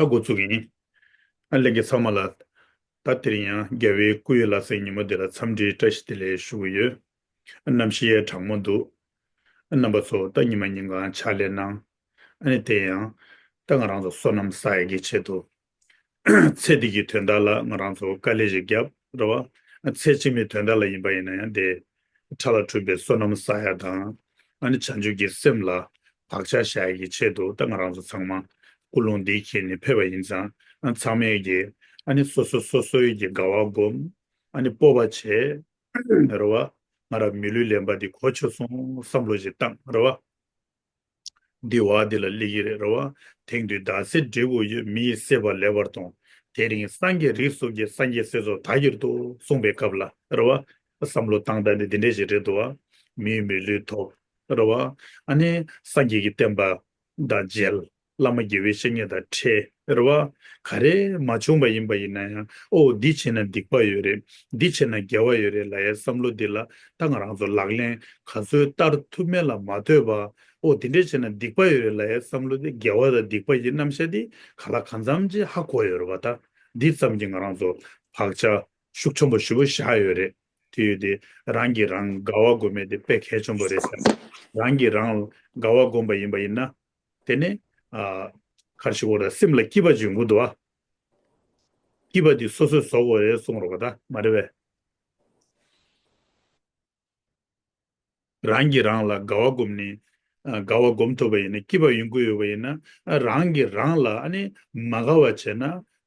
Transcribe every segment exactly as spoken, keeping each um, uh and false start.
ད་འགོ་ཚུགས་ཡིན། ཨ་ལྷན་རྒྱས་ཚང་མ་ལ། ད་དེ་རིང་ཡང་རྒྱལ་བའི་སྐུ་ཡི་ལྷ་སའི་ཉིན་མོ་འདི་ལ་འཚམས་འདྲིའི་བཀྲ་ཤིས་བདེ་ལེགས་ཞུ་གི་ཡོད། གནམ་གཤིས་ཡང་གྲང་མོ་འདུག། རྣམ་པ་ཚོ་ད་ཉི་མ་ཉིན་གང་ཕྱག་ལས་གནང་། ཨ་ནི་དེ་ཡང་ད་ང་རང་ཚོ་བསོད་ནམས་བསགས་ཡག་གི་ཆེད་དུ། ཚེ་འདི་གི་དོན་དག་ལ་ང་རང་ཚོ་དཀའ་ལས་ཞིག་བརྒྱབ་རེད་བ། ཚེ་ཕྱི་མའི་དོན་དག་ལ་ཡིན་པ་ཡིན་ན་ཡང་དེ། ཕྲ་ལ་གྲུབ་པའི་བསོད་ནམས་བསགས་ཡ་དང་། ཨ་ནི་བྱང་ཆུབ་ཀྱི་སེམས་ལ་བག་ཆགས་བཞག་ཡ་གི་ཆེད་དུ་ད་ང་རང་ཚོ་ཚང་མ་སྐུ་རླུང་འདི་འཁྱེར་ནས་ཕེབས་པ་ཡིན་ཙང་། ཨ་ཚང་མས་ཀྱི་ཨ་ནི་སོ་སོ་སོ་སོའི་གི་དགའ་བ་སྒོམ། ཨ་ནི་སྤོབས་པ་བྱེད། རེད་བ། ང་རང་མི་ལུས་ལེན་པ་འདི་གོ་ཆོད་སོང་བསམ་བློ་ཞིག་བཏང་རེད་བ། འདི་བ་འདི་ལ་སླེབས་ཀྱི་རེད་རེད་བ། དེང་དུས་བདག་སྲིད་འབྲས་བུ་ཡོད། མི་ཡི་སྲིད་པ་ལེགས་པར་མཐོང་། དེ་རིང་སངས་རྒྱས་རིགས་སུ་སྐྱེས། སངས་རྒྱས་སྲས་སུ་བདག་གྱུར་ཏོ། གསུངས་པའི་སྐབས་ལ་རེད་བ། བསམ་བློ་བཏང་སྟངས་འདི་འདི་འདྲས་ཞིག་རེད་འདུག་བ། མིའི་མི་ལུས་ཐོབ། རེད་བ། ཨ་ནི་སངས་རྒྱས་ཀྱི་བསྟན་པ་དང་མཇལ། བླ་མ་དགེ་བའི་བཤེས་གཉེན་དང་འཕྲད་རེད་བ། ག་རེ་མ་བྱུང་བ་ཡིན་པ་ཡིན་ན་ཡང་། ཨོ་འདི་བྱས་ན་སྡིག་པ་ཡོད་རེད། འདི་བྱས་ན་དགེ་བ་ཡོད་རེད་ལབ་ཡའི་བསམ་བློ་འདི་ལ་ད་ང་རང་ཚོ་ལག་ལེན་ག་ཚོད་བསྟར་ཐུབ་མིན་ལ་མ་ལྟོས་པ། ཨོ་དེ་འདྲས་བྱས་ན་སྡིག་པ་ཡོད་རེད་ལབ་ཡའི་བསམ་བློ་དེ། དགེ་བ་དང་སྡིག་པ་ཡི་རྣམ་གཞག་དེ་ག་ལ་གང་འཚམ་ཅིག་ཧ་གོ་ཡོད་རེད་བ། ད་འདི་ཙམ་གྱིས་ང་རང་ཚོ་བག་ཆགས་ཤུགས་ཆེན་པོ་ཞེ་པོ་བཞག་ཡོད་རེད། དེ་ཡོད་དེ། རང་གིས་རང་དགའ་བ་སྒོམ་མེད་དེ་དཔེ་གལ་ཆེན་པོ་རེད་ཟེར། རང་གིས་རང་ལ་དགའ་བ་སྒོམ་པ་ཡིན་པ་ཡིན་ན། དེ་ནི། ཨ། ག་རེ་ཞུ་དགོས་རེད། སེམས་ལ་སྐྱིད་པ་ཅིག་ཡོང་གི་འདུག་ཨ། སྐྱིད་པ་དེ་སོ་སོས་བཟོ་དགོས་རེད་གསུངས་རོགས་ག་ད་མ་རེད་པས། རང་གིས་རང་ལ་དགའ་བ་སྒོམ་ནས། ཨ། དགའ་བ་སྒོམ་ཐུབ་པ་ཡིན་ན། སྐྱིད་པ་ཡོང་གི་ཡོད་པ་ཡིན་ན། ཨ། རང་གིས་རང་ལ་ཨ་ནི་མ་དགའ་བ་བྱས་ན་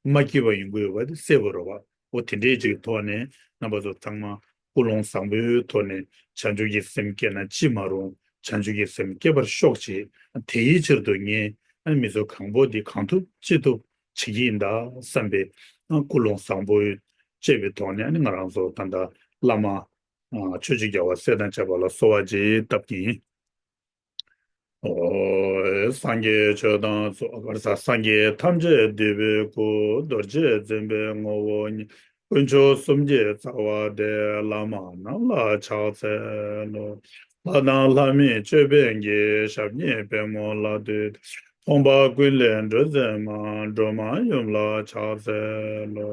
མ་སྐྱིད་པ་ཡོང་གི་ཡོད་པ་དེ་གསལ་པོ་རེད་བ། འོ་དེ་འདྲའི་ཅིག་ཐོག་ནས་རྣམ་པ་ཚོ་ཚང་མ་ཀུན་སློང་བཟང་པོའི་ཐོག་ནས་བྱང་ཆུབ་ཀྱི་སེམས་བསྐྱེད་ན་ཅི་མ་རུང་། བྱང་ཆུབ་ཀྱི་སེམས་བསྐྱེད་པར་ཤོག་ཅིག། དེའི་ཕྱིར་དུ་ངས་ཨ་ནི་མི་ཚོ་གང་པོ་འདི་གང་ཐུབ་ཅི་ཐུབ་བྱེད་ཀྱི་ཡིན་ད་བསམ་པའི་ཨ་ཀུན་སློང་བཟང་པོ་བཅས་པའི་ཐོག་ནས། ཨ་ནི་ང་རང་ཚོ་ད་ལྟ་བླ་མ། ཨ། ཆོས་རྗེ་རྒྱལ་བ་སྲས་དང་བཅས་པ་ལ་གསོལ་བ་ཅིག་བཏབ་ཀྱི་ཡིན། ཨོ། སངས་རྒྱས་ཆོས་དང་ཚོགས། ག་རེ་ཟ། སངས་རྒྱས་ཐམས་ཅད་འདུས་པའི་སྐུ། རྡོ་རྗེ་འཛིན་པའི་ངོ་བོ་ཉིད། དཀོན་མཆོག་གསུམ་གྱི་རྩ་བ་སྟེ། བླ་མ་རྣམས་ལ་ཕྱག་འཚལ་ལོ། ལྷ་དང་ལྷ་མིན་ཅོད་པན་གྱི། ཞབས་གཉིས་པད་མོ་ལ་འདུད། མཐོང་བ་ཀུན་ལས་འགྲོ་འཛིན་མ། སྒྲོལ་མ་ཡུམ་ལ་ཕྱག་འཚལ་ལོ།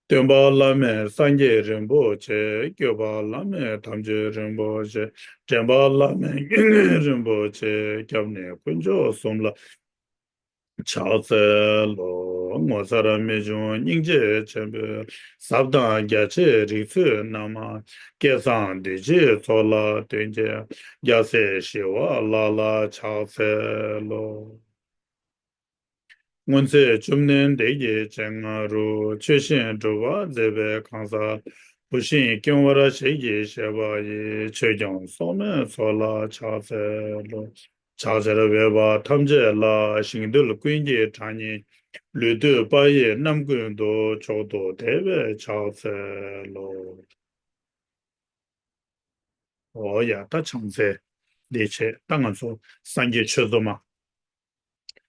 སྟོན་པ་བླ་མེད་སངས་རྒྱས་རིན་པོ་ཆེ། སྐྱོབ་པ་བླ་མེད་དམ་ཆོས་རིན་པོ་ཆེ། འདྲེན་པ་བླ་མེད་ཉེ་གནས་རིན་པོ་ཆེ། སྐྱབས་གནས་དཀོན་མཆོག་གསུམ་ལ་ཕྱག་འཚལ་ལོ། ངོ་མཚར་རྨད་བྱུང་སྙིང་རྗེ་ཆེན་པོའི། ཟབ་དང་རྒྱ་ཆེའི་རིགས་ཚུལ་རྣམས། བསྐལ་བཟང་འདི་ཕྱིའི་ཚོགས་ལ་སྟོན་བྱེད། རྒྱལ་སྲས་ཞི་བ་ལྷ་ལ་ཕྱག་འཚལ་ལོ། སྔོན་ཚེ་བཅོམ་ལྡན་འདས་ཀྱི་སྤྱན་སྔ་རུ། ཆོས་བཞིན་སྒྲུབ་པ་མཛད་པའི་གང་ཟག། བུ་གཞན་སྐྱོང་བར་ཞིག་གི་བཞེད་པ་ཡིས། ཆོས་སྐྱོང་སྲོག་མེད་ཚོགས་ལ་ཕྱག་འཚལ་ལོ། ཕྱག་བྱར་འོས་པ་ཐམས་ཅད་ལ། ཞིང་རྡུལ་ཀུན་གྱི་གྲངས་སྙེད། ལུས་བཏུད་པ་ཡི་རྣམ་ཀུན་ཏུ། མཆོག་ཏུ་དད་པས་ཕྱག་འཚལ་ལོ། འོ་ཡ། ད་ཕྱག་འཚལ་འདི་བྱས། ད་ང་ཚོ་སངས་རྒྱས་ཆོས་ཚོགས་མ།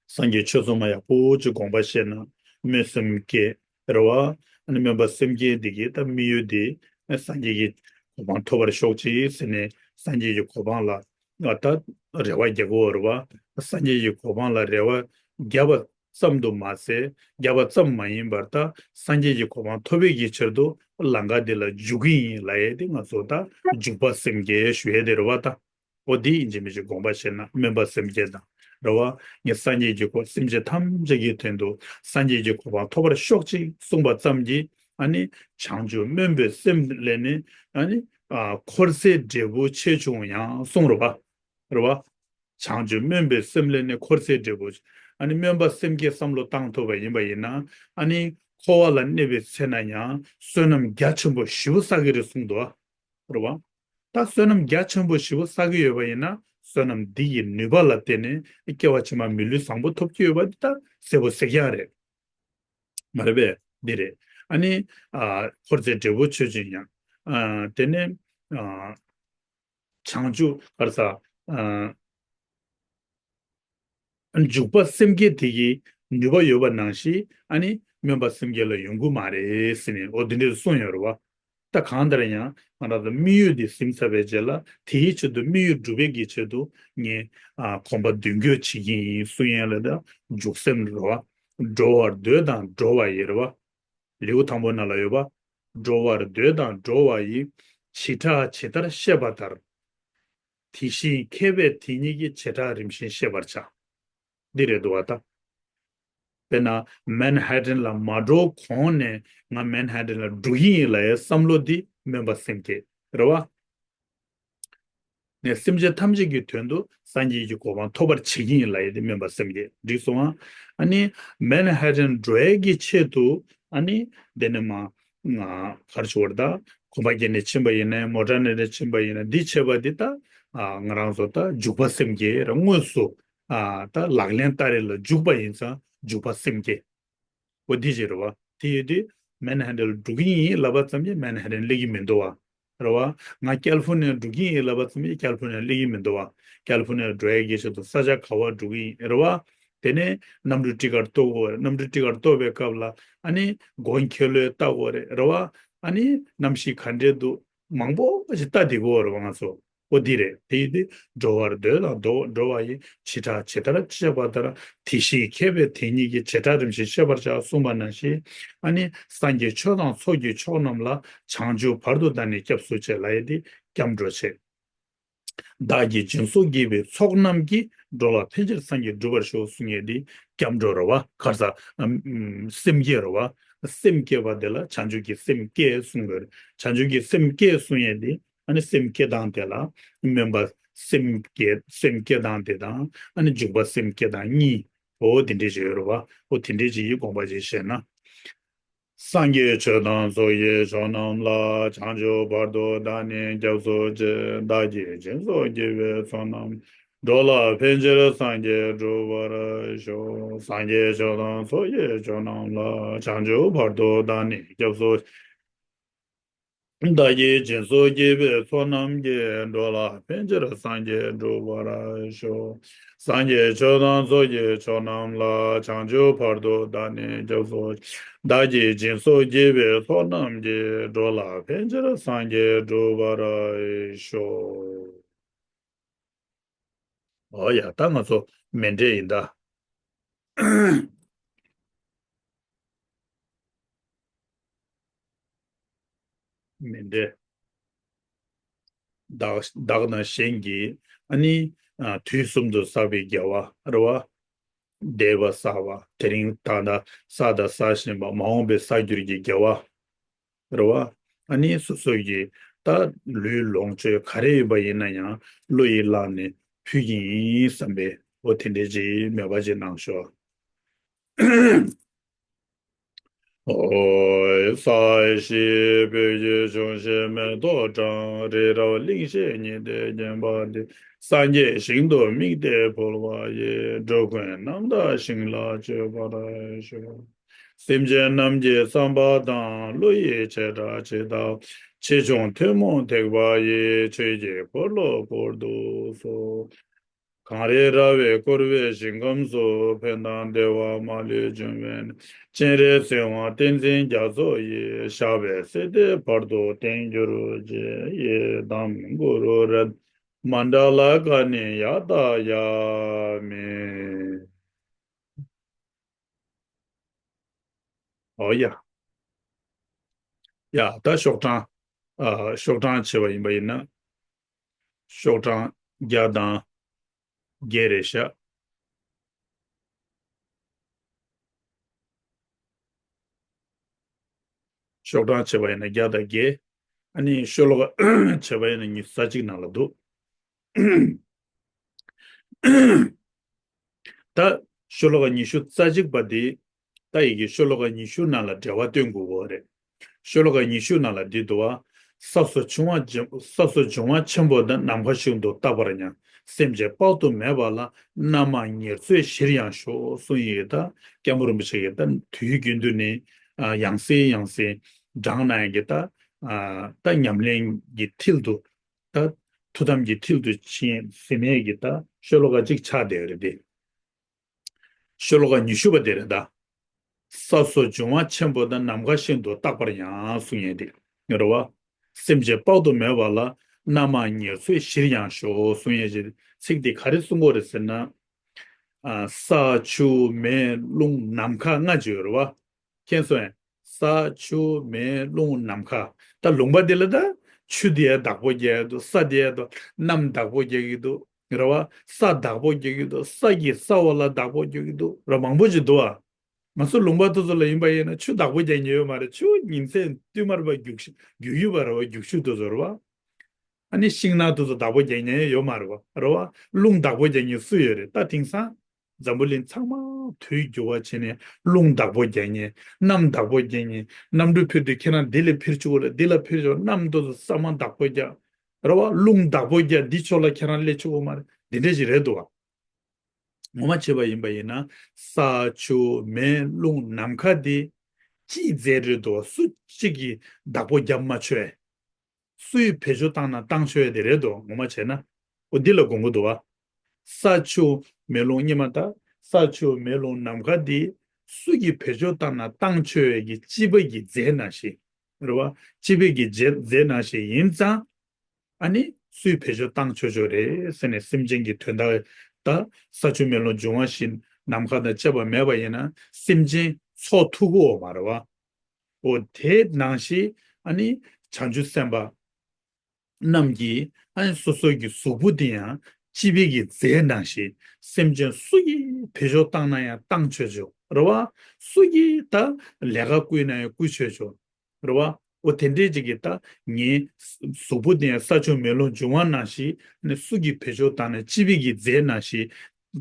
སངས་རྒྱས་ཆོས་ཚོགས་མ་ཡག་པོ་ཅིག་དགོངས་པ་བཞེས་ན། སྨོན་སེམས་བསྐྱེད་རེད་བ། ཨ་ནི་སྨོན་པ་སེམས་བསྐྱེད་འདི་གིས་ད་དམིགས་ཡུལ་འདི་སངས་རྒྱས་ཀྱི་གོ་འཕང་ཐོབ་པར་ཤོག་ཅིག་ཟེར་ནས། སངས་རྒྱས་ཀྱི་གོ་འཕང་ལ་ང་ད་རེ་བ་རྒྱག་གི་ཡོད་རེད་བ། སངས་རྒྱས་ཀྱི་གོ་འཕང་ལ་རེ་བ་བརྒྱབ་པ་ཙམ་དུ་མ་ཟད། བརྒྱབ་པ་ཙམ་མ་ཡིན་པར། ད་སངས་རྒྱས་ཀྱི་གོ་འཕང་ཐོབ་པའི་གི་ཕྱིར་དུ་ལམ་ཁ་འདི་ལ་འཇུག་གི་ཡིན་ལབ་ཡས་དེ། ང་ཚོ་ད་འཇུག་པ་སེམས་བསྐྱེད་ཞུ་ཡས་དེ་རེད་བ་ད། འོ་འདི་ཡིན་གཅིག་མིན་གཅིག་དགོངས་པ་བཞེས་ན། སྨོན་པ་སེམས་བསྐྱེད་དང་རེད་བ། ངས་སངས་རྒྱས་ཀྱི་གོ། སེམས་ཅན་ཐམས་ཅད་ཀྱི་དོན་དུ་སངས་རྒྱས་ཀྱི་གོ་འཕང་ཐོབ་པར་ཤོག་ཅིག་གསུངས་པ་ཙམ་གྱིས། ཨ་ནི་བྱང་ཆུབ་སྨོན་པའི་སེམས་ལས་ནི། ཨ་ནི། ཨ། འཁོར་ཚེ་འབྲས་བུ་ཆེ་ཆུང་ཡང་གསུངས་རེད་བ། རེད་བ། བྱང་ཆུབ་སྨོན་པའི་སེམས་ལས་ནི། འཁོར་ཚེ་འབྲས་བུ། ཨ་ནི་སྨོན་པ་སེམས་བསྐྱེད་བསམ་བློ་བཏང་ཐུབ་པ་ཡིན་པ་ཡིན་ན། ཨ་ནི་འཁོར་བ་ལ་གནས་པའི་ཚེ་ན་ཡང་བསོད་ནམས་རྒྱ་ཆེན་པོ་ཞེ་པོ་བསགས་ཀྱི་རེད་གསུངས་འདུག་ཨ། རེད་བ། ད་བསོད་ནམས་རྒྱ་ཆེན་པོ་ཞེ་པོ་བསགས་ཀྱི་ཡོད་པ་ཡིན་ན། བསོད་ནམས་འདི་ཡི་ནུས་པ་ལ་བརྟེན་ནས་སྐྱེ་བ་ཕྱི་མ་མི་ལུས་བཟང་པོ་ཐོབ་ཀྱི་ཡོད་པ་འདི་ད་གསལ་པོ་གསལ་རྐྱང་རེད། མ་རེད་པས། འདི་རེད། ཨ་ནི། ཨ། འཁོར་ཚེ་འབྲས་བུ་ཆེ་ཆུང་ཡང་། ཨ། དེ་ནས། ཨ། བྱང་ཆུབ་ག་རེ་ཟ། ཨ། འཇུག་པ་སེམས་བསྐྱེད་དེ་གི་ནུས་པ་ཡོད་པ་ནང་བཞིན། ཨ་ནི་སྨོན་པ་སེམས་བསྐྱེད་ལ་ཡོང་གི་མ་རེད་ཟེར་ནས། འོ་འདི་འདྲས་གསུངས་ཡོད་རེད་བ། ད་གང་ལྟར་ཡང་ང་རང་ཚོ་དམིགས་ཡུལ་འདི་ཟིན་ཚར་བའི་རྗེས་ལ། དེའི་ཆེད་དུ་དམིགས་ཡུལ་འགྲུབ་པའི་གི་ཆེད་དུ་ངས། ཨ། གོམ་པ་མདུན་སྐྱོད་བྱེད་ཀྱི་ཡིན་གསུང་ཡས་ལ། ད་འཇུག་སེམས་རེད་བ། འགྲོ་བར་འདོད་དང་འགྲོ་བ་ཡི་རེད་བ། ལེའུ་དང་པོ་ནང་ལ་ཡོད་པ། འགྲོ་བར་འདོད་དང་འགྲོ་བ་ཡི། བྱེ་བྲག་ཇི་ལྟར་ཤེས་པ་ལྟར། དེ་བཞིན་མཁས་པས་དེ་ཉིད་ཀྱི། བྱེ་བྲག་རིམ་བཞིན་ཤེས་པར་བྱ། འདི་རེད་འདུག་བ་ད། དཔེར་ན་མན་ཧ་ཏན་ལ་མ་འགྲོ་གོང་ནས་ང་མན་ཧ་ཏན་ལ་འགྲོ་གི་ཡིན་ལབ་ཡའི་བསམ་བློ་འདི་སྨོན་པ་སེམས་བསྐྱེད་རེད་བ། ནས་སེམས་ཅན་ཐམས་ཅད་ཀྱི་དོན་དུ་སངས་རྒྱས་ཀྱི་གོ་འཕང་ཐོབ་པར་བྱེད་ཀྱི་ཡིན་ལབ་ཡ་དེ་སྨོན་པ་སེམས་བསྐྱེད་འགྲིག་སོང་ང་། ཨ་ནི་མན་ཧ་ཏན་འགྲོ་ཡ་གི་ཆེད་དུ་ཨ་ནི་དེ་ནས་མ་ང་གར་ཞུ་བར་ད་གོམ་པ་བརྒྱབ་ནས་ཕྱིན་པ་ཡིན་ནའི་མོ་ཊ་ནང་ནས་ཕྱིན་པ་ཡིན་ན་འདི་བྱེད་པ་འདི་ད་ང་རང་ཚོ་ད་འཇུག་པ་སེམས་བསྐྱེད་ར་དངོས་སུ་ད་ལག་ལེན་བསྟར་ཡ་ལ་འཇུག་པ་ཡིན་ཙང་འཇུག་པ་སེམས་བསྐྱེད། འོ་འདི་ཅིག་རེད་བ། དེ་ཡོད་དུས་མན་ཧ་ཏན་ལ་འགྲོ་གི་ཡིན་ལབ་པ་ཙམ་གྱིས་མན་ཧ་ཏན་སླེབས་ཀྱི་མི་འདུག་བ། རེད་བ། ང་ཀལ་ཧྥོ་ནི་ཡ་འགྲོ་གི་ཡིན་ལབ་པ་ཙམ་གྱིས་ཀལ་ཧྥོ་ནི་ཡ་སླེབས་ཀྱི་མི་འདུག་བ། ཀལ་ཧྥོ་ནི་ཡ་འགྲོ་ཡ་གི་ཆེད་དུ་ས་ཆ་ག་བར་འགྲོ་གི་ཡིན་རེད་བ། དེ་ནས་གནམ་གྲུ་ཊི་ཀཊ་གཏོང་དགོས་རེད། གནམ་གྲུ་ཊི་ཀཊ་གཏོང་བའི་སྐབས་ལ་ཨ་ནི་གོང་ཁེ་ལོས་ལྟ་དགོས་རེད་རེད་བ། ཨ་ནི་གནམ་གཤིས་ག་འདྲས་འདུག་མང་པོ་ཞིག་ལྟ་བསྡད་དགོས་རེད་བ་ང་ཚོ། ཨོ་འདི་རེད། དེ་ཡིན་དུས་འགྲོ་བར་འདོད་དང་འགྲོ་འགྲོ་བ་ཡི། བྱེ་བྲག་ཇི་ལྟར་ཤེས་པ་ལྟར། དེ་བཞིན་མཁས་པས་དེ་ཉིད་ཀྱི། བྱེ་བྲག་རིམ་བཞིན་ཤེས་པར་བྱ་གསུངས་པ་ནང་བཞིན། ཨ་ནི་སངས་རྒྱས་ཆོས་དང་ཚོགས་ཀྱི་མཆོག་རྣམས་ལ། བྱང་ཆུབ་བར་དུ་བདག་ནི་སྐྱབས་སུ་མཆི་ལབ་ཡ་དེ་སྐྱབས་འགྲོ་བྱེད། བདག་གིས་སྦྱིན་སོགས་བགྱིས་པའི་ཚོགས་རྣམས་ཀྱིས། འགྲོ་ལ་ཕན་ཕྱིར་སངས་རྒྱས་འགྲུབ་པར་ཤོག་གསུང་ཡས་འདི་སྐྱབས་འགྲོ་རེད་བ། ག་རེ་ཟ། ཨམ། སེམས་བསྐྱེད་རེད་བ། སེམས་བསྐྱེད་པ་དེ་ལ་བྱང་ཆུབ་ཀྱི་སེམས་བསྐྱེད་གསུང་གི་རེད། བྱང་ཆུབ་ཀྱི་སེམས་བསྐྱེད་གསུང་ཡས་འདི་ཨ་ནི་སེམས་བསྐྱེད་སྟངས་དེ་ལ་སྨོན་པ་སེམས་བསྐྱེད་སེམས་བསྐྱེད་སྟངས་དེ་དང་ཨ་ནི་འཇུག་པ་སེམས་བསྐྱེད་སྟངས་གཉིས། འོ་དེ་འདྲས་ཅིག་ཡོད་རེད་བ། འོ་དེ་འདྲས་ཅིག་གི་དགོངས་པ་ཅིག་བཞེས་ན། སངས་རྒྱས་ཆོས་དང་ཚོགས་ཀྱི་མཆོག་རྣམས་ལ། བྱང་ཆུབ་བར་དུ་བདག་ནི་སྐྱབས་སུ་མཆི། བདག་གིས་སྦྱིན་སོགས་བགྱིས་པའི་ཚོགས་རྣམས། འགྲོ་ལ་ཕན་ཕྱིར་སངས་རྒྱས་འགྲུབ་པར་ཤོག་སངས་རྒྱས་ཆོས་དང་ཚོགས་ཀྱི་མཆོག་རྣམས་ལ། བྱང་ཆུབ་བར་དུ་བདག་ནི་སྐྱབས་སུ། བདག་གིས་སྦྱིན་སོགས་བགྱིས་པའི་ཚོགས་རྣམས་ཀྱིས། འགྲོ་ལ་ཕན་ཕྱིར་སངས་རྒྱས་འགྲུབ་པར་ཤོག་སངས་རྒྱས་ཆོས་དང་ཚོགས་ཀྱི་མཆོག་རྣམས་ལ། བྱང་ཆུབ་བར་དུ་བདག་ནི་སྐྱབས་སུ། བདག་གིས་སྦྱིན་སོགས་བགྱིས་པའི་ཚོགས་རྣམས་ཀྱིས། འགྲོ་ལ་ཕན་ཕྱིར་སངས་རྒྱས་འགྲུབ་པར་ཤོག་འོ་ཡ་ད་ང་ཚོ་མཎྜལ་ཡིན་ད། མཎྜལ། བདག་བདག་དང་གཞན་གྱི་ཨ་ནི་ཨ་དུས་གསུམ་དུ་བསགས་པའི་དགེ་བ་རེད་བ། འདས་པ་བསགས་པ་དེ་རིང་ད་ལྟ་བསགས་དང་བསགས་བཞིན་པ་མ་འོངས་པའི་བསགས་རྒྱུར་གྱི་དགེ་བ། རེད་བ། ཨ་ནི་སོ་སོ་གི་ད་ལུས་ལོངས་སྤྱོད་ག་རེ་ཡིན་པ་ཡིན་ན་ཡང་བློ་ཡིས་བླངས་ནས་ཕུལ་གྱི་ཡིན་བསམ་པའི་འོ་དེ་འདྲའི་ཅིག་མོས་པ་ཅིག་གནང་ཤོག་ཨོ། ས་གཞི་སྤོས་ཀྱི་འབྱུང་བཞི་མེ་ཏོག་བཀྲམ། རི་རབ་གླིང་བཞི་ཉི་ཟླས་བརྒྱན་པ་འདི། སངས་རྒྱས་ཞིང་དུ་དམིགས་ཏེ་འཕོ་བ་ཡི། འགྲོ་ཀུན་རྣམ་དག་ཞིང་ལ་སྤྱོད་པར་ཤོག་སེམས་ཅན་རྣམས་ཀྱི་བསམ་པ་དང་། བློ་ཡི་བྱེ་བྲག་ཇི་ལྟ་བ། ཆེ་ཆུང་ཐུན་མོང་ཐེག་པ་ཡི། ཆོས་ཀྱི་འཁོར་ལོ་བསྐོར་དུ་གསོལ། གངས་རི་ར་བས་བསྐོར་བའི་ཞིང་ཁམས་སུ། ཕན་དང་བདེ་བ་མ་ལུས་འབྱུང་བའི་གནས། སྤྱན་རས་གཟིགས་དབང་བསྟན་འཛིན་རྒྱ་མཚོ་ཡི། ཞབས་པད་སྲིད་མཐའི་བར་དུ་བརྟན་གྱུར་ཅིག་ཡི་དམ་གུ་རུ་རཏྣ་མནྠ་ལ་ཀ་ནི་ཡ་ཏ་ཡ་མི། ཨོ་ཡ། ཡ་ད་ཤོག་གྲངས། ཨ་ཤོག་གྲངས་བྱས་པ་ཡིན་པ་ཡིན་ན། ཤོག་གྲངས་བརྒྱ་དང་བརྒྱད་རེད་ཤག་ཤོག་གྲངས་བྱས་པ་ཡིན་ན་བརྒྱ་དང་བརྒྱད། ཨ་ནི་ཤོ་ལོ་ཀ་བྱས་པ་ཡིན་ན་ཉི་ཤུ་རྩ་གཅིག་ནང་ལ་འདུག་ད་ཤོ་ལོ་ཀ་ཉི་ཤུ་རྩ་གཅིག་པ་དེ་ད་ཡི་གེ་ཤོ་ལོ་ཀ་ཉི་ཤུ་ནང་ལ་འབྲེལ་བ་སྟོན་དགོས་གོ་རེད། ཤོ་ལོ་ཀ་ཉི་ཤུ་ནང་ལ་འདི་འདུག་བ། ས་སོ་འབྱུང་བ་ཆེན་ས་སོ་འབྱུང་བ་ཆེན་པོ་དང་ནམ་མཁའ་བཞིན་དུ་རྟག་པར་མྱང་། སེམས་ཅན་དཔག་ཏུ་མེད་པ་ལ། རྣམ་མང་ཉེར་འཚོའི་གཞིར་ཡང་ཞོག་གསུངས་ཡི་ད་སྐྱབས་མགོན་རིན་པོ་ཆེ་གིས་ད་དུས་རྒྱུན་དུ་ནི་ཡང་སེ་ཡང་སེ་བགྲངས་གནང་ཡ་གི་ད་ད་ཉམས་ལེན་གྱི་མཐིལ་དུ། ད་ཐུགས་དམ་གྱི་མཐིལ་དུ་ཕྱིན་ཟིན་ཡས་ཀྱི་ད་ཤོ་ལོ་ཀ་གཅིག་ཆགས་བསྡད་ཡོད་རེད་དེ། ཤོ་ལོ་ཀ་ཉི་ཤུ་པ་དེ་རེད་ད། ས་སོ་འབྱུང་བ་ཆེན་པོ་དང་ནམ་མཁའ་བཞིན་དུ་རྟག་པར་ཡང་གསུང་ཡས་དེ་ཡོད་རེད་བ། སེམས་ཅན་དཔག་ཏུ་མེད་པ་ལ། རྣམ་མང་ཉེར་འཚོའི་གཞིར་ཡང་ཞོག་གསུང་ཡས་ཀྱི་ཚིག་དེ་ག་རེ་གསུང་གི་ཡོད་རེད་ཟེར་ན། ཨ། ས་ཆུ་མེ་རླུང་ནམ་མཁའ་ལྔ་ཅིག་ཡོད་རེད་བ། མཁྱེན་སོང་ངས། ས་ཆུ་མེ་རླུང་ནམ་མཁའ། ད་ལུང་པ་འདི་ལ་ད་ཆུ་འདི་ཡང་བདག་པོ་རྒྱག་གི་འདུག་ས་འདི་ཡང་ད་གནམ་བདག་པོ་རྒྱག་གི་འདུག་རེད་བ། ས་བདག་པོ་རྒྱག་གི་འདུག་ས་ཀྱི་ས་འོག་ལ་བདག་པོ་རྒྱག་གི་འདུག་ར་མང་པོ་ཅིག་འདུག་བ། ང་ཚོ་ལུང་པ་དེ་ཚོ་ལ་ཡིན་པ་ཡིན་ན་ཆུ་བདག་པོ་རྒྱག་མཁན་ཡོད་མ་རེད། ཆུ་ཉིན་མཚན་བསྟུད་མར་བ་རྒྱུག་ཤི་རྒྱུག་ཡུལ་བ་རེད་བ། རྒྱུག་ཆུ་དེ་ཚོ་རེད་བ། ཨ་ནི་ཤིང་ནགས་དེ་ཚོ་བདག་པོ་རྒྱག་མཁན་ཡོད་མ་རེད་བ། རེད་བ། རླུང་བདག་པོ་རྒྱག་མཁན་སུ་ཡོད་རེད། ད་དེང་སང་འཛམ་བུ་གླིང་ཚང་མ་དུས་འགྱུར་བ་བྱས་ནས་རླུང་བདག་པོ་རྒྱག་མཁན། གནམ་བདག་པོ་རྒྱག་མཁན། གནམ་གྲུ་འཕུར་དུས་ཁྱེད་རང་འདི་ལ་འཕུར་བཅུག་ལ་འདི་ལ་འཕུར་བཅུག་གནམ་དེ་ཚོ་ས་མ་བདག་པོ་རྒྱག་རེད་བ། རླུང་བདག་པོ་རྒྱག་འདི་ཕྱོགས་ལ་ཁྱེད་རང་སླེབས་བཅུག་གི་མ་རེད། འདི་འདྲ་ཞིག་རེད་འདུག་བ། ངོ་མ་བྱས་པ་ཡིན་པ་ཡིན་ན། ས་ཆུ་མེ་རླུང་ནམ་མཁའ་འདི་ཅིའི་རྫས་རེད་འདུག་བ། སུ་གཅིག་གིས་བདག་པོ་རྒྱབ་མ་ཆོག་ཡ། སུས་བེད་སྤྱོད་བཏང་ན་བཏང་ཆོག་ཡ་དེ་རེད་འདུག་ངོ་མ་བྱས་ན། འོ་འདི་ལ་དགོངས་ཀྱི་འདུག་བ། ས་ཆུ་མེ་རླུང་སྙེ་མ་ད། ས་ཆུ་མེ་རླུང་ནམ་མཁའ་འདི་སུ་གིས་བེད་སྤྱོད་བཏང་ན་བཏང་ཆོག་ཡ་གི་སྤྱི་པ་གི་རྫས་ནང་བཞིན། རེད་བ། སྤྱི་པའི་གི་རྫས་རྫས་ནང་བཞིན་ཡིན་ཙང་། ཨ་ནི་སུས་བེད་སྤྱོད་བཏང་ཆོག་ཆོག་རེད་ཟེར་ནས་སེམས་ཅན་གྱི་དོན་དག་ད་ས་ཆུ་མེ་རླུང་འབྱུང་བ་བཞིན་ནམ་མཁའ་དང་བཅས་པ་མེད་པ་ཡིན་ན་སེམས་ཅན་འཚོ་ཐུབ་ཀྱི་ཡོད་མ་རེད་བ། འོ་དེ་ནང་བཞིན་ཨ་ནི་བྱང་ཆུབ་སེམས་དཔའ་རྣམས་ཀྱིས་ཨ་ནི་སོ་སོ་གི་གཟུགས་པོ་དེ་ཡང་སྤྱི་པའི་གི་རྫས་ནང་བཞིན་སེམས་ཅན་སུ་གིས་བེད་སྤྱོད་བཏང་ན་ཡང་བཏང་ཆོག་ཆོག་རེད་བ། སུ་གིས་ད་ལས་ཀ་བསྐུལ་ན་ཡང་བསྐུལ་ཆོག་ཆོག་རེད་བ། འོ་དེ་འདྲས་ཅིག་གིས་ད་ངའི་གཟུགས་པོ་དེ་ཡང་ས་ཆུ་མེ་རླུང་འབྱུང་བ་ནང་བཞིན་ནི་སུ་གིས་བེད་སྤྱོད་བཏང་ནས་སྤྱི་པའི་གི་རྫས་ནང་བཞིན་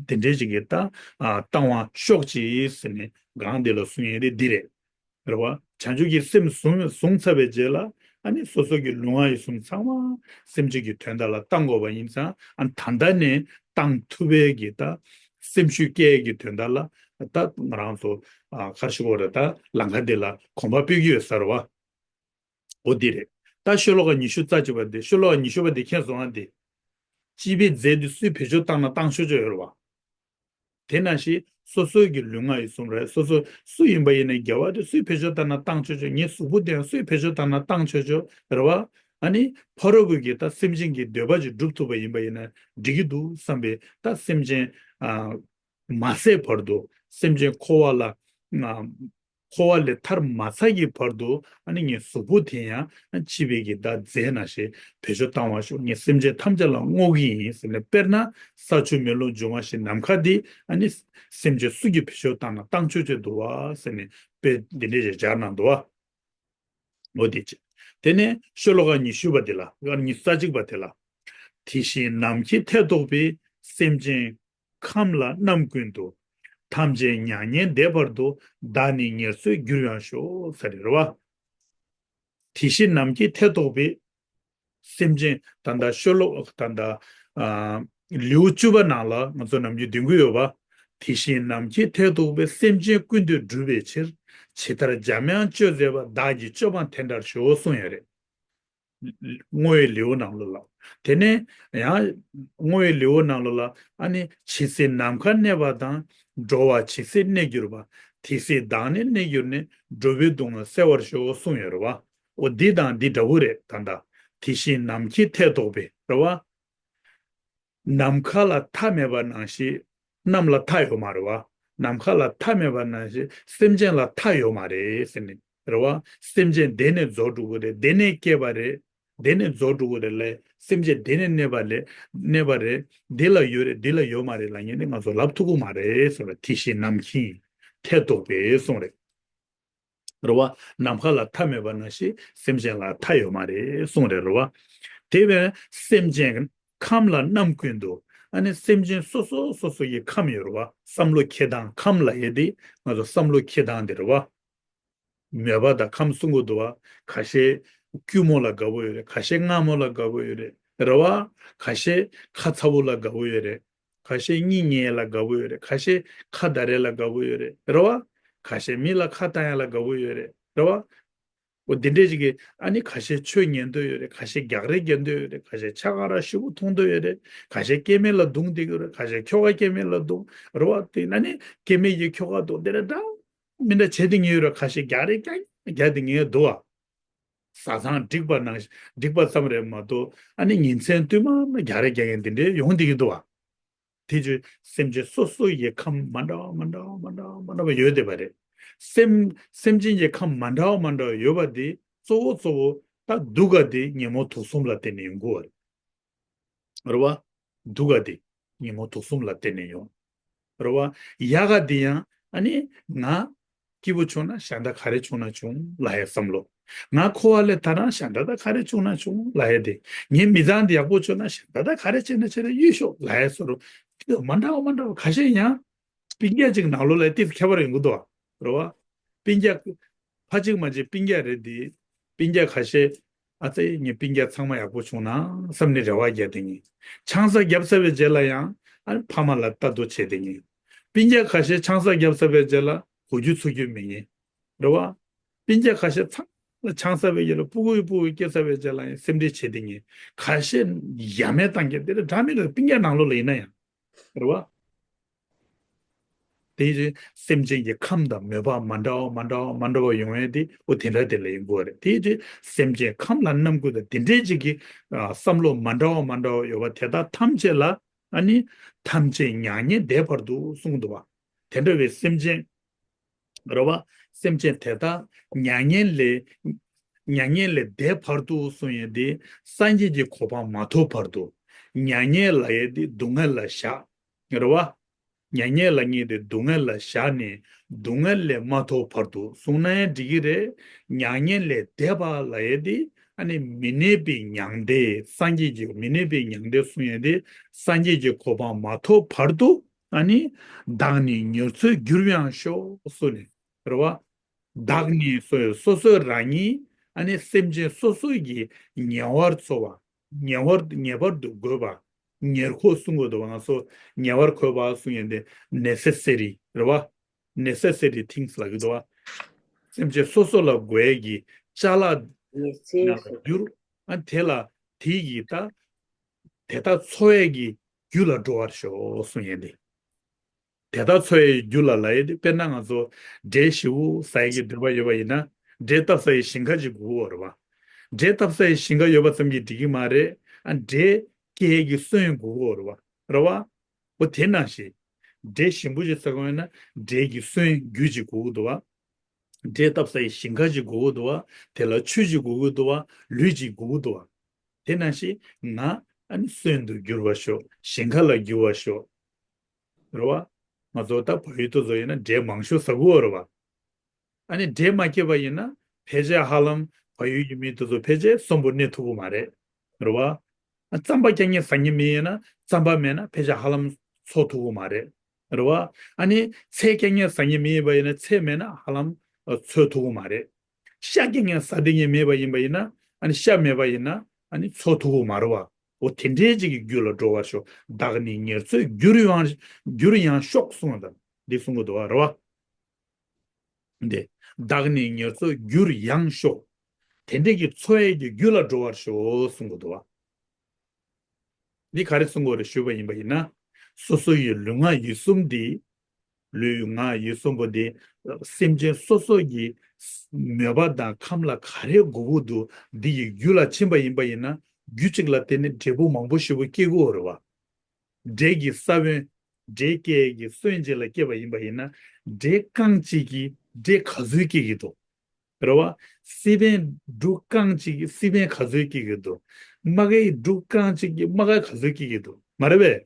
དེ་འདྲས་ཅིག་གིས་ད་ཨ་བཏང་བ་ཤོག་ཅིག་ཟེར་ནས་གང་དེ་ལ་གསུང་ཡས་དེ་འདི་རེད། རེད་བ། བྱང་ཆུབ་ཀྱི་སེམས་བཟུང་བཟུང་ཚར་བའི་རྗེས་ལ་ཨ་ནི་སོ་སོ་གི་ལུས་ངག་ཡིད་གསུམ་ཚང་མ་སེམས་ཅན་གྱི་དོན་དག་ལ་བཏང་དགོས་པ་ཡིན་ཙང་ཨ་ད་ལྟ་ནས་བཏང་ཐུབ་པའི་གི་ད་སེམས་ཤུགས་སྐྱེད་ཀྱི་དོན་དག་ལ་ད་ང་རང་ཚོ་ཨ་ག་རེ་ཞུ་དགོས་རེད། ད་ལམ་ཁ་འདི་ལ་གོམ་པ་སྤོས་ཀྱི་ཡོད་ས་རེད་བ། འོ་འདི་རེད། ད་ཤོ་ལོ་ཀ་ཉི་ཤུ་རྩ་གཅིག་པ་འདི་ཤོ་ལོ་ཀ་ཉི་ཤུ་པ་འདི་མཁྱེན་སོང་ཨ། འདི་སྤྱི་པའི་རྫས་འདི་སུས་བེད་སྤྱོད་བཏང་ན་བཏང་ཆོག་ཆོག་ཡོད་རེད་བ། དེ་ནང་བཞིན་སོ་སོའི་གི་ལུས་ངག་ཡིད་གསུམ་རེད། སོ་སོ་སུ་ཡིན་པ་ཡིན་ནའི་དགེ་བ་དེ་སུས་བེད་སྤྱོད་བཏང་ན་བཏང་ཆོག་ཆོག་ངའི་གཟུགས་པོ་དེ་ཡང་སུས་བེད་སྤྱོད་བཏང་ན་བཏང་ཆོག་ཆོག་རེད་བ། ཨ་ནི་ཕ་རོལ་པོ་གིས་ད་སེམས་ཅན་གྱི་འདོད་པ་ཅིག་སྒྲུབ་ཐུབ་པ་ཡིན་པ་ཡིན་ན་འགྲིག་གི་འདུག་བསམ་པའི་ད་སེམས་ཅན་ཨ་མ་ཟད་བར་དུ་སེམས་ཅན་འཁོར་བ་ལ་ཨ་འཁོར་བ་ལས་ཐར་མ་ཚར་གྱི་བར་དུ་ཨ་ནི་ངའི་གཟུགས་པོ་དེ་ཡང་སྤྱི་པའི་གི་ད་རྫས་ནང་བཞིན་བེད་སྤྱོད་བཏང་བ་ཞུ། ངས་སེམས་ཅན་ཐམས་ཅད་ལ་བསྔོ་གི་ཡིན་ཟེར་ནས། དཔེར་ན་ས་ཆུ་མེ་རླུང་འབྱུང་བ་བཞིན་ནམ་མཁའ་འདི་ཨ་ནི་སེམས་ཅན་སུ་གིས་བེད་སྤྱོད་བཏང་ན་བཏང་ཆོག་ཆོག་འདུག་བ་ཟེར་ནས་དཔེ་འདི་འདྲས་ཞིག་སྦྱར་གནང་འདུག་བ། འོ་དེ་བྱས། དེ་ནས་ཤོ་ལོ་ཀ་ཉི་ཤུ་པ་དེ་ལ་ཉི་ཤུ་རྩ་གཅིག་པ་དེ་ལ། དེ་བཞིན་ནམ་མཁའི་མཐས་གཏོགས་པའི་སེམས་ཅན་ཁམས་ལ་རྣམ་ཀུན་ཏུ། ཐམས་ཅད་མྱ་ངན་འདས་པར་འདོད། བདག་ནི་ཉེར་འཚོའི་རྒྱུར་ཡང་ཤོག་ཟེར་རེད་བ། དེ་བཞིན་ནམ་མཁའི་མཐས་གཏོགས་པའི་སེམས་ཅན་ད་ལྟ་ཤོ་ལོ་ད་ལྟ་ཨ་ལེའུ་བཅུ་པ་ནང་ལ་ང་ཚོ་ནམ་རྒྱུན་འདོན་གྱི་ཡོད་པ། དེ་བཞིན་ནམ་མཁའི་མཐས་གཏོགས་པའི་སེམས་ཅན་ཀུན་ཏུ་སྒྲུབ་པའི་ཕྱིར། ཇི་ལྟར་འཇམ་དབྱངས་སྤྱོད་མཛད་པ། བདག་གིས་སྤྱོད་པ་དེ་འདྲར་ཤོག་གསུངས་ཡོད་རེད། བསྔོ་བའི་ལེའུ་ནང་ལོགས་ལ། དེ་ནས་ཡང་བསྔོ་བའི་ལེའུ་ནང་ལོགས་ལ་ཨ་ནི་ཇི་སྲིད་ནམ་མཁའ་གནས་པ་དང་། འགྲོ་བ་ཇི་སྲིད་གནས་གྱུར་པ། དེ་སྲིད་བདག་ནི་གནས་གྱུར་ནས། འགྲོ་བའི་སྡུག་བསྔལ་སེལ་བར་ཤོག་གསུངས་ཡོད་རེད་བ། འོ་འདི་དང་འདི་འདྲ་བོ་རེད་ད་ལྟ། དེ་བཞིན་ནམ་མཁའི་མཐས་གཏོགས་པའི་རེད་བ། ནམ་མཁའ་ལ་མཐའ་མེད་པ་ནང་བཞིན་གནམ་ལ་མཐའ་ཡོད་མ་རེད་བ། ནམ་མཁའ་ལ་མཐའ་མེད་པ་ནང་བཞིན་སེམས་ཅན་ལ་མཐའ་ཡོད་མ་རེད་ཟེར་ནས་རེད་བ། སེམས་ཅན་དེ་ནས་རྫོགས་འགྲོ་གི་རེད། དེ་ནས་སྐྱེས་པ་རེད། དེ་ནས་རྫོགས་འགྲོ་གི་རེད་ལས། སེམས་ཅན་དེ་ནས་གནས་པ་ལས་གནས་པ་རེད། འདི་ལ་ཡོད་རེད། འདི་ལ་ཡོད་མ་རེད་ལབ་མཁན་དེ་ང་ཚོ་ལབ་ཐུབ་ཀྱི་མ་རེད་ཟེར་བ། དེ་བཞིན་ནམ་མཁའི་མཐས་གཏོགས་པའི་གསུངས་རེད། རེད་བ། ནམ་མཁའ་ལ་མཐའ་མེད་པ་ནང་བཞིན་སེམས་ཅན་ལ་མཐའ་ཡོད་མ་རེད་གསུངས་རེད། རེད་བ། དེ་བས་སེམས་ཅན་ཁམས་ལ་རྣམ་ཀུན་ཏུ། ཨ་ནི་སེམས་ཅན་སོ་སོ་སོ་སོ་ཡི་ཁམས་ཡོད་རེད་བ། བསམ་བློ་འཁྱེར་སྟངས་ཁམས་ལབ་ཡས་དེ་ང་ཚོ་བསམ་བློ་འཁྱེར་སྟངས་དེ་རེད་བ། མོས་པ་དང་ཁམས་གསུང་གི་འདུག་བ། ཁ་ཤས་སྐྱུར་མོ་ལ་དགའ་བོ་ཡོད་རེད། ཁ་ཤས་མངར་མོ་ལ་དགའ་བོ་ཡོད་རེད། རེད་བ། ཁ་ཤས་ཁ་ཚ་བོ་ལ་དགའ་བོ་ཡོད་རེད། ཁ་ཤས་གཉིད་ཉལ་ལ་དགའ་བོ་ཡོད་རེད། ཁ་ཤས་ཁ་བརྡ་རེས་ལ་དགའ་བོ་ཡོད་རེད། རེད་བ། ཁ་ཤས་མི་ལ་ཁ་བཏང་ཡ་ལ་དགའ་བོ་ཡོད་རེད། རེད་བ། འོ་འདི་འདྲས་ཅིག་གིས་ཨ་ནི་ཁ་ཤས་ཆོས་ཉན་འདོད་ཡོད་རེད། ཁ་ཤས་རྒྱག་རེས་རྒྱག་འདོད་ཡོད་རེད། ཁ་ཤས་ཆ་ག་ར་ཞིབ་པོ་མཐོང་འདོད་ཡོད་རེད། ཁ་ཤས་སྐྱེ་དམན་ལ་རྡུང་བསྡད་ཀྱི་ཡོད་རེད། ཁ་ཤས་ཁྱོ་ག་སྐྱེ་དམན་ལ་རྡུང་། རེད་བ། དེ་ན་ནི་སྐྱེ་དམན་གྱིས་ཁྱོ་ག་རྡུང་། དེ་འདྲ་འདྲ་མི་འདྲ་བྱེད་དེ་ཉེ་ཡོད་རེད། ཁ་ཤས་རྒྱག་རེས་རྒྱག་རྒྱག་དེ་ཉེ་འདུག་བ། བཟའ་ཚང་འགྲིག་པ་ནང་འགྲིག་པ་ཙམ་རེད་མ་གཏོགས་ཨ་ནི་ཉིན་མཚན་བསྟུད་མར་རྒྱག་རེས་རྒྱག་མཁན་འདི་འདྲས་ཡོང་བསྡད་ཀྱི་འདུག་བ། དེ་ཚོ་སེམས་ཅན་སོ་སོ་ཡི་ཁམས་མ་འདྲ་བ་མ་འདྲ་བ་མ་འདྲ་བ་མ་འདྲ་བ་ཡོད་བསྡད་པ་རེད། སེམས་སེམས་ཅན་གྱི་ཁམས་མ་འདྲ་བ་མ་འདྲ་བ་ཡོད་པ་དེ་གཙོ་བོ་གཙོ་བོ་ད་སྡུག་ག་དེ་ཉོན་མོངས་དུག་གསུམ་ལ་བརྟེན་ནས་ཡོང་གི་ཡོད་རེད། རེད་བ། སྡུག་ག་དེ་ཉོན་མོངས་དུག་གསུམ་ལ་བརྟེན་ནས་ཡོང་། རེད་བ། ཡག་ག་དེ་ཡང་ཨ་ནི་ང་སྐྱིད་པོ་བྱུང་ན་གཞན་དག་ག་རེ་བྱུང་ན་བྱུང་ལབ་ཡ་བསམ་བློ། ང་འཁོར་བ་ལས་ཐར་ན་གཞན་དག་ད་ག་རེ་བྱུང་ན་བྱུང་ལབ་ཡ་དེ། ངའི་མི་ཚང་དེ་ཡག་པོ་བྱུང་ན་གཞན་དག་ད་ག་རེ་བྱས་ན་བྱས་ན་གཡོལ་ཤོག་ལབ་ཡ་བཟོ་འདྲ། དེ་མ་འདྲ་བ་མ་འདྲ་བ་ཁ་ཤས་ཡང་སྤུན་ཀྱག་ཅིག་ནང་ལོགས་ལ་ཏིས་ཁྱད་པར་ཡོང་གི་འདུག་རེད་བ། སྤུན་ཀྱག་ཕ་གཅིག་མ་གཅིག་སྤུན་ཀྱག་རེད་དེ། སྤུན་ཀྱག་ཁ་ཤས་ཨ་ཙི་ངའི་སྤུན་ཀྱག་ཚང་མ་ཡག་པོ་བྱུང་ན་བསམ་ནས་རེ་བ་རྒྱག་དེ་ཉིན། ཆང་ས་བརྒྱབ་ཚར་བའི་རྗེས་ལ་ཡང་ཨ་ཕ་མ་ལ་ལྟ་རྟོག་བྱེད་དེ་ཉིན། སྤུན་ཀྱག་ཁ་ཤས་ཆང་ས་བརྒྱབ་ཚར་བའི་རྗེས་ལ་གོ་རྒྱུ་ཚོར་རྒྱུ་མེད་ཉིན། རེད་བ། སྤུན་ཀྱག་ཁ་ཤས་ཚང་མ་ཆང་ས་བའི་རྗེས་ལ་ཕྲུ་གུ་ཕྲུ་གུ་སྐྱེས་ཚར་བའི་རྗེས་ལ་ཡང་སེམས་ཁྲལ་བྱེད་དེ་ཉིན། ཁ་ཤས་ཡ་མེད་བཏང་རྒྱུ་དེ་འདྲ་འདྲ་མི་འདྲ་སྤུན་ཀྱག་ནང་ལོགས་ལ་ཡིན་ན་ཡང་། རེད་བ། དེའི་ཚེ་སེམས་ཅན་གྱི་ཁམས་དང་མོས་པ་མ་འདྲ་བ་མ་འདྲ་བ་མ་འདྲ་བ་ཡོང་ཡས་དེ་འོ་དེ་འདྲ་དེ་ལ་ཡིན་དགོས་རེད། དེའི་ཚེ་སེམས་ཅན་ཁམས་ལ་རྣམ་ཀུན་དང་དེ་འདྲའི་ཅིག་གི་ཨ་བསམ་བློ་མ་འདྲ་བ་མ་འདྲ་བ་ཡོད་པ་དེ་དག་ཐམས་ཅད་ལ་ཨ་ནི་ཐམས་ཅད་མྱ་ངན་འདས་བར་དུ་གསུངས་འདུག་བ། དེ་འདྲ་བའི་སེམས་ཅན། རེད་བ། སེམས་ཅན་དེ་དག་མྱ་ངན་ལས། མྱ་ངན་ལས་འདས་བར་དུ་གསུང་ཡས་དེ་སངས་རྒྱས་ཀྱི་གོ་འཕང་མ་ཐོབ་བར་དུ། མྱ་ངན་ལབ་ཡས་དེ་སྡུག་བསྔལ་ལ་བཞག་རེད་བ། མྱ་ངན་ལབ་མཁན་དེ་སྡུག་བསྔལ་ལ་བཞག་ནས་སྡུག་བསྔལ་ལས་མ་ཐོབ་བར་དུ་གསུངས་ན་ཡང་འགྲིག་གི་རེད། མྱ་ངན་ལས་འདས་པ་ལབ་ཡས་དེ་ཨ་ནི་མི་གནས་པའི་མྱང་འདས། སངས་རྒྱས་ཀྱི་མི་གནས་པའི་མྱང་འདས་གསུང་ཡས་དེ་སངས་རྒྱས་ཀྱི་གོ་འཕང་མ་ཐོབ་བར་དུ། ཨ་ནི། བདག་ནི་མྱུར་འཚོའི་རྒྱུར་ཡང་ཤོག་གསུངས་ནས། རེད་བ། བདག་ནི་སོ་སོ་སོ་སོ་རང་ཉིད་ཨ་ནི་སེམས་ཅན་སོ་སོ་ཡི་ཉེ་བར་འཚོ་བ། ཉེ་བར་ཉེ་བར་དུ་དགོས་པ། ཉེར་མཁོ་གསུང་དགོས་འདུག་བ། ང་ཚོ་ཉེ་བར་མཁོ་བ་གསུང་ཡས་དེ་ནེ་སེ་སེ་རི་རེད་བ། ནེ་སེ་སེ་རི་ཐིང་སི་ལབ་ཀྱི་འདུག་བ། སེམས་ཅན་སོ་སོ་ལ་དགོས་ཡས་ཀྱི་ཅ་ལག་ཡིན་ན་ལ་འགྱུར། ཨ་དེ་ལ་དེ་ཡི་ད། དེ་དག་འཚོ་བའི་གི་རྒྱུ་ལ་འགྲོ་བར་ཤོག་གསུང་ཡས་འདི། དེ་དག་འཚོ་བའི་རྒྱུ་ལ་ལབ་ཡས་འདི་དཔེར་ན་ང་ཚོ་འབྲས་ཞིམ་པོ་ཟ་ཡས་ཀྱི་འདོད་པ་ཡོད་པ་ཡིན་ན་འབྲས་བཏབ་ས་ཡི་ཞིང་ཁ་ཅིག་དགོས་ཀྱི་ཡོད་རེད་བ། འབྲས་བཏབ་ས་ཡི་ཞིང་ཁ་ཡོད་པ་ཙམ་གྱིས་འགྲིག་གི་མ་རེད། ཨ་འབྲས་སྐྱེ་ཡས་ཀྱི་སོན་དགོས་ཀྱི་ཡོད་རེད་བ། རེད་བ། འོ་དེ་ནང་བཞིན། འབྲས་ཞིམ་པོ་ཅིག་ཟ་དགོས་ཡོད་ན་འབྲས་ཀྱི་སོན་རྒྱུ་ཅིག་དགོས་ཀྱི་འདུག་བ། འབྲས་བཏབ་ས་ཡི་ཞིང་ཁ་ཅིག་དགོས་ཀྱི་འདུག་བ། དེ་ལ་ཆུ་ཅིག་དགོས་ཀྱི་འདུག་བ། ལུད་ཅིག་དགོས་ཀྱི་འདུག་བ། དེ་ནང་བཞིན་ང་ཨ་ནི་སོན་དུ་འགྱུར་བར་ཤོག་ཞིང་ཁ་ལ་འགྱུར་བར་ཤོག་རེད་བ། ང་ཚོ་ད་བལ་ཡུལ་དུ་ཚོ་ཡིན་ན་འབྲས་མང་ཤོས་ཟ་གི་ཡོད་རེད་བ། ཨ་ནི་འབྲས་མ་སྐྱེས་པ་ཡིན་ན་ཕལ་ཆེར་ཧ་ལམ་བལ་ཡུལ་གྱི་མི་དེ་ཚོ་ཕལ་ཆེར་གསོན་པོ་གནས་ཐུབ་ཀྱི་མ་རེད། རེད་བ། ཨ་རྩམ་པ་རྐྱང་རྐྱང་ཟ་མཁན་མི་ཡིན་ན་རྩམ་པ་མེད་ན་ཕལ་ཆེར་ཧ་ལམ་འཚོ་ཐུབ་ཀྱི་མ་རེད། རེད་བ། ཨ་ནི་ཚལ་རྐྱང་རྐྱང་ཟ་མཁན་མི་ཡིན་པ་ཡིན་ན་ཚལ་མེད་ན་ཧ་ལམ་འཚོ་ཐུབ་ཀྱི་མ་རེད། ཤ་རྐྱང་རྐྱང་ཟ་བསྡད་མཁན་མེད་པ་ཡིན་པ་ཡིན་ན་ཨ་ནི་ཤ་མེད་པ་ཡིན་ན་ཨ་ནི་འཚོ་ཐུབ་ཀྱི་མ་རེད་བ། འོ་དེ་འདྲའི་ཅིག་གི་རྒྱུ་ལ་འགྲོ་བར་ཤོག་བདག་ནི་ཉེར་འཚོའི་རྒྱུར་ཡང་རྒྱུར་ཡང་ཤོག་གསུངས་དང་འདི་གསུང་གི་འདུག་བ་རེད་བ། འདི། བདག་ནི་ཉེར་འཚོའི་རྒྱུར་ཡང་ཤོག་དེ་འདྲའི་གི་འཚོ་ཡས་ཀྱི་རྒྱུ་ལ་འགྲོ་བར་ཤོག་གསུང་གི་འདུག་བ། འདི་ག་རེ་གསུང་གི་ཡོད་རེད་ཞུས་པ་ཡིན་པ་ཡིན་ན། སོ་སོ་ཡི་ལུས་ངག་ཡིད་གསུམ་འདི། ལུས་ངག་ཡིད་གསུམ་པོ་འདི། སེམས་ཅན་སོ་སོ་ཡི་མོས་པ་དང་ཁམས་ལ་ག་རེ་དགོས་ཀྱི་འདུག་འདི་ཡི་རྒྱུ་ལ་ཕྱིན་པ་ཡིན་པ་ཡིན་ན། རྒྱུ་གཅིག་ལ་བརྟེན་ནས་འབྲས་བུ་མང་པོ་ཞེ་པོ་སྐྱེ་གི་ཡོད་རེད་བ། འབྲས་ཀྱི་ས་བོན། འབྲས་སྐྱེ་ཡས་ཀྱི་སོན་གཅིག་ལ་སྐྱེས་པ་ཡིན་པ་ཡིན་ན། འབྲས་རྐང་གཅིག་གིས་འབྲས་ག་ཚོད་སྐྱེ་གི་འདུག་རེད་བ། སི་པན་འབྲུ་རྐང་གཅིག་གིས་སི་པན་ག་ཚོད་སྐྱེ་གི་འདུག་རྨ་ཁའི་འབྲུ་རྐང་གཅིག་གིས་རྨ་ཁ་ག་ཚོད་སྐྱེ་གི་འདུག་མ་རེད་པས།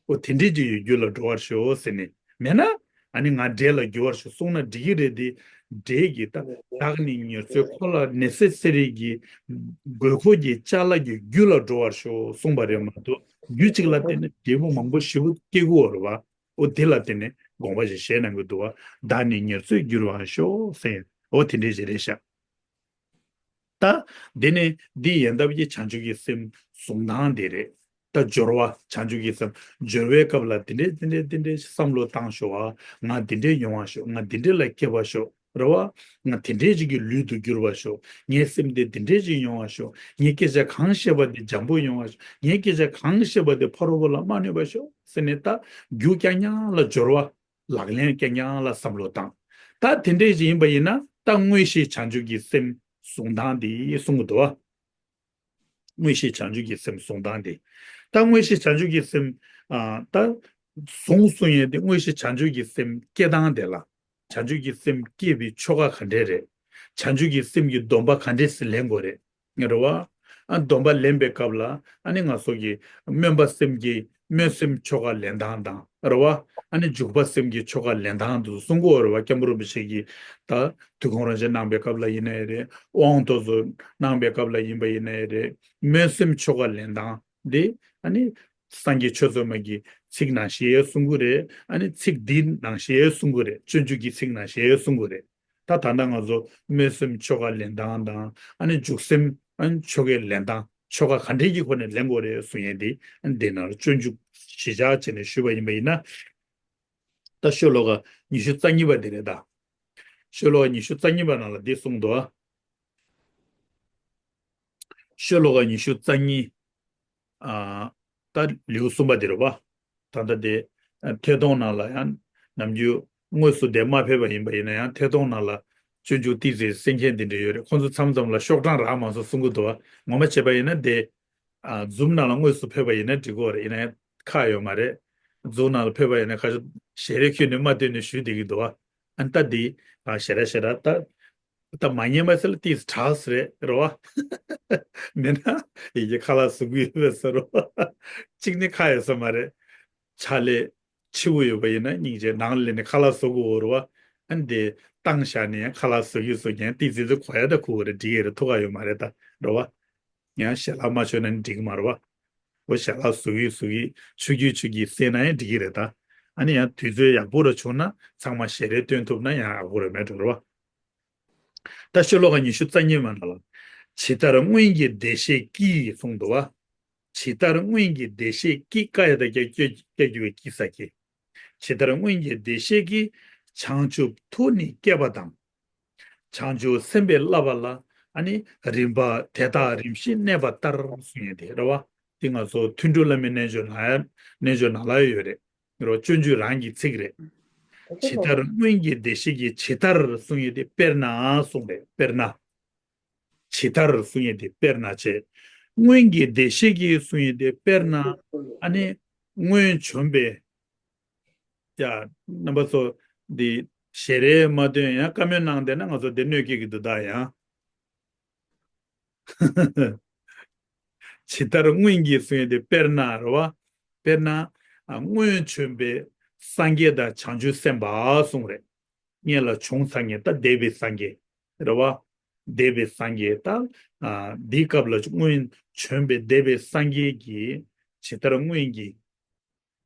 འོ་དེ་འདྲའི་ཅིག་ཡོད་རྒྱུ་ལ་འགྲོ་བར་ཤོག་ཟེར་ནས་མེད་ན། ཨ་ནི་ང་འབྲས་ལ་འགྱུར་བར་ཤོག་གསུངས་ན་འགྲིག་གི་རེད་དེ། འབྲས་ཀྱི་ད་བདག་ནི་ཉེར་འཚོའི་ཁོ་ལ་ནེ་སེ་སི་རི་གི་དགོས་མཁོ་གི་ཅ་ལག་གི་རྒྱུ་ལ་འགྲོ་བར་ཤོག་གསུངས་པ་རེད་མ་གཏོགས་རྒྱུ་གཅིག་ལ་བརྟེན་ནས་འབྲས་བུ་མང་པོ་ཞེ་པོ་སྐྱེ་གི་ཡོད་རེད་བ། འོ་དེ་ལ་བརྟེན་ནས་དགོངས་པ་ཞིག་བཞེས་གནང་གི་འདུག་བ། བདག་ནི་ཉེར་འཚོའི་རྒྱུར་ཡང་ཤོག་ཟེར། འོ་དེ་འདྲའི་ཞིག་རེད་ཤག་ད། དེ་ནས་འདི་ཡན་འདབ་ཀྱི་བྱང་ཆུབ་ཀྱི་སེམས་གཟུང་སྟངས་དེ་རེད། ད་སྦྱོར་བ་བྱང་ཆུབ་ཀྱི་སེམས་སྦྱོར་བའི་སྐབས་ལ་འདི་འདྲས་འདི་འདྲས་འདི་འདྲས་བསམ་བློ་བཏང་ཤོག་ཨ། ང་འདི་འདྲས་ཡོང་བ་ཤོག་ང་འདི་འདྲས་ལ་སྐྱེ་བ་ཤོག་རེད་བ། ང་དེ་འདྲས་ཅིག་གི་ལུས་དུ་གྱུར་བ་ཤོག་ངའི་སེམས་དེ་འདི་འདྲས་ཅིག་ཡོང་བ་ཤོག་ངའི་སྐད་ཆ་གང་བཤད་པ་དེ་འཇམ་པོ་ཡོང་བ་ཤོག་ངའི་སྐད་ཆ་གང་བཤད་པ་དེ་ཕ་རོལ་པོ་ལ་མ་གནོད་པ་ཤོག་ཟེར་ནས་ད་རྒྱུ་རྐྱང་རྐྱང་ལ་སྦྱོར་བ། ལག་ལེན་རྐྱང་རྐྱང་ལ་བསམ་བློ་བཏང་། ད་དེ་འདྲས་ཅིག་ཡིན་པ་ཡིན་ན་ད་མངོན་ཤེས་བྱང་ཆུབ་ཀྱི་སེམས་གཟུང་སྟངས་དེ་གསུང་གི་འདུག་བ། མངོན་ཤེས་བྱང་ཆུབ་ཀྱི་སེམས་གཟུང་སྟངས་དེ། ད་མངོན་ཤེས་བྱང་ཆུབ་ཀྱི་སེམས་ ཨ་ད་གཟུངས་གསུང་ཡས་དེ་དངོས་གཞི་བྱང་ཆུབ་ཀྱི་སེམས་བསྐྱེད་སྟངས་དེ་ལ། བྱང་ཆུབ་ཀྱི་སེམས་བསྐྱེད་པའི་ཆོ་ག་ག་འདྲས་རེད། བྱང་ཆུབ་ཀྱི་སེམས་ཀྱི་སྡོམ་པ་ག་འདྲས་སེ་ལེན་དགོས་རེད། རེད་བ། ཨ་སྡོམ་པ་ལེན་པའི་སྐབས་ལ་ཨ་ནི་ང་ཚོ་གི་སྨོན་པ་སེམས་ཀྱི་སྨོན་སེམས་ཆོ་ག་ལེན་སྟངས་དང་རེད་བ། ཨ་ནི་འཇུག་པ་སེམས་ཀྱི་ཆོ་ག་ལེན་སྟངས་དུ་གསུང་གི་ཡོད་རེད་བ། སྐྱབས་མགོན་རིན་པོ་ཆེ་གིས་ད་དུས་འཁོར་རང་བཞིན་གནང་པའི་སྐབས་ལ་ཡིན་ནའི་རེད། དབང་དུ་སོང་གནང་པའི་སྐབས་ལ་ཡིན་པ་ཡིན་ནའི་རེད། སྨོན་སེམས་ཆོ་ག་ལེན་སྟངས་འདི་ཨ་ནི་སངས་རྒྱས་ཆོས་ཚོགས་མ་གི་ཚིག་ནང་བཞིན་གསུང་གི་རེད། ཨ་ནི་ཚིག་འདི་ནང་བཞིན་གསུང་གི་རེད། སྤྱོད་འཇུག་གི་ཚིག་ནང་བཞིན་གསུང་གི་རེད། ད་ད་ལྟ་ང་ཚོ་སྨོན་སེམས་ཆོ་ག་ལེན་སྟངས་དང་ཨ་ནི་འཇུག་སེམས་ཨ་ནི་ཆོ་གའི་ལེན་སྟངས་ཆོ་ག་ག་འདྲས་ཀྱི་སྒོ་ནས་ལེན་དགོས་རེད་གསུང་ཡས་འདི་ཨ་ནི་འདི་ནང་ལ་སྤྱོད་འཇུག་གཞི་བཞག་བྱས་ནས་ཞུས་པ་ཡིན་པ་ཡིན་ན། ད་ཤོ་ལོ་ཀ་ཉི་ཤུ་རྩ་གཉིས་པ་འདི་རེད་ད། ཤོ་ལོ་ཀ་ཉི་ཤུ་རྩ་གཉིས་པ་ནང་ལ་འདི་གསུངས་འདུག་ཤོ་ལོ་ཀ་ཉི་ཤུ་རྩ་གཉིས། ཨ། ད་ལེའུ་གསུམ་པ་འདི་རེད་པ། ད་ལྟ་དེ་ཐད་གཏོང་ནང་ལ་ཡང་ནམ་རྒྱུན་དངོས་སུ་དེ་མ་ཕེབས་པ་ཡིན་པ་ཡིན་ན་ཡང་ཐད་གཏོང་ནང་ལ་སྤྱོད་འཇུག་ཏི་ཙི་གསན་མཁན་དེ་འདྲ་ཡོད་རེད། ཁོང་ཚོ་མཚམས་མཚམས་ལ་ཤོག་གྲངས་རག་མ་སོང་གསུང་གི་འདུག་བ། ངོ་མ་བྱས་པ་ཡིན་ན་དེ། ཨ། ཛུམ་ནང་ལ་དངོས་སུ་ཕེབས་པ་ཡིན་ན་འགྲིག་གི་རེད། ཡིན་ན་ཡང་ཁག་ཡོད་མ་རེད། ཛུམ་ནང་ལ་ཕེབས་པ་ཡིན་ན་ཁ་ཤས་ཞལ་རས་ཁྱོན་ནས་མ་སྟོན་ནས་ཞུས་བསྡད་ཀྱི་འདུག་བ། ཨ་ནི་ད་འདི་ཞེ་དྲག་ཞེ་དྲག་ད། ད་མ་ཉན་པ་ཟེར་ལ་ཏིས་དྲག་ཟེར་རེད་རོ་བ། མེད་ན་ཡི་གེ་ཁ་ལག་བཟོ་གི་ཡོད་པས་ཟེར་རོ་བ། གཅིག་ནི་ཁ་ཡོད་ས་མ་རེད། ཕྱག་ལས་ཆེ་བོ་ཡོད་པ་ཡིན་ན་སྙིང་རྗེ་ནང་ལས་ནི་ཁ་ལག་བཟོ་དགོས་རོ་བ། ཨ་ནི་དེ་བཏང་བཞག་ནས་ཡང་ཁ་ལག་བཟོ་གི་བཟོ་མཁན་ཏིས་ཟེར་ཚེ་གོ་ཡ་ད་ཁུ་བོ་རེད། འགྲིག་ཡ་རེད། ཐུག་ག་ཡོད་མ་རེད་ད་རོ་བ། ཡང་ཞལ་ལག་མ་མཆོད་ན་ནི་འགྲིག་གི་མ་རེད་བ། འོ་ཞལ་ལག་བཟོ་གི་བཟོ་གི་ཆུ་རྒྱུས་ཆུ་གི་བསྲེས་ན་ཡང་འགྲིག་གི་རེད་ད། ཨ་ནི་ཡང་དུས་ཚོད་ཡག་པོ་ར་བྱུང་ན་ཚང་མ་ཞལ་རས་སྟོན་ཐུབ་ན་ཡང་ཡག་པོ་རེད་མེད་འགྲོ་རེད་བ། ད་ཤོ་ལོ་ཀ་ཉི་ཤུ་རྩ་གཉིས་མ་ན་ལ། ཇི་ལྟར་སྔོན་གྱི་བདེ་གཤེགས་ཀྱིས་གསུངས་འདུག་བ། ཇི་ལྟར་སྔོན་གྱི་བདེ་གཤེགས་ཀྱིས་ཀ་ཡ་ད་ཀྱ་ཀྱ་ཀྱ་གྱུ་ཀྱི་ས་ཀྱི། ཇི་ལྟར་སྔོན་གྱི་བདེ་གཤེགས་ཀྱིས་བྱང་ཆུབ་ཐུགས་ནི་བསྐྱེད་པ་དང་། བྱང་ཆུབ་སེམས་དཔའི་བསླབ་པ་ལ་ཨ་ནི་རིམ་པ་དེ་དག་རིམ་བཞིན་གནས་པ་ལྟར་གསུང་ཡས་དེ་རེད་བ། དེ་ང་ཚོ་ཐུན་དྲུག་བླ་མའི་རྣལ་འབྱོར་ནང་ཡ་རྣལ་འབྱོར་ནང་ལ་ཡོད་རེད། རོ་སྤྱོད་འཇུག་རང་གི་ཚིག་རེད། ཇི་ལྟར་སྔོན་གྱི་བདེ་གཤེགས་ཀྱིས་ཇི་ལྟར་གསུང་ཡས་དེ་དཔེར་ན་གསུང་རེད། དཔེར་ན། ཇི་ལྟར་གསུང་ཡས་དེ་དཔེར་ན་བྱས། སྔོན་གྱི་བདེ་གཤེགས་ཀྱིས་གསུང་ཡས་དེ་དཔེར་ན། ཨ་ནི་སྔོན་བྱོན་པའི། ཡ། རྣམ་པ་ཚོ་འདི་ཞལ་རས་མ་སྟོན་ཡང་བཀའ་མོལ་གནང་བསྡད་ན་ང་ཚོ་བདེ་གནོད་སྐྱེལ་གྱི་འདུག་ད་ཡང་། ཇི་ལྟར་སྔོན་གྱི་གསུང་ཡས་དེ་དཔེར་ན་རེད་བ། དཔེར་ན། ཨ། སྔོན་བྱོན་པའི་སངས་རྒྱས་དང་བྱང་ཆུབ་སེམས་དཔའ་གསུང་རེད། སྔོན་ལ་བྱུང་ཚར་མཁན་ད་འདས་པའི་སངས་རྒྱས་རེད་བ། འདས་པའི་སངས་རྒྱས་ད། ཨ། འདིའི་སྐབས་ལ་སྔོན་བྱོན་པའི་འདས་པའི་སངས་རྒྱས་ཀྱིས་ཇི་ལྟར་སྔོན་གྱི་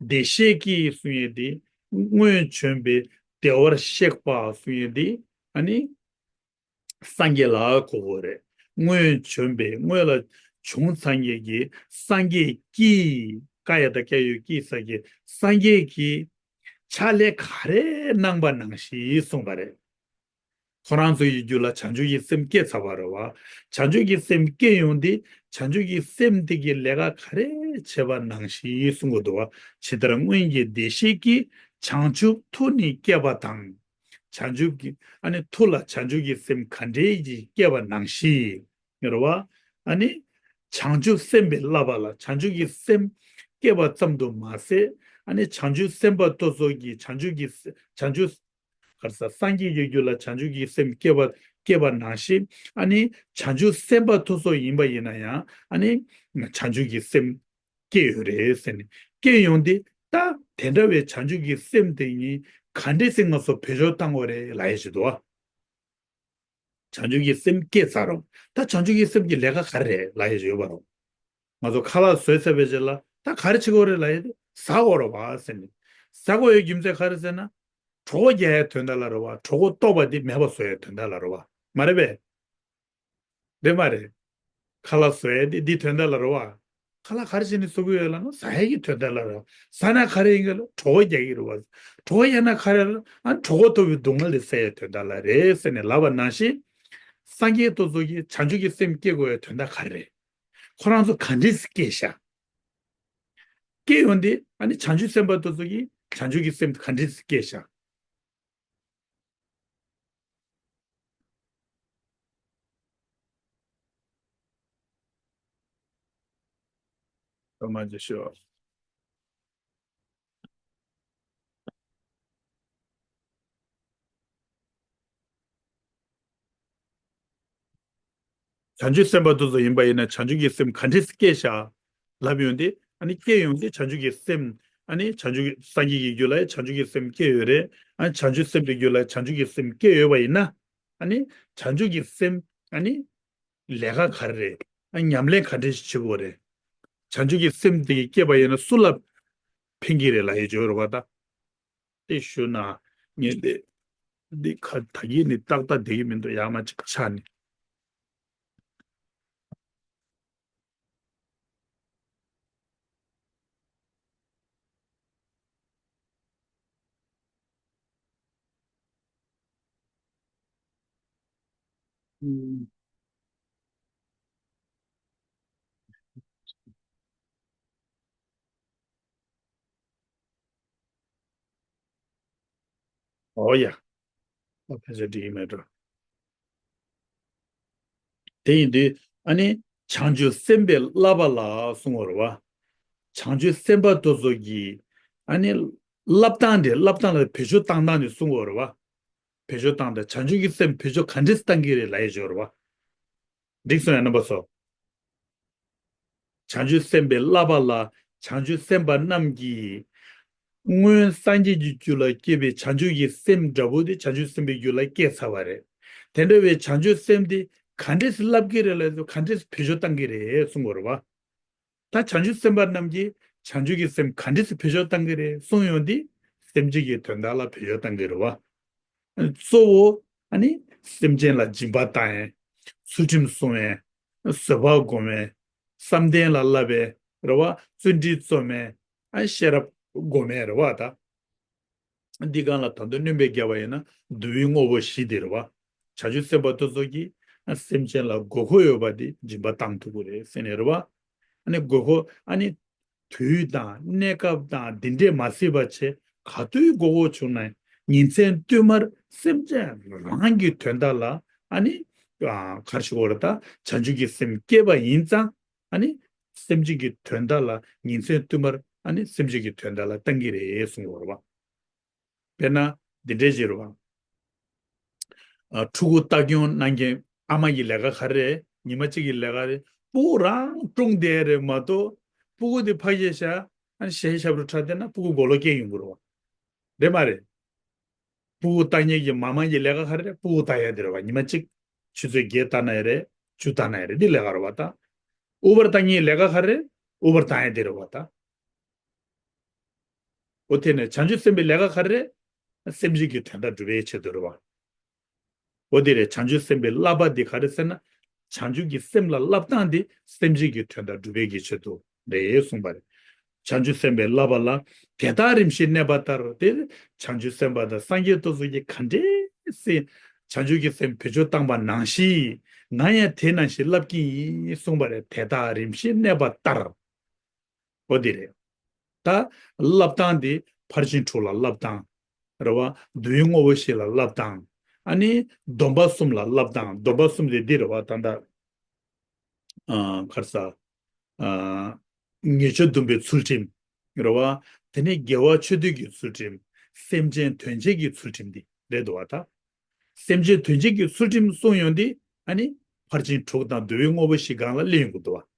བདེ་གཤེགས་ཀྱིས་གསུང་ཡས་དེ། སྔོན་བྱོན་པའི་བདེ་བར་གཤེགས་པ་གསུང་ཡས་དེ། ཨ་ནི་སངས་རྒྱས་ལ་གོ་དགོས་རེད། སྔོན་བྱོན་པའི་སྔོན་ལ་བྱུང་ཚར་མཁན་གྱི་སངས་རྒྱས་ཀྱིས་ཀ་ཡ་ད་ཀྱ་གྱུ་ཀྱི་ས་ཀྱི་སངས་རྒྱས་ཀྱིས་ཕྱག་ལས་ག་རེ་གནང་པ་ནང་བཞིན་གསུངས་པ་རེད། ཁོ་རང་ཚོ་ཡི་རྒྱུད་ལ་བྱང་ཆུབ་ཀྱི་སེམས་སྐྱེས་ཚར་བ་རེད་བ། བྱང་ཆུབ་ཀྱི་སེམས་སྐྱེས་ཡོང་དུས་བྱང་ཆུབ་ཀྱི་སེམས་དེ་གི་ལས་ཀ་ག་རེ་བྱས་པ་ནང་བཞིན་གསུང་གི་འདུག་བ། ཇི་ལྟར་སྔོན་གྱི་བདེ་གཤེགས་ཀྱིས་བྱང་ཆུབ་ཐུགས་ནི་བསྐྱེད་པ་དང་། བྱང་ཆུབ་ཀྱི་ཨ་ནི་ཐུགས་ལ་བྱང་ཆུབ་ཀྱི་སེམས་ག་འདྲའི་ཀྱི་བསྐྱེད་པ་ནང་བཞིན་རེད་བ། ཨ་ནི་བྱང་ཆུབ་སེམས་དཔའི་བསླབ་པ་ལ་བྱང་ཆུབ་ཀྱི་སེམས་བསྐྱེད་པ་ཙམ་དུ་མ་ཟད། ཨ་ནི་བྱང་ཆུབ་སེམས་དཔའ་དེ་ཚོ་གི་བྱང་ཆུབ་ཀྱི་བྱང་ཆུབ་ག་རེ་ཟེར། སངས་རྒྱས་ཀྱི་རྒྱུད་ལ་བྱང་ཆུབ་ཀྱི་སེམས་སྐྱེས་པ་སྐྱེས་པ་ནང་བཞིན། ཨ་ནི་བྱང་ཆུབ་སེམས་དཔའ་དེ་ཚོ་ཡིན་པ་ཡིན་ན་ཡང་ཨ་ནི་བྱང་ཆུབ་ཀྱི་སེམས་སྐྱེས་ཡོད་རེད་ཟེར་ནས། སྐྱེས་ཡོང་དུས་ད་དེ་འདྲ་བའི་བྱང་ཆུབ་ཀྱི་སེམས་དེ་ཉིད་ག་འདྲས་སེ་ང་ཚོ་བེད་སྤྱོད་བཏང་དགོས་རེད་ལབ་ཡས་ཞིག་འདུག་བ། བྱང་ཆུབ་ཀྱི་སེམས་སྐྱེས་ཚར་རོ། ད་བྱང་ཆུབ་ཀྱི་སེམས་ཀྱི་ལས་ཀ་ག་རེ་རེད་ལབ་ཡས་ཞིག་ཡོད་པ་རོ། ང་ཚོ་ཁ་ལག་བཟོས་ཚར་བའི་རྗེས་ལ་ད་ག་རེ་བྱེད་དགོས་རེད་ལབ་ཡས་དེ་ཟ་དགོས་རེད་བ་ཟེར་ནས། ཟ་དགོས་ཡའི་རྒྱུ་མཚན་ག་རེ་ཟེར་ན། གྲོད་ཁོག་རྒྱག་ཡའི་དོན་དག་ལ་རེད་བ། གྲོད་ཁོག་ལྟོགས་པ་དེ་མེད་པ་བཟོ་ཡའི་དོན་དག་ལ་རེད་བ། མ་རེད་པས། རེད་མ་རེད། ཁ་ལག་བཟོ་ཡའི་དེ་འདི་དོན་དག་ལ་རེད་བ། ཁ་ལག་ག་རེ་བྱས་ནས་བཟོ་གི་ཡོད་ལབ་ན་ཟ་ཡའི་གི་དོན་དག་ལ་རེད་བ། ཟ་ན་ག་རེ་ཡིན་གི་ལ་གྲོད་ཁོག་རྒྱག་གི་རེད་བ། གྲོད་ཁོག་རྒྱག་ན་ག་རེ་རེད། ཨ་གྲོད་ཁོག་ལྟོགས་པའི་སྡུག་བསྔལ་དེ་སེལ་ཡའི་དོན་དག་ལ་རེད་ཟེར་ནས་ལབ་པ་ནང་བཞིན། སངས་རྒྱས་དེ་ཚོ་གིས་བྱང་ཆུབ་ཀྱི་སེམས་སྐྱེ་དགོས་ཡའི་དོན་དག་ག་རེ་རེད། ཁོ་རང་ཚོ་ག་འདྲས་སེ་སྐྱེས་ཤག་སྐྱེས་ཡོང་དུས་ཨ་ནི་བྱང་ཆུབ་སེམས་དཔའ་དེ་ཚོ་གིས་བྱང་ཆུབ་ཀྱི་སེམས་ག་འདྲས་སེ་སྐྱེས་ཤག་ཐོག་མར་ཅིག་ཞུ། བྱང་ཆུབ་སེམས་དཔའ་དེ་ཚོ་ཡིན་པ་ཡིན་ན་བྱང་ཆུབ་ཀྱི་སེམས་ག་འདྲས་སྐྱེས་ཤག་ལབ་ཡོང་དུས། ཨ་ནི་སྐྱེས་ཡོང་དུས་བྱང་ཆུབ་ཀྱི་སེམས། ཨ་ནི་བྱང་ཆུབ་ཀྱི་སངས་རྒྱས་ཀྱི་རྒྱུད་ལ་བྱང་ཆུབ་ཀྱི་སེམས་སྐྱེས་ཡོད་རེད། ཨ་ནི་བྱང་ཆུབ་སེམས་དེ་རྒྱུད་ལ་བྱང་ཆུབ་ཀྱི་སེམས་སྐྱེས་ཡོད་པ་ཡིན་ན། ཨ་ནི་བྱང་ཆུབ་ཀྱི་སེམས། ཨ་ནི་ལས་ཀ་ག་རེ་རེད། ཨ་ཉམས་ལེན་ག་འདྲས་ཤིག་བྱེད་དགོས་རེད། བྱང་ཆུབ་ཀྱི་སེམས་དེ་སྐྱེས་པ་ཡིན་ན་སུ་ལ་ཕན་གྱི་རེད་ལབ་ཡས་ཅིག་ཡོད་རེད་པ་ད། དེ་ཞུ་ན་ངས་དེ་འདི་ཁ་ད་གིན་ནི་ཏག་ཏག་བསྡད་ཀྱི་མི་འདུག་ཡག་མ་ཅིག་ཆགས་ནས། ཨུམ། ཨོ་ཡ། ཨོ་ཕལ་ཆེར་འགྲིག་གི་མེད་འགྲོ། དེ་ཡིན་དུས་ཨ་ནི་བྱང་ཆུབ་སེམས་དཔའི་བསླབ་པ་ལ་གསུང་བ་རེད་བ། བྱང་ཆུབ་སེམས་དཔའ་དེ་ཚོ་གི་ཨ་ནི་བསླབ་སྟངས་དེ། བསླབ་སྟངས་ལ་བེད་སྤྱོད་བཏང་སྟངས་དེ་གསུང་བ་རེད་བ། བེད་སྤྱོད་བཏང་སྟངས། བྱང་ཆུབ་ཀྱི་སེམས་བེད་སྤྱོད་ག་འདྲས་བཏང་གི་རེད་ལབ་ཡས་ཅིག་ཡོད་རེད་བ། འགྲིག་སོང་ཡ་རྣམ་པ་ཚོ། བྱང་ཆུབ་སེམས་དཔའི་བསླབ་པ་ལ། བྱང་ཆུབ་སེམས་དཔའ་རྣམས་ཀྱིས། སྔོན་སངས་རྒྱས་ཀྱི་རྒྱུད་ལ་སྐྱེས་པའི་བྱང་ཆུབ་ཀྱི་སེམས་འདྲ་པོ་དེ་བྱང་ཆུབ་སེམས་དཔའི་རྒྱུད་ལ་སྐྱེས་ཚར་བ་རེད། དེ་འདྲ་བའི་བྱང་ཆུབ་སེམས་དེ་ག་འདྲས་སེ་བསླབ་ཀྱི་རེད་ལབ་དུས། ག་འདྲས་སེ་བེད་སྤྱོད་བཏང་གི་རེད་གསུང་བ་རེད་བ། ད་བྱང་ཆུབ་སེམས་དཔའ་རྣམས་ཀྱིས་བྱང་ཆུབ་ཀྱི་སེམས་ག་འདྲས་སེ་བེད་སྤྱོད་བཏང་གི་རེད་གསུང་ཡོང་དུས། སེམས་ཅན་གྱི་དོན་དག་ལ་བེད་སྤྱོད་བཏང་གི་རེད་བ། གཙོ་བོ་ཨ་ནི་སེམས་ཅན་ལ་སྦྱིན་པ་བཏང་ཡས། ཚུལ་ཁྲིམས་སྲུང་ཡས། བཟོད་པ་སྒོམ་ཡས། བསམ་གཏན་ལ་བསླབ་པའི་རེད་བ། བརྩོན་འགྲུས་རྩོམ་ཡས། ཨ་ཤེས་རབ་སྒོམ་ཡས་རེད་བ་ད། འདི་སྒང་ལ་ད་དུང་སྣོན་པ་བརྒྱབ་པ་ཡིན་ན་བསྡུ་བའི་དངོས་པོ་བཞི་དེ་རེད་བ། བྱང་ཆུབ་སེམས་དཔའ་དེ་ཚོ་གིས་ཨ་སེམས་ཅན་ལ་དགོས་མཁོ་ཡོད་པ་དེ་སྦྱིན་པ་བཏང་ཐུབ་ཀྱི་རེད་ཟེར་ནས་རེད་བ། ཨ་ནི་དགོས་མཁོ། ཨ་ནི་དུས་དང་གནས་སྐབས་དང་འདི་འདྲས་མ་བརྩིས་པ་བྱས། ག་དུས་དགོས་མཁོ་བྱུང་ན་ཉིན་མཚན་བསྟུད་མར་སེམས་ཅན་རང་གི་དོན་དག་ལ། ཨ་ནི་ཨ་ག་རེ་ཞུ་དགོས་རེད་ད། བྱང་ཆུབ་ཀྱི་སེམས་སྐྱེས་པ་ཡིན་ཙང་། ཨ་ནི་སེམས་ཅན་གྱི་དོན་དག་ལ་ཉིན་མཚན་བསྟུད་མར། ཨ་ནི་སེམས་ཅན་གྱི་དོན་དག་ལ་བཏང་གི་རེད་གསུངས་ཡོད་རེད་བ། དཔེར་ན་འདི་འདྲས་ཅིག་རེད་བ། ཨ་ཕྲུ་གུ་ལྟ་སྐྱོང་གནང་མཁན་ཨ་མ་ཡི་ལས་ཀ་ག་རེ་རེད། ཉི་མ་གཅིག་གི་ལས་ཀ་རེད། ཕྲུ་གུ་རང་སྲུང་བསྡད་རེད་མ་གཏོགས། ཕྲུ་གུ་དེ་ཕར་བཞག་བྱས། ཨ་ནི་ཞལ་ཞབས་བྲོ་འཁྲབ་བསྡད་ན་ཕྲུ་གུ་མགོ་ལོག་སྐྱེ་ཡོང་གི་རེད་བ། རེད་མ་རེད། ཕྲུ་གུ་ལྟ་མཁན་གྱི་མ་མ་ཡི་ལས་ཀ་ག་རེ་རེད། ཕྲུ་གུ་ལྟ་ཡ་དེ་རེད་བ། ཉི་མ་གཅིག་ཆུ་ཚོད་བརྒྱད་ལྟ་ན་ཡ་རེད། བཅུ་ལྟ་ན་ཡ་རེད། འདི་ལས་ཀ་རེད་བ་ད། ཨུ་བར་ལྟ་མཁན་ལས་ཀ་ག་རེ་རེད། ཨུ་བར་ལྟ་ཡ་དེ་རེད་བ་ད། འོ་དེ་ནས་བྱང་ཆུབ་སེམས་དཔའི་ལས་ཀ་ག་རེ་རེད། སེམས་ཅན་གྱི་དོན་དག་སྒྲུབ་པའི་ཆེད་དུ་རེད་བ། འོ་དེ་རེད། བྱང་ཆུབ་སེམས་དཔའི་བསླབ་པ་འདི་ག་རེ་ཟེར་ན། བྱང་ཆུབ་ཀྱི་སེམས་ལ་བསླབ་སྟངས་འདི་སེམས་ཅན་གྱི་དོན་དག་སྒྲུབ་པའི་གི་ཆེད་དུ་རེད་གསུངས་པ་རེད། བྱང་ཆུབ་སེམས་དཔའི་བསླབ་པ་ལ། དེ་དག་རིམ་བཞིན་གནས་པ་ལྟར། དེ་བྱང་ཆུབ་སེམས་དཔའ་དང་སངས་རྒྱས་དེ་ཚོ་གིས་ག་འདྲས་སེ་བྱང་ཆུབ་ཀྱི་སེམས་བེད་སྤྱོད་བཏང་པ་ནང་བཞིན་ང་ཡང་དེ་ནང་བཞིན་བསླབ་ཀྱི་ཡིན་གསུངས་པ་རེད། དེ་དག་རིམ་བཞིན་གནས་པ་ལྟར། འོ་དེ་རེད། ད་བསླབ་སྟངས་དེ་ཕར་ཕྱིན་དྲུག་ལ་བསླབ་སྟངས་རེད་བ། བསྡུ་བའི་དངོས་པོ་བཞི་ལ་བསླབ་སྟངས། ཨ་ནི་སྡོམ་པ་གསུམ་ལ་བསླབ་སྟངས། སྡོམ་པ་གསུམ་དེ་འདི་རེད་བ། ད་ལྟ་ཨ་ག་རེ་ཟ། ཨ་ཉེས་སྤྱོད་སྡོམ་པའི་ཚུལ་ཁྲིམས་རེད་བ། དེ་ནས་དགེ་བ་ཆོས་སྡུད་ཀྱི་ཚུལ་ཁྲིམས། སེམས་ཅན་དོན་བྱེད་ཀྱི་ཚུལ་ཁྲིམས་འདི་རེད་འདུག་བ་ད། སེམས་ཅན་དོན་བྱེད་ཀྱི་ཚུལ་ཁྲིམས་གསུངས་ཡོང་དུས། ཨ་ནི་ཕར་ཕྱིན་དྲུག་དང་བསྡུ་བའི་དངོས་པོ་བཞི་སྒང་ལ་སླེབས་ཡོང་གི་འདུག་བ།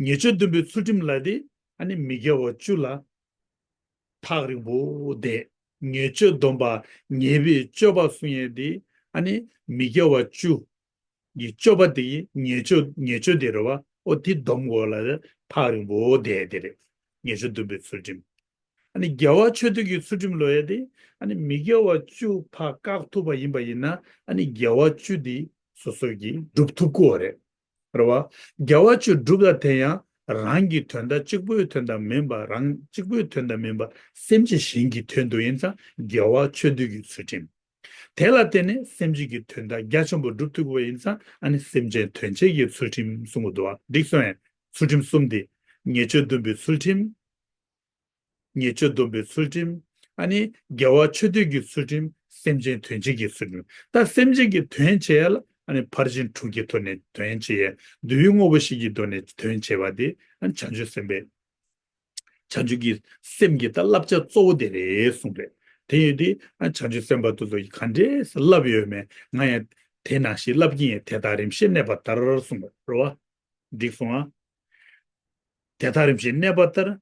ཉེས་སྤྱོད་སྡོམ་པའི་ཚུལ་ཁྲིམས་ལ་དེ་ཨ་ནི་མི་དགེ་བ་བཅུ་ལ་ཐག་རིང་པོ་བསྡད། ཉེས་སྤྱོད་སྡོམ་པ་ཉེས་པའི་སྤྱོད་པ་གསུང་ཡས་དེ་ཨ་ནི་མི་དགེ་བ་བཅུ་གི་སྤྱོད་པ་དེ་ཉེས་སྤྱོད་ཉེས་སྤྱོད་དེ་རེད་བ། ཨོ་དེ་སྡོམ་དགོས་ལ་ཐག་རིང་པོ་བསྡད་དེ་རེད། ཉེས་སྤྱོད་སྡོམ་པའི་ཚུལ་ཁྲིམས། ཨ་ནི་དགེ་བ་ཆོས་སྡུད་ཀྱི་ཚུལ་ཁྲིམས་ལབ་ཡས་དེ་ཨ་ནི་མི་དགེ་བ་བཅུ་ཕར་བཀག་ཐུབ་པ་ཡིན་པ་ཡིན་ན། ཨ་ནི་དགེ་བ་བཅུ་དེ་སོ་སོ་གིས་སྒྲུབ་ཐུབ་ཀྱི་ཡོད་རེད། རེད་བ། དགེ་བ་བཅུ་སྒྲུབ་ལ་དེ་ཡང་རང་གི་དོན་དག་གཅིག་པོའི་དོན་དག་མིན་པ། རང་གཅིག་པོའི་དོན་དག་མིན་པ། སེམས་ཅན་གཞན་གྱི་དོན་དུ་ཡིན་ཙང་དགེ་བ་ཆོས་སྡུད་ཀྱི་ཚུལ་ཁྲིམས། དེ་ལ་བརྟེན་ནས་སེམས་ཅན་གྱི་དོན་དག་རྒྱ་ཆེན་པོ་སྒྲུབ་ཐུབ་པ་ཡིན་ཙང་ཨ་ནི་སེམས་ཅན་དོན་བྱེད་ཀྱི་ཚུལ་ཁྲིམས་གསུང་གི་འདུག་བ། འགྲིག་སོང་ངས། ཚུལ་ཁྲིམས་གསུམ་དེ། ཉེས་སྤྱོད་སྡོམ་པའི་ཚུལ་ཁྲིམས། ཉེས་སྤྱོད་སྡོམ་པའི་ཚུལ་ཁྲིམས། ཨ་ནི་དགེ་བ་ཆོས་སྡུད་ཀྱི་ཚུལ་ཁྲིམས། སེམས་ཅན་དོན་བྱེད་ཀྱི་ཚུལ་ཁྲིམས། ད་སེམས་ཅན་གྱི་དོན་བྱེད་ཡ་ལ་ཨ་ནི་ཕར་ཕྱིན་དྲུག་གི་ཐོག་ནས་དོན་བྱེད་ཡ། བསྡུ་བའི་དངོས་པོ་བཞི་གི་ཐོག་ནས་དོན་བྱེད་པ་དེ་ཨ་ནི་བྱང་ཆུབ་སེམས་དཔའི། བྱང་ཆུབ་ཀྱི་སེམས་ཀྱི་ད་བསླབ་བྱ་གཙོ་བོ་དེ་རེད་གསུངས་རེད། དེ་ཡིན་དུས་ཨ་བྱང་ཆུབ་སེམས་དཔའ་དེ་ཚོ་གིས་ག་འདྲས་བསླབ་ཡོད་མེད། ང་ཡང་ དེ་ནང་བཞིན་བསླབ་ཀྱི་ཡིན། དེ་དག་རིམ་བཞིན་གནས་པ་ལྟར་གསུངས་པ་རེད་བ། འགྲིག་སོང་ཨ། དེ་དག་རིམ་བཞིན་གནས་པ་ལྟར།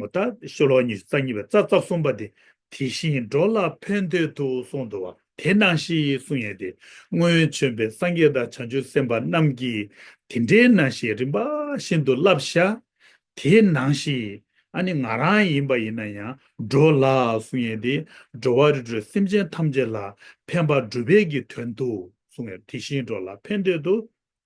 འོ་ད་ཤོ་ལོ་ཀ་ཉི་ཤུ་རྩ་གཉིས་པའི་རྩ་རྩ་གསུམ་པ་དེ། དེ་བཞིན་འགྲོ་ལ་ཕན་འདོད་དུ་གསུངས་འདུག་བ། དེ་ནང་བཞིན་གསུངས་ཡས་དེ། སྔོན་བྱོན་པའི་སངས་རྒྱས་དང་བྱང་ཆུབ་སེམས་དཔའ་རྣམས་ཀྱིས་དེ་འདྲའི་ནང་བཞིན་རིམ་པ་བཞིན་དུ་བསླབ་བཞག་དེ་ནང་བཞིན་ཨ་ནི་ང་རང་ཡིན་པ་ཡིན་ན་ཡང་འགྲོ་ལ་གསུངས་ཡས་དེ། འགྲོ་བ་རིགས་དྲུག་སེམས་ཅན་ཐམས་ཅད་ལ་ཕན་པ་སྒྲུབ་པའི་གི་དོན་དུ་གསུངས་ཡས། དེ་བཞིན་འགྲོ་ལ་ཕན་འདོད་དུ།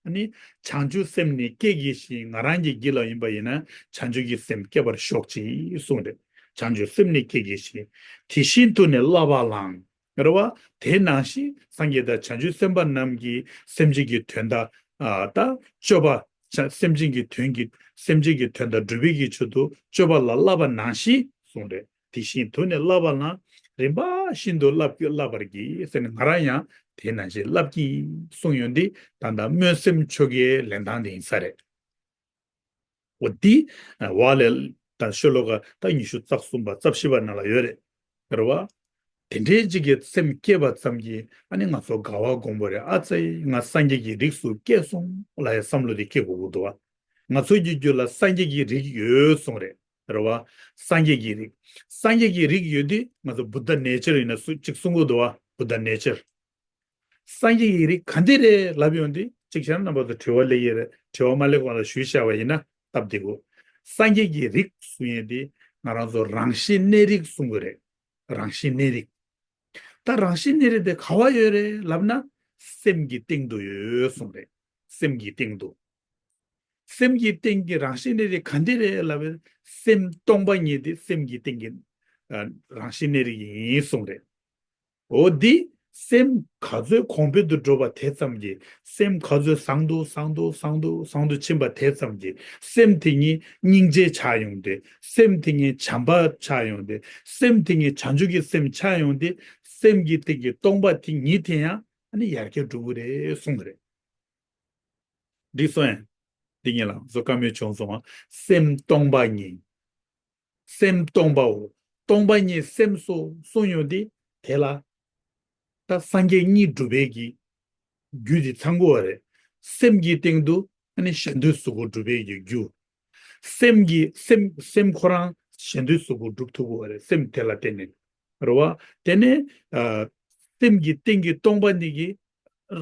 ཨ་ནི། བྱང་ཆུབ་སེམས་ནི་བསྐྱེད་བགྱི་ཞིང་། ང་རང་གི་རྒྱུད་ལ་ཡིན་པ་ཡིན་ན་བྱང་ཆུབ་ཀྱི་སེམས་བསྐྱེད་པར་ཤོག་ཅིག་གསུངས་རེད། བྱང་ཆུབ་སེམས་ནི་བསྐྱེད་བགྱི་ཞིང་། དེ་བཞིན་དུ་ནི་བསླབ་པ་བླངས། རེད་བ། དེ་ནང་བཞིན་སངས་རྒྱས་དང་བྱང་ཆུབ་སེམས་དཔའ་རྣམས་ཀྱིས་སེམས་ཅན་གྱི་དོན་དག་ཨ་ད་སྤྱོད་པ། བྱ་སེམས་ཅན་གྱི་དོན་གྱི་སེམས་ཅན་གྱི་དོན་དག་སྒྲུབ་པའི་གི་ཆེད་དུ་སྤྱོད་པ་ལ་བསླབ་པ་ནང་བཞིན་གསུངས་རེད། དེ་བཞིན་དུ་ནི་བསླབ་པ་ལ་རིམ་པ་བཞིན་དུ་བསླབ་བསླབ་པར་བགྱི་ཟེར་ནས་ང་རང་ཡང་དེ་ནང་བཞིན་བསླབ་ཀྱིས་གསུངས་ཡོང་དུས་ད་ལྟ་སྨོན་སེམས་ཆོ་གའི་ལེན་སྟངས་དེ་ཡིན་ས་རེད། འོ་འདི་བ་ལས་ད་ཤོ་ལོ་ཀ་ད་ཉི་ཤུ་རྩ་གསུམ་པ་རྩ་བཞི་པ་ནང་ལ་ཡོད་རེད། རེད་བ། དེ་འདྲའི་གཅིག་གི་སེམས་བསྐྱེད་པ་ཙམ་གྱིས་ཨ་ནི་ང་ཚོ་དགའ་བ་སྒོམ་པ་རེད། ཨ་ཙི་ང་སངས་རྒྱས་ཀྱི་རིགས་སུ་སྐྱེས་སོང་ལ་ཡ་བསམ་བློ་དེ་སྐྱེ་དགོས་ཀྱི་འདུག་བ། ང་ཚོ་གི་རྒྱུད་ལ་སངས་རྒྱས་ཀྱི་རིགས་ཡོད་གསུངས་རེད། རེད་བ། སངས་རྒྱས་ཀྱི་རིགས། སངས་རྒྱས་ཀྱི་རིགས་ཡོད་དུས་ང་ཚོ་བུདྡྷ་ནེ་ཅར་ཡིན་ན་སུ་གཅིག་གསུང་གི་འདུག་བ། བུདྡྷ་ནེ་ཅར། སངས་རྒྱས་ཀྱི་རིགས་ག་འདི་རེད་ལབ་ཡོང་དུས་གཅིག་བྱས་ན་རྣམ་པ་ཚོ་དྲི་བ་སླེབས་ཀྱི་རེད། དྲི་བ་མ་སླེབས་གོང་ལ་ཞུས་བཞག་པ་ཡིན་ན་སྟབས་བདེ་གོ། སངས་རྒྱས་ཀྱི་རིགས་གསུང་ཡས་དེ་ང་རང་ཚོ་རང་བཞིན་གནས་རིགས་གསུང་གི་རེད། རང་བཞིན་གནས་རིགས། ད་རང་བཞིན་གནས་རིགས་དེ་ག་བ་ཡོད་རེད་ལབ་ན། སེམས་ཀྱི་སྟེང་དུ་ཡོད་གསུངས་རེད། སེམས་ཀྱི་སྟེང་དུ། སེམས་ཀྱི་སྟེང་གི་རང་བཞིན་གནས་རིགས་ག་འདི་རེད་ལབ་པས། སེམས་སྟོང་པ་ཉིད་དེ་སེམས་ཀྱི་སྟེང་གི་ཨ་རང་བཞིན་གནས་རིགས་ཡིན་གསུངས་རེད། འོ་འདི་སེམས་ག་ཚོད་གོང་འཕེལ་དུ་འགྲོ་བ་དེ་ཙམ་གྱིས། སེམས་ག་ཚོད་བཟང་དུ་བཟང་དུ་བཟང་དུ་བཟང་དུ་ཕྱིན་པ་དེ་ཙམ་གྱིས། སེམས་དེ་ཉིད་སྙིང་རྗེ་ཆགས་ཡོང་སྟེ། སེམས་དེ་ཉིད་བྱམས་པ་ཆགས་ཡོང་སྟེ། སེམས་དེ་ཉིད་བྱང་ཆུབ་ཀྱི་སེམས་ཆགས་ཡོང་སྟེ། སེམས་ཀྱི་སྟེང་གི་སྟོང་པ་དེ་ཉིད་དེ་ཡང་ཨ་ནི་ཡར་རྒྱས་འགྲོ་གི་རེད་གསུངས་རེད། འགྲིག་སོང་ཨེ། འདི་ཉིད་ལ་ང་ཚོ་བཀའ་མོལ་བྱུང་སོང་ང་། སེམས་སྟོང་པ་ཉིད། སེམས་སྟོང་པའོ། སྟོང་པ་ཉིད་སེམས་སོ་གསུངས་ཡོང་དུས་དེ་ལ། ད་སངས་རྒྱས་གཉིས་སྒྲུབ་པའི་གི་རྒྱུ་དེ་ཚང་དགོས་པ་རེད། སེམས་ཀྱི་སྟེང་དུ་ཨ་ནི་གཞན་དོན་གཟུགས་པོ་སྒྲུབ་པའི་གི་རྒྱུ། སེམས་ཀྱི་སེམས་སེམས་ཁོ་རང་གཞན་དོན་གཟུགས་པོ་སྒྲུབ་ཐུབ་དགོས་པ་རེད། སེམས་དེ་ལ་བརྟེན་ནས། རེད་བ། དེ་ནས་ཨ་སེམས་ཀྱི་སྟེང་གི་སྟོང་པ་ཉིད་ཀྱི་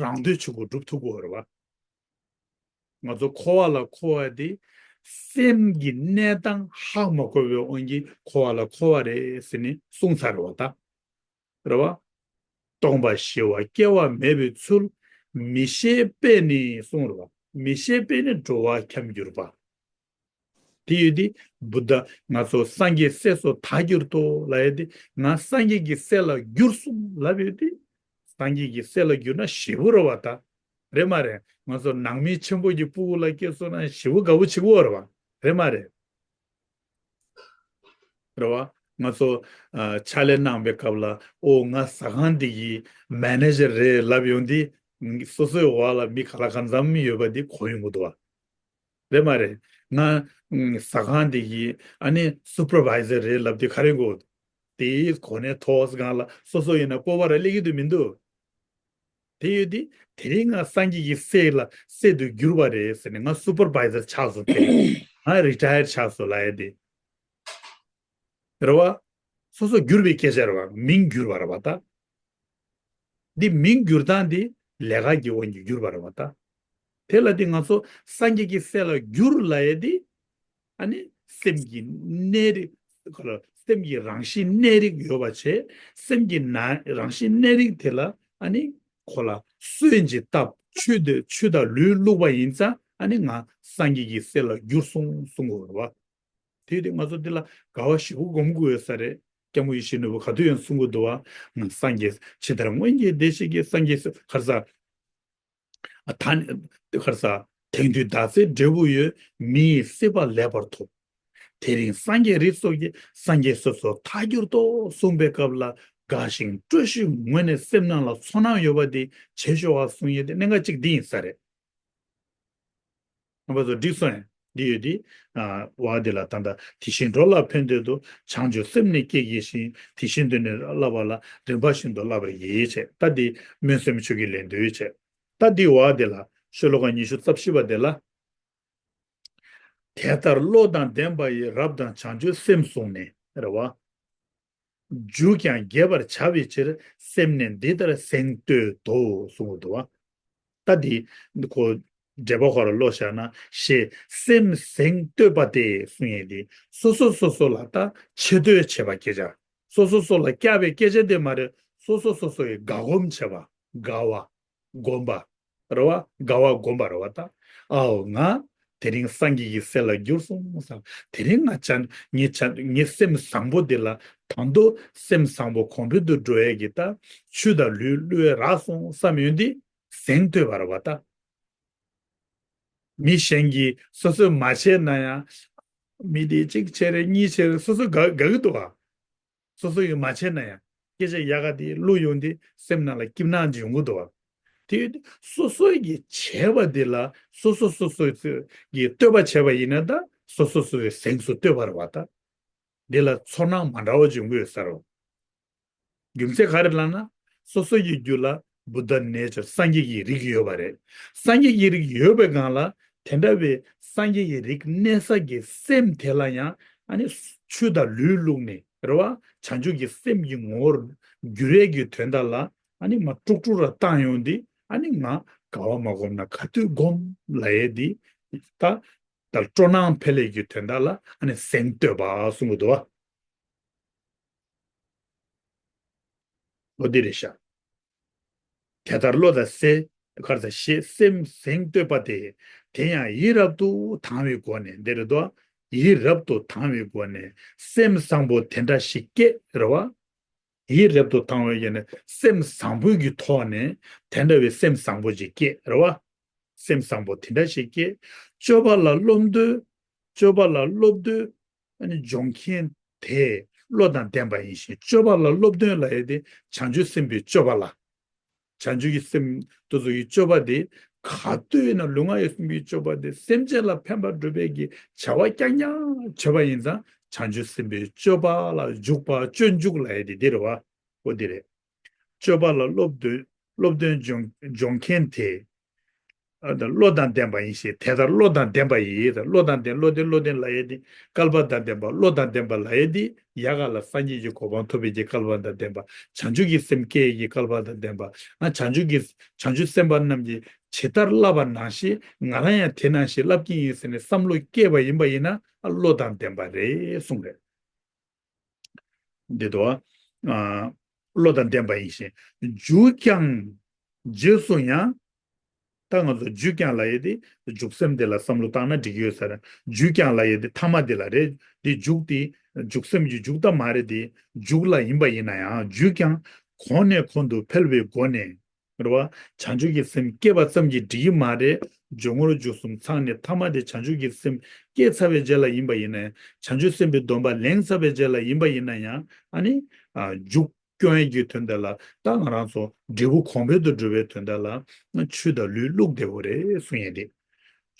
རང་དོན་ཆོས་སྐུ་སྒྲུབ་ཐུབ་དགོས་རེད་བ། ང་ཚོ་འཁོར་བ་ལ་འཁོར་བ་དེ་སེམས་ཀྱི་གནས་སྟངས་ཧ་མ་གོ་བའི་དབང་གིས་འཁོར་བ་ལ་འཁོར་བ་རེད་ཟེར་ནས་གསུངས་ཚར་བ་ད། རེད་བ། སྟོང་པ་ཞི་བ་སྐྱེ་བ་མེད་པའི་ཚུལ། མི་ཤེས་པས་ནི་གསུངས་རེད་བ། མི་ཤེས་པས་ནི་འགྲོ་བ་འཁྱམས་གྱུར་པ། དེ་ཡོད་དེ། བུདྡྷ་ང་ཚོ་སངས་རྒྱས་སྲས་སུ་ད་གྱུར་ཏོ་ལབ་ཡས་དེ། ང་སངས་རྒྱས་ཀྱི་སྲས་ལ་གྱུར་སོང་ལབ་ཡོད་དེ། སངས་རྒྱས་ཀྱི་སྲས་ལ་གྱུར་ན་ཞེ་པོ་རེད་བ་ད། རེད་མ་རེད། ང་ཚོ་ནང་མི་ཆེན་པོ་གྱི་སྤུ་གུ་ལ་སྐྱེས་སོང་ན་ཞེ་པོ་དགའ་པོ་བྱེད་ཀྱི་ཡོད་རེད་བ། རེད་མ་རེད། རེད་བ། ང་ཚོ་ཨ་ཕྱག་ལས་གནང་པའི་སྐབས་ལ། ཨོ་ང་ཟ་ཁང་འདི་གི་མེ་ནེ་ཇར་རེད་ལབ་ཡོང་དེ། སོ་སོའི་འོག་ལ་མི་ག་ལ་གང་འཚམ་ཡོད་པ་འདི་གོ་ཡོང་གི་འདུག་བ། རེད་མ་རེད། ང་ཨ་ཟ་ཁང་འདི་གི་ཨ་ནི་སུ་པར་བའི་ཟར་རེད་ལབ་དེ་ག་རེ་གོ། དེའི་གོ་གནས་མཐོ་སྒང་ལ་སོ་སོ་ཡིན་ན་སྤོབས་པ་ར་སླེབས་ཀྱི་འདུག་མི་འདུག་དེ་ཡོད་དེ། དེ་རིང་ང་སངས་རྒྱས་ཀྱི་སྲས་ལ་སྲས་དུ་གྱུར་པ་རེད་ཟེར་ནས་ང་སུ་པར་བའི་ཟར་ཆགས་སོང་། དེ་རིང་ང་རི་ཊ་ཡར་ཆགས་སོང་ལབ་ཡས་དེ། རེད་བ། སོ་སོ་གྱུར་པའི་སྐད་ཆ་རེད་བ། མིང་གྱུར་པ་རེད་བ་ད། འདི་མིང་བསྒྱུར་སྟངས་འདི་ལས་ཀ་གི་དབང་གིས་བསྒྱུར་བ་རེད་བ་ད། དེ་ལ་འདི་ང་ཚོ་སངས་རྒྱས་ཀྱི་སྲས་ལ་གྱུར་ལབ་ཡས་འདི། ཨ་ནི་སེམས་ཀྱི་གནས་རིགས། སེམས་ཀྱི་རང་བཞིན་གནས་རིགས་ཡོད་པ་བྱས། སེམས་ཀྱི་ན་རང་བཞིན་གནས་རིགས་དེ་ལ་ཨ་ནི་ཁོ་ལ་གསོས་ཅིག་བཏབ། ཆུ་དེ་ཆུ་དང་ལུད་བླུགས་པ་ཡིན་ཙང་། ཨ་ནི་ང་སངས་རྒྱས་ཀྱི་སྲས་ལ་གྱུར་སོང་གསུང་གི་ཡོད་རེད་བ། དེ་དུས་ང་ཚོ་འདི་ལ་དགའ་བ་ཞེ་པོ་སྒོམ་དགོས་ཡོད་ས་རེད། སྐྱབས་མགོན་ཡིད་བཞིན་ནོར་བུ་ག་དུས་ཡང་གསུང་གི་འདུག་བ། ང་སངས་རྒྱས་ཇི་ལྟར་སྔོན་གྱི་བདེ་གཤེགས་ཀྱིས། སངས་རྒྱས་སུ་ག་རེ་ཟ། ཨ་ད་ནི་ག་རེ་ཟ། དེང་དུས་བདག་ཚེ་འབྲས་བུ་ཡོད། མི་ཡི་སྲིད་པ་ལེགས་པར་ཐོབ། དེ་རིང་སངས་རྒྱས་རིགས་སོགས་ཀྱིས། སངས་རྒྱས་སོ་སོར་ཐལ་གྱུར་ཏོ། གསུངས་པའི་སྐབས་ལ་དགའ་ཞིང་སྤྲོ་ཞིང་ངོས་ནས་སེམས་ནང་ལ་ཚོར་སྣང་ཡོད་པ་དེ་བྱེད་ཤོག་ཨ་གསུང་ཡས་དེ་གནད་འགག་གཅིག་འདི་ཡིན་ས་རེད། རྣམ་པ་ཚོ་འགྲིག་སོང་ཡ། འདི་ཡོད་དེ། ཨ་བ་དེ་ལ་ད་ལྟ་དེ་བཞིན་འགྲོ་ལ་ཕན་འདོད་དུ། བྱང་ཆུབ་སེམས་ནི་བསྐྱེད་བགྱི་ཞིང་། དེ་བཞིན་དུ་ནི་བསླབ་པ་ལ། རིམ་པ་བཞིན་དུ་བསླབ་པར་བགྱི་བྱས། ད་འདི་སྨོན་སེམས་ཆོས་ཀྱི་ལན་དུ་བྱས། ད་འདི་བ་དེ་ལ་ཤོ་ལོ་ཀ་ཉི་ཤུ་རྩ་བཞི་པ་དེ་ལ། དེ་ལྟར་བློ་དང་ལྡན་པ་ཡིས། རབ་དང་བྱང་ཆུབ་སེམས་བཟུང་ནས། རེད་བ། རྒྱུད་ཀྱང་རྒྱས་པར་བྱ་བའི་ཕྱིར། སེམས་ནི་འདི་ལྟར་གཟེངས་བསྟོད་དོ། གསུངས་འདུག་བ། ད་འདི་ཁོ་འགྲེལ་པ་ཁོ་ར་ཀློག་བཞག་ན། ཞེས་སེམས་གཟེངས་བསྟོད་པ་སྟེ་གསུངས་ཡས་དེ། སོ་སོ་སོ་སོ་ལ་ད་ཆེ་བསྟོད་བྱེད་པ་སྐད་ཆ། སོ་སོ་སོ་ལ་བསྐྱར་བའི་སྐད་ཆ་དེ་མ་རེད། སོ་སོ་སོ་སོ་ཡི་དགའ་སྒོམ་བྱེད་པ། དགའ་བ། སྒོམ་པ། རེད་བ། དགའ་བ་སྒོམ་པ་རེད་བ་ད། ཨའོ་ང་དེ་རིང་སངས་རྒྱས་ཀྱི་སྲས་ལ་གྱུར་སོང་བསམ། དེ་རིང་ང་བྱ་ངའི་བྱ་ངའི་སེམས་བཟང་པོ་འདི་ལ་ད་དུང་སེམས་བཟང་པོ་གོང་འཕེལ་དུ་འགྲོ་ཡས་ཀྱི་ད་ཆུ་དང་ལུད་བླུགས་ཡས་རག་སོང་བསམ་ཡོང་དུས་གཟེངས་བསྟོད་པ་རེད་བ་ད། མི་གཞན་གྱིས་སོ་སོས་མ་བྱས་ན་ཡང་། མི་དེ་གཅིག་བྱས་རེད། གཉིས་བྱས་རེད། སོ་སོ་དགའ་དགའ་གི་འདུག་བ། སོ་སོ་ཡིས་མ་བྱས་ན་ཡང་སྐད་ཆ་ཡག་ག་དེ་བླུགས་ཡོང་དུས་སེམས་ནང་ལ་སྐྱིད་སྣང་ཅིག་ཡོང་གི་འདུག་བ། དེ་ཡོད་དུས་སོ་སོ་ཡིས་བྱས་པ་དེ་ལ་སོ་སོ་སོ་སོ་ཡིས་བསྟོད་པ་བྱས་པ་ཡིན་ན་ད་སོ་སོ་སོ་སོའི་གཟེངས་སུ་བསྟོད་པ་རེད་བ་ད། དེ་ལ་ཚོར་སྣང་མ་འདྲ་བ་ཅིག་ཡོང་གི་ཡོད་ས་རེད། རྒྱུ་མཚན་ག་རེ་ལབ་ན། སོ་སོ་ཡི་རྒྱུད་ལ་བུདྡྷ་ནེ་ཅར་སངས་རྒྱས་ཀྱི་རིགས་ཡོད་པ་རེད། སངས་རྒྱས་ཀྱི་རིགས་ཡོད་པའི་སྒང་ལ་དེ་འདྲ་བའི་སངས་རྒྱས་ཀྱི་རིགས་གནས་ས་གི་སེམས་དེ་ལ་ཡང་ཨ་ནི་ཆུ་དང་ལུད་བླུགས་ནས་རེད་བ། བྱང་ཆུབ་ཀྱི་སེམས་ཀྱི་ངོ་བོར་འགྱུར་ཡས་ཀྱི་དོན་དག་ལ་ཨ་ནི་མར་དཀྲུག་དཀྲུག་ར་བཏང་ཡོང་དུས་ཨ་ནི་ང་དགའ་བ་མ་སྒོམ་ན་ག་དུས་སྒོམ་ལབ་ཡས་འདི་ད་ད་སྤྲོ་སྣང་འཕེལ་ཡས་ཀྱི་དོན་དག་ལ་ཨ་ནི་གཟེངས་བསྟོད་པ་གསུང་གི་འདུག་བ། ལོ་འདི་རེད་ཤག་དེ་ལྟར་བློ་དང་སེ། གར་དང་ཞེས་སེམས་གཟེངས་བསྟོད་པ་སྟེ། དེ་ཡང་ཡིད་རབ་ཏུ་དང་བའི་སྒོ་ནས་འདི་རེད་དོ། ཡིད་རབ་ཏུ་དང་བའི་སྒོ་ནས་སེམས་བཟང་པོ་དེ་འདྲ་ཞིག་སྐྱེ་རེད་བ། ཡིད་རབ་ཏུ་དང་བའི་སྒོ་ནས་སེམས་བཟང་པོའི་གི་ཐོག་ནས་དེ་འདྲ་བའི་སེམས་བཟང་པོ་ཅིག་སྐྱེ་རེད་བ། སེམས་བཟང་པོ་དེ་འདྲ་ཞིག་སྐྱེ། སྤྱོད་པ་ལ་སློབ་འདོད། སྤྱོད་པ་ལ་སློབ་འདོད། ཨ་ནི་སྦྱོང་མཁན་དེ་བློ་དང་ལྡན་པ་ཡིན་ཞིང་། སྤྱོད་པ་ལ་སློབ་འདོད་ལབ་ཡས་དེ་བྱང་ཆུབ་སེམས་དཔའི་སྤྱོད་པ་ལ། བྱང་ཆུབ་ཀྱི་སེམས་དེ་ཚོ་ཡི་སྤྱོད་པ་དེ་ག་དུས་ཡིན་ན་ལུས་ངག་ཡིད་གསུམ་གྱི་སྤྱོད་པ་དེ་སེམས་ཅན་ལ་ཕན་པ་སྒྲུབ་པའི་གི་བྱ་བ་རྐྱང་རྐྱང་བྱེད་པ་ཡིན་ཙང་བྱང་ཆུབ་སེམས་དཔའི་སྤྱོད་པ་ལ་འཇུག་པ། སྤྱོད་འཇུག་ལབ་ཡས་དེ་འདི་རེད་བ། འོ་འདི་རེད། སྤྱོད་པ་ལ་སློབ་འདོད། སློབ་འདོད་སྦྱོང་སྦྱོང་མཁན་དེ། ཨ་ད་བློ་དང་ལྡན་པ་ཡིན་ཞེས། དེ་ལྟར་བློ་དང་ལྡན་པ་ཡིས། ད་བློ་དང་ལྡན། བློ་ལྡན། བློ་ལྡན་ལབ་ཡས་དེ་བསྐལ་པ་དང་ལྡན་པ། བློ་དང་ལྡན་པ་ལབ་ཡས་དེ་ཡ་ག་ལ་སངས་རྒྱས་ཀྱི་གོ་འཕང་ཐོབ་པའི་གི་བསྐལ་པ་དང་ལྡན་པ། བྱང་ཆུབ་ཀྱི་སེམས་སྐྱེ་ཡས་ཀྱི་བསྐལ་པ་དང་ལྡན་པ། ཨ་བྱང་ཆུབ་ཀྱི་བྱང་ཆུབ་སེམས་དཔའ་རྣམས་ཀྱིས་ཇི་ལྟར་བསླབ་པ་ནང་བཞིན་ང་རང་ཡང་དེ་ནང་བཞིན་བསླབ་ཀྱི་ཡིན་ཟེར་ནས་བསམ་བློ་སྐྱེས་པ་ཡིན་པ་ཡིན་ན་ཨ་བློ་དང་ལྡན་པ་རེད་གསུངས་རེད། འདི་དོ། ཨ། བློ་དང་ལྡན་པ་ཡིན་ཞིང་། རྒྱུད་ཀྱང་། རྗེས་སུ་ཡང་། ད་ང་ཚོ་རྒྱུད་ཀྱང་ལབ་ཡས་དེ་འཇུག་སེམས་དེ་ལ་བསམ་བློ་བཏང་ན་འགྲིག་གི་ཡོད་ས་རེད། རྒྱུད་ཀྱང་ལབ་ཡས་དེ་ཐ་མ་དེ་ལ་རེད། དེ་འཇུག་དེ་འཇུག་སེམས་ཀྱི་འཇུག་ད་མ་རེད། དེ་འཇུག་ལ་ཡིན་པ་ཡིན་ན་ཡང་རྒྱུད་ཀྱང་གོང་ནས་གོང་དུ་འཕེལ་བའི་སྒོ་ནས། རེད་བ། བྱང་ཆུབ་ཀྱི་སེམས་སྐྱེས་པ་ཙམ་གྱིས་འགྲིག་གི་མ་རེད། སྦྱོར་དངོས་རིགས་འཇུག་གསུམ་ཚང་ནས་ཐ་མ་དེ་བྱང་ཆུབ་ཀྱི་སེམས་སྐྱེས་ཚར་བའི་རྗེས་ལ་ཡིན་པ་ཡིན་ན་ཡང་། བྱང་ཆུབ་སེམས་དཔའི་སྡོམ་པ་ལེན་ཚར་བའི་རྗེས་ལ་ཡིན་པ་ཡིན་ན་ཡང་། ཨ་ནི། ཨ། འཇུག་སྐྱོང་ཡས་ཀྱི་དོན་དག་ལ་ད་ང་རང་ཚོ་འབྲས་བུ་གོང་འཕེལ་དུ་འགྲོ་བའི་དོན་དག་ལ་ཆུ་དང་ལུད་བླུགས་བསྡད་དགོས་རེད་གསུང་ཡས་དེ།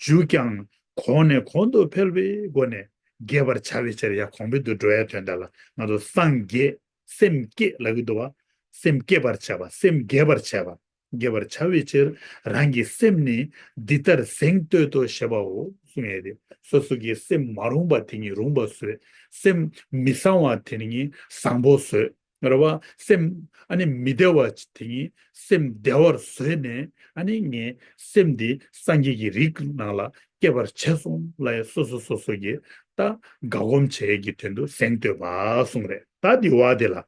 རྒྱུད་ཀྱང་གོང་ནས་གོང་དུ་འཕེལ་བའི་སྒོ་ནས་རྒྱས་པར་བྱ་བའི་ཕྱིར། ཡར་གོང་འཕེལ་དུ་འགྲོ་ཡའི་དོན་དག་ལ་ང་ཚོ་སངས་རྒྱས། སེམས་བསྐྱེད་ལབ་ཀྱི་འདུག་བ། སེམས་བསྐྱེད་པར་བྱ་བ། སེམས་རྒྱས་པར་བྱ་བ། རྒྱས་པར་བྱ་བའི་ཕྱིར་རང་གི་སེམས་ནི་འདི་ལྟར་གཟེངས་བསྟོད་དོ་ཞེས་པའོ་གསུང་ཡས་དེ། སོ་སོ་གི་སེམས་མ་རུངས་པ་དེ་ཉིད་རུངས་པ་བཟོས། སེམས་མི་བཟང་བ་དེ་ཉིད་བཟང་པོ་བཟོས། རེད་བ། སེམས་ཨ་ནི་མི་བདེ་བ་དེ་ཉིད་སེམས་བདེ་བར་བཟོས་ནས། ཨ་ནི་ངའི་སེམས་འདི་སངས་རྒྱས་ཀྱི་རིགས་ནང་ལ་སྐྱེ་བར་བྱས་སོང་ལབ་ཡས། སོ་སོ་སོ་སོ་གི་ད་དགའ་སྒོམ་བྱེད་ཡས་ཀྱི་དོན་དུ་གཟེངས་བསྟོད་པ་གསུངས་རེད། ད་འདི་བ་དེ་ལ་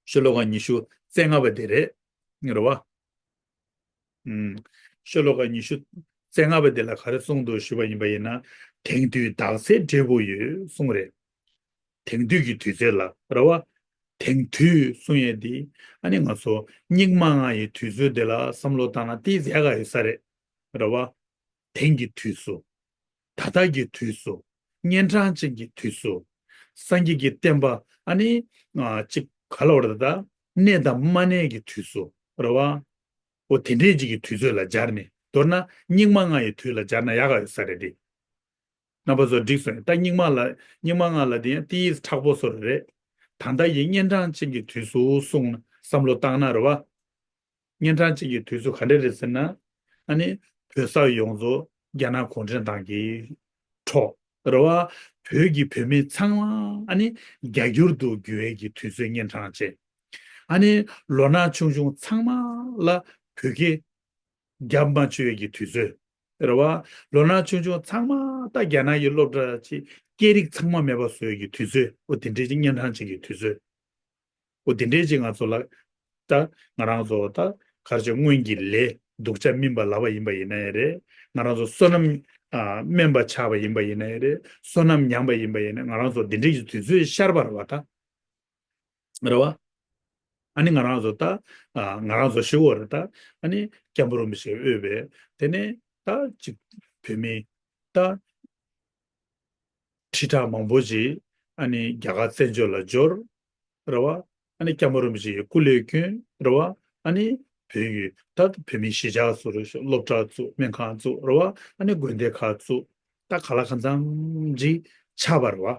ཤོ་ལོ་ཀ་ཉི་ཤུ་རྩ་ལྔ་པ་དེ་རེད། རེད་བ། ཨུམ། ཤོ་ལོ་ཀ་ཉི་ཤུ་རྩ་ལྔ་པ་དེ་ལ་ག་རེ་གསུངས་འདུག་ཞུས་པ་ཡིན་པ་ཡིན་ན། དེང་དུས་བདག་ཚེ་འབྲས་བུ་ཡོད་གསུངས་རེད། དེང་དུས་ཀྱི་དུས་ཚོད་ལ་རེད་བ། དེང་དུས་གསུང་ཡས་འདི་ཨ་ནི་ང་ཚོ་སྙིགས་མ་ལྔ་ཡི་དུས་ཚོད་འདི་ལ་བསམ་བློ་བཏང་ན་ཏིས་ཡག་ག་ཡོད་ས་རེད། རེད་བ། དེང་གི་དུས་སུ། ད་ལྟ་གི་དུས་སུ། གཉན་འཕྲང་ཅན་གྱི་དུས་སུ། སངས་རྒྱས་ཀྱི་བསྟན་པ་ཨ་ནི་ཨ་ཅིག་ག་ལ་བར་ད་གནས་དང་མ་གནས་ཀྱི་དུས་སུ་རེད་བ། འོ་དེ་འདྲས་ཅིག་གི་དུས་ཚོད་ལ་སྦྱར་ནས་མདོར་ན་སྙིགས་མ་ལྔ་ཡི་དུས་ལ་སྦྱར་ན་ཡག་ག་ཡོད་ས་རེད་དེ། རྣམ་པ་ཚོ་འགྲིག་སོང་། ད་སྙིགས་མ་ལ་སྙིགས་མ་ལྔ་ལ་དེ་ཡང་ཏིས་མཁྲེགས་པོ་བཟོ་རེད། ད་ལྟ་ཡི་གཉན་འཕྲང་ཅན་གྱི་དུས་སུ་གསུངས་ན་བསམ་བློ་བཏང་ན་རེད་བ། གཉན་འཕྲང་ཅན་གྱི་དུས་ཚོད་ག་འདྲ་རེད་ཟེར་ན། ཨ་ནི་བོད་ས་ཡོངས་རྫོགས་རྒྱ་ནག་གུང་ཁྲན་ཏང་གིས་འཕྲོག་རེད་བ། བོད་ཀྱི་བོད་མི་ཚང་མ་ཨ་ནི་རྒྱ་འགྱུར་དུ་འགྱུར་བའི་གི་དུས་ཚོད་གཉན་འཕྲང་ཅན། ཨ་ནི་ལོ་ན་ཆུང་ཆུང་ཚང་མ་ལ་བོད་སྐད་རྒྱབ་མ་བཅོལ་བའི་གི་དུས་ཚོད་རེད་བ། ལོ་ན་ཆུང་ཆུང་ཚང་མ་ད་རྒྱ་ནག་གི་སློབ་གྲྭ་ཅིག་སྐད་རིགས་ཚང་མ་མེད་པ་བཟོ་བའི་གི་དུས་ཚོད། འོ་དེ་འདྲའི་ཅིག་གཉན་འཕྲང་ཅན་གྱི་དུས་ཚོད། འོ་དེ་འདྲའི་ཅིག་ང་ཚོ་ལ་ད་ང་རང་ཚོ་ད་ག་རེ་ཟེར། སྔོན་གྱི་ལས་སྡུག་ཅག་སྨིན་པ་ལབ་པ་ཡིན་པ་ཡིན་ན་ཡང་རེད། ང་རང་ཚོ་བསོད་ནམས་ཨ་དམན་པ་ཆགས་པ་ཡིན་པ་ཡིན་ན་ཡང་རེད། བསོད་ནམས་ཉམས་པ་ཡིན་པ་ཡིན་ན། ང་རང་ཚོ་དེ་འདྲའི་གི་དུས་ཚོད་ཤར་བ་རེད་བ་ད། རེད་བ། ཨ་ནི་ང་རང་ཚོ་ད་ཨ་ང་རང་ཚོ་ཤི་བོ་རེད་ད། ཨ་ནི་སྐྱབས་མགོན་རིན་པོ་ཆེ་འོས་པའི་དེ་ནས་ད་ཅིག་བོད་མི་ད་ཁྲི་ཕྲག་མང་པོ་ཅིག་ཨ་ནི་རྒྱ་གར་བཙན་བྱོལ་ལ་འབྱོར། རེད་བ། ཨ་ནི་སྐྱབས་མགོན་རིན་པོ་ཆེ་ཡི་སྐུ་ལས་བསྐྱོན། རེད་བ། ཨ་ནི་བོད་ཡུལ་ད་བོད་མི་གཞིས་ཆགས་སུ་རེད་ཤག་སློབ་གྲྭ་བཙུགས། སྨན་ཁང་བཙུགས། རེད་བ། ཨ་ནི་དགོན་སྡེ་ཁག་བཙུགས། ད་ག་ལ་གང་འཚམ་ཅིག་ཆགས་པ་རེད་བ།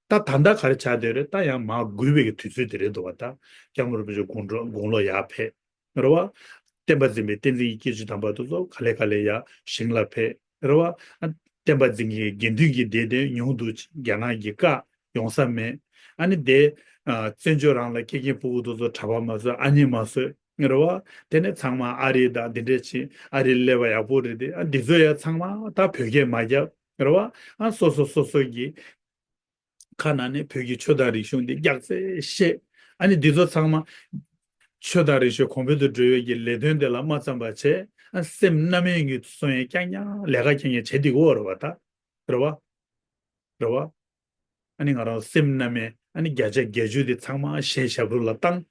ད་ད་ལྟ་ག་རེ་ཆགས་བསྡད་རེད། ད་ཡང་མར་རྒུད་པའི་གི་དུས་ཚོད་དེ་རེད་འདུག་བ། ད་སྐྱབས་མགོན་རིན་པོ་ཆེ་དགུང་ལོ་དགུང་ལོ་ཡར་ཕེབས། རེད་བ། བསྟན་པ་འཛིན་པའི་བསྟན་འཛིན་གྱི་སྐྱེས་ཆུང་དམ་པ་དེ་ཚོ་ག་ལེ་ག་ལེ་ཡར་ཞིང་ལ་ཕེབས། རེད་བ། ཨ་བསྟན་པ་འཛིན་མཁན་དགེ་འདུན་གྱི་སྡེ་དེ་ཉུང་དུ་རྒྱ་ནག་གིས་བཀག་ཡོང་ས་མེད། ཨ་ནི་དེ་ཨ་བཙན་བྱོལ་རང་ལ་སྐྱེས་མཁན་ཕྲུ་གུ་དེ་ཚོ་གྲྭ་པ་མ་བཟོས། ཨ་མྱེས་མ་བཟོས། རེད་བ། དེ་ནས་ཚང་མ་ཨ་རི་དང་འདི་འདྲས་བྱས། ཨ་རི་སླེབས་པ་ཡག་པོ་རེད་དེ། ཨ་འདི་ཚོ་ཡང་ཚང་མ་ད་བོད་སྐད་མ་བརྒྱབ། རེད་བ། ཨ་སོ་སོ་སོ་སོ་གི་ཁ་ནང་ནས་བོད་ཀྱི་ཆོས་དང་རིག་གཞུང་འདི་རྒྱགས་ཚད་བཤད། ཨ་ནི་འདི་ཚོ་ཚང་མ་ཆོས་དང་རིག་གཞུང་གོང་འཕེལ་དུ་འགྲོ་བའི་གི་ལས་དོན་དེ་ལ་མ་བརྩམས་པ་བྱས། ཨ་སེམས་རྣམ་གཡེང་གི་སོང་ཡས་རྐྱང་རྐྱང་ལས་ཀ་རྐྱང་རྐྱང་བྱས་བསྡད་ཀྱི་ཡོད་རེད་བ་ད། རེད་བ། རེད་བ། ཨ་ནི་ང་རང་སེམས་རྣམ་གཡེང་། ཨ་ནི་བརྒྱ་ཆ་བརྒྱད་ཅུ་དེ་ཚང་མ་གཞས་ཞབས་བྲོ་ལ་བཏང་།